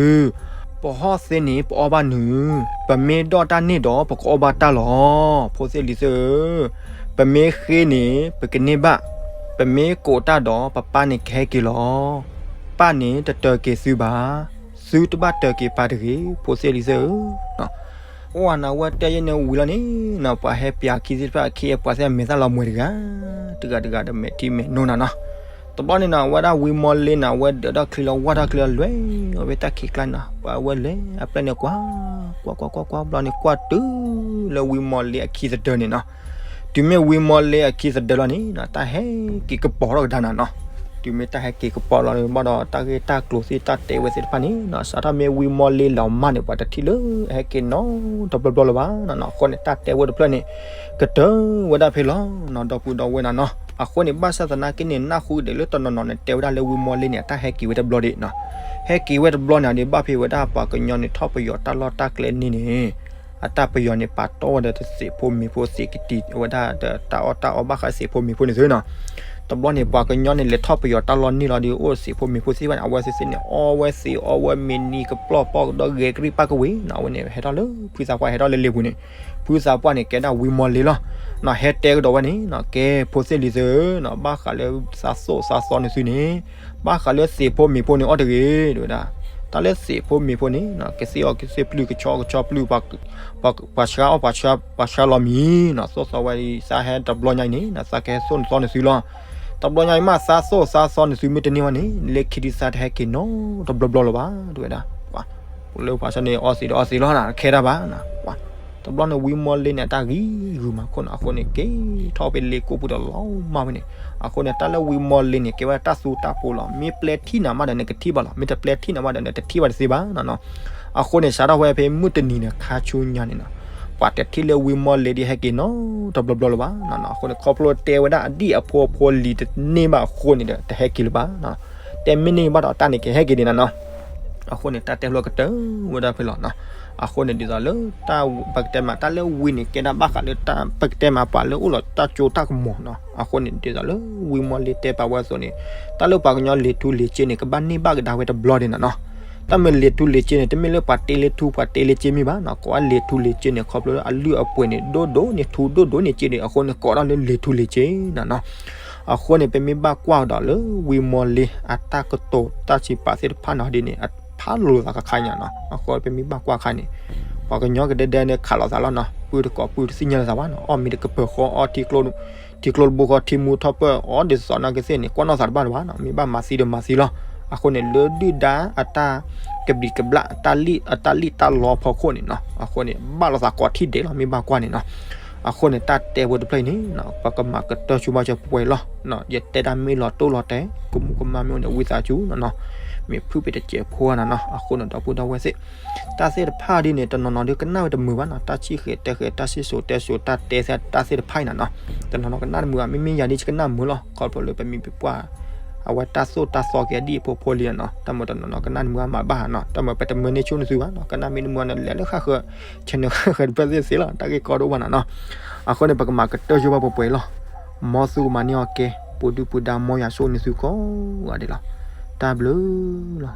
ပဟီၣ်သ့န့ၣ် ပအီၣ်ဘၣ်နုာ်, ပမ့ၢ်ဒီၣ်တၢ်န့ၣ်ဒီး ပကအီၣ်ဘၣ်တၢ်လီၤ. ဖိသ့ၣ်လံၤသ့ၣ်ဧၢ, ပမ့ၢ်ဃ့န့ၣ် ပကန့ၢ်ဘၣ်, ပမ့ၢ်ကိးတၢ်ဒီး ပပၢ်န့ၣ်ကဟဲက့ၤလီၤ. ပၢ်န့ၣ်တတၢၤက့ၤသုဘၣ်, သုတဘၣ်တၢၤက့ၤပၢ်တဂ့ၤ, ဖိသ့ၣ်လံၤသ့ၣ်ဧၢ. အိၣ်ဝဲန့ၣ် အဝဲတဲယဲၢ်န့ၣ်ဝံၤလီၤန့ၣ်နီၤ ပှၤဟဲပၠးခံသ့ၣ်တဖၣ် အခ့အပှၤသ့ၣ် မဲာ်သၣ်လီၤမှဲၤတဂၤ, တဂၤတဂၤဒီးမဲာ်ထံမဲာ်နိနီၤနီၤ. တဘျီန့ၣ်နီၤ အဝဲဒၣ်ဝံမီၢ်လ့န့ၣ် အဝဲဒၢးထီၣ်ချံလီၤ ဝၢ်ထီၣ်ချံလီၤ လဲၤအီၤဖဲတၢ်ခံးကျါန့ၣ်နီၤ ပှၤအဝဲလဲၤအပျဲၢ်န့ၣ်ကွၢ်, ကွၢ်ကွၢ်ကွၢ်ကွၢ် ဘျီန့ၣ် ကွၢ်တုၤလၢဝံမီၢ်လ့အခံသဒၢန့ၣ်နီၤ. တုၤမ့ၢ်ဝံမီၢ်လ့အခံသဒၢလီၤန့ၣ်နီၤ တၢ်ဟဲက့ၤကပီၤထီၣ်ကဒါနၤနီၤ. တုၤမ့ၢ်တၢ်ဟဲက့ၤကပီၤလီၤန့ၣ် ဘၣ်ဒီးတၢ်ဂ့ၢ်တၢ်ကျိၤသ့ၣ် တၢ်တဲဝဲသ့ၣ်တဖၣ်န့ၣ်နီၤ စးထီၣ်မ့ၢ်ဝံမီၢ်လ့လီၤမၢ်န့ၣ် ပှၤတထံၣ်လၢအဟဲက့ၤနီတဘျီဘျီလၢၤဘၣ်နီၤနီၤ. အဃိန့ၣ် တၢ်တဲဝဲတဖျၢၣ်န့ၣ် ကတၢၢ်ဝဲဒၣ်ဖဲလီၤနီၤ ဒီပုၢ်ဒီဝဲၢ်နီၤနီၤ. အဃိန့ၣ် ဘၣ်ဆၣ်သနာ်က့န့ၣ် နၢ်ဟူဒံးလၢတနီၤနီၤန့ၣ် တဲဝဲဒၣ်လၢဝံမီၢ်လ့န့ၣ် အတၢ်ဟဲက့ၤဝဲတဘျီဒံးနီၤ. ဟဲက့ၤဝဲတဘျီန့ၣ်ဒီး ဘၣ်ဖဲဝဲဒၣ်ပှၤကညီန့ၣ် ထီၣ်ပယီၤတၢ်လီၢ်တၢ်ကျဲန့ၣ်န့ၣ် အတၢ်ပယီၤန့ၣ် ပာ်တီၢ်ဝဲဒီးသ့ၣ်ဖိမ့ၢ်ဖိသ့ၣ်ကတံၤဝဲဒၣ်ဒီးတၢ်အီၣ်တၢ်အီဘၣ်ဃးသ့ၣ်ဖိမ့ၢ်ဖိန့ၣ်သုနီၤ. တဘျီန့ၣ် ပှၤကညီန့ၣ် လဲၤထီၣ်ပယီၤတၢ်လီၢ်န့ၣ်လီၤဒီး အိၣ်သ့ၣ်ဖိမ့ၢ်ဖိသ့ၣ်တဖၣ်န့ၣ် အဝဲသ့ၣ်သ့ၣ်န့ၣ် အီဝဲသ့ၣ်အီဝဲမ့ၤနံၤကပျီၢ်ပီၣ်ကဒီး ဂဲၤကရံၣ်ပၢ်ကဝ့ၤနီၤ. အဝဲန့ၣ် ဟဲထီၣ်လၢဖုသးပှၢ် ဟဲထီၣ်လၢလ့ပူၤန့ၣ် ဖုသးပှၢ်န့ၣ် ကဲဒၣ်ဝံမီၢ်လ့လီၤနီၤ. ဟဲတဲကဒီးဝဲန့ၣ်နီၤ ကဲဖိသ့ၣ်လံၤသ့ၣ်ဧၢနီၤ ဘၣ်ဃးလၢသးသိၣ်သးသီန့ၢ်သုန့ၣ် ဘၣ်ဃးလၢသ့ၣ်ဖိမ့ၢ်ဖိန့ၣ်အီၣ်တဂ့ၤ တဲဝဲဒၣ်. တၢ်လၢသ့ၣ်ဖိမ့ၢ်ဖိန့ၣ်နီၤ ကသ့ၣ်အီၣ်ကသ့ၣ်ပျုၢ် ကဆီအီၣ်ကဆီပျုၢ် ပှၤဆှါအီၣ်ပှၤဆှါလီၤမံၤနီၤ. သိၣ်သီဝဲအံၤ သးဟဲတဘျီညါအံၤန့ၣ်နီၤ သးကဟဲသိၣ်နသီန့ၢ်သုလီၤ. တဘျီညါအံၤမး သးသိၣ်သးသီန့ၢ်သုမ့ၢ်တန့ၢ်ဘၣ်န့ၣ် လၢခံဒုးသးတဟဲက့ၤနီတဘျီဘျီလၢၤဘၣ် တဲဝဲဒၣ်. ပှၤလၢပှၤဆှါန့ၣ် အီသံးဒီးအီသံးလီၤနီၤ ခဲတၢ်ဘၣ်နီၤ ပှၤ တဘျီန့ၣ် ဝံမီၢ်လ့န့ၣ် အတၢ်ဂံၤဂုာ်မးခိၣ်နီၤ အဃိန့ၣ် က့ၤထီၣ်ဖဲလ့ကိၣ်ပူၤဒီးလီၤမၢ်ဝဲန့ၣ် အဃိန့ၣ် တၢ်လၢဝံမီၢ်လ့န့ၣ် ကဲဝဲဒၣ်တၢ်သူတၢ်ပိလီၤ. မ့ၢ်ပျဲထံၣ်နၤမးဒီးနကထံၣ်ဘၣ်လီၤ. မ့ၢ်တပျဲထံၣ်နၤမးဒီးနတထံၣ်ဘၣ်တသ့ဘၣ်နီၤနီၤ. အဃိန့ၣ် စးထီၣ်ဝဲဖဲမုၢ်တနံၤန့ၣ် ခါဆူညါန့ၣ်နီၤ ပှၤတထံၣ်လၢဝံမီၢ်လ့ဒ်ဟဲက့ၤနီတဘျီဘျီလၢၤဘၣ်နီၤနီၤ. အဃိန့ၣ် ခီဖျိတဲဝဲဒၣ်အဒံၣ်အဖိအဖိလံၤတန့ၢ်ဘၣ်အဃိန့ၣ်ဒီး တဟဲက့ၤလၢၤဘၣ်နီၤ. တဲမ့ၢ်န့ၢ်ဘၣ်ဒီးတၢ်န့ၣ်ကဟဲက့ၤဒံးနၤနီၤ အဃိန့ၣ် တၢ်တဲဖျိကတၢၢ်ဝဲဒၣ်ဖဲလီၤနီၤ. အဃိန့ၣ် ဒ်သိးလၢ ပကတဲမး တၢ်လၢဝံန့ၣ် ကဲဒၣ်ဘၣ်ဃးလၢ ပကတဲမး ပှၤလၢအိၣ်လီၤတၢ်ကၠိတၢ်ကမီၤနီၤ. အဃိန့ၣ် ဒ်သိးလၢ ဝံမီၢ်လ့တဲပာ်ဝဲအသိးန့ၣ် တၢ်လၢပှၤကညီလံာ်ထူလံာ်စ့န့ၣ် ကဘၣ်န့ၢ်ဘၣ်ကဒါဝဲတဘျီဒံးနၤနီၤ. တၢ်မ့ၢ်လံာ်ထူလံာ်စ့န့ၣ် တမ့ၢ်လၢပှၤတ့လံာ်ထူ ပှၤတ့လံာ်စ့မ့ၢ်ဘၣ်နီၤ. ကိးဝဲလံာ်ထူလံာ်စ့န့ၣ် ခီဖျိလၢအလုၢ်အပှ့ၤန့ၣ် ဒိၣ်ဒိၣ်န့ၣ် ထူဒိၣ်ဒိၣ်န့ၣ်စ့ဒီး အဃိန့ၣ် ကိးဒၣ်လၢလံာ်ထူလံာ်စ့နၤနီၤ. အဃိန့ၣ် ပမ့ၢ်ဘၣ်ကွၢ်ကဒီးလၢ ဝံမီၢ်လ့ အတၢ်ကတိၤတၢ်စံးပာ်သ့ၣ်တဖၣ်နီၤဒ်န့ၣ် အဖးလိာ်သးခါခါညါနီၤ. အဃိပမ့ၢ်ဘၣ်ကွၢ်ခါန့ၣ် ပှၤကညီကဒဲဒဲန့ၣ် ခးလိာ်သးလီၤနီၤ. ပုၢ်တကိးပုၢ်တသ့ၣ်ညါလိာ်သးဘၣ်နီၤ. အီၣ်မ့ၤတကပၢၤဃီ အီထံကျိတဘိဃီ ထံမူထီၣ်ပၢၢ် အီဒ်သိးနီၢ်ကသ့ၣ်န့ၣ် ကွၢ်နီၢ်သးတဘၣ်တဘၣ်နီၤ. မ့ၢ်ဘၣ်မၤသံဒီးမၤသံလီၤ. အဃိန့ၣ် လၢဒုၣ်ဒါအတၢ်ကဘျံးကဘျၣ် အတၢ်လံၣ်တၢ်လီအဖီခိၣ်န့ၣ်နီၤ. အဃိန့ၣ် ဘၣ်လိာ်သးကိးထံၣ်ဒဲးလီၤ မ့ၢ်ဘၣ်ကွၢ်န့ၣ်နီၤ. အဃိန့ၣ် တၢ်တဲဝဲတဖျၢၣ်အံၤန့ၣ် ပကမၤကတၢၢ်ဆိဘၣ်စၢၤပှဲၤလီၤ. ယတဲဒၣ်မ့ၢ်လီၤတိၢ်လီၤတဲာ် ကမူကမၣ်မ့ၢ်အိၣ်န့ၣ် ဝံသးစူၤနီၤနီၤ မ့ၢ်ဖုၣ်ပ့ၤတစဲးဖိနီၤနီၤ. အဃိန့ၣ် ဒီပုၢ်ဒီဝဲၢ်သ့ၣ် တၢ်သ့ၣ်တဖၣ်ဒ်န့ၣ် တနီၤနီၤဒ်ကနၣ်ဝဲတမုာ်ဘၣ်နီၤ. တၢ်ဆံၣ်ဃဲၤတဲဃဲၤ တၢ်စံၣ်စိၤတဲစိၤ တၢ်တဲသ့ၣ်တၢ်သ့ၣ်တဖၣ်အံၤနီၤနီၤ တနီၤနီၤကနၣ်တမုာ်ဘၣ်. မ့မ့ၢ်ယၤဒ်ယကနၣ်မုာ်လီၤ. ခီဖျိလၢပမ့ၢ်ပပှၢ် အဝဲတၢ်သိၣ်တၢ်သီက့ၤအဒံၣ်အဖိဖိလံနီၤနီၤ. တၢ်မၤတနီၤနီၤကနၣ်တမုာ်ဘၣ်မၤဘၣ်နီၤ. တၢ်မၤပတမၢန့ၢ်ဆူၣ်န့ၢ်သုဘၣ်နီၤ. ကနၣ်မ့ၢ်တမုာ်န့ၣ် လဲၤလၢဃၣ်ဃၢၤ channel ဃၣ်ဃၢၤတဖျၢၣ်သ့ၣ်သ့လီၤ. တၢ်ဂ့ၢ်ကီဒိၣ်ဘၣ်နီၤနီၤ. အဃိန့ၣ် ပကမၤကတၢၢ်ဆိဘၣ်ပှဲၤပှဲၤလီၤ. မ်သုကမၤန့ၢ်အီၤကဲ ပူၤဒုၣ်ပူၤဒါ မ်ယွၤဆိၣ်ဂ့ၤန့ၢ်သုကိးဂၤဒဲးလီၤ. တၢ်ဘျုးလီၤ.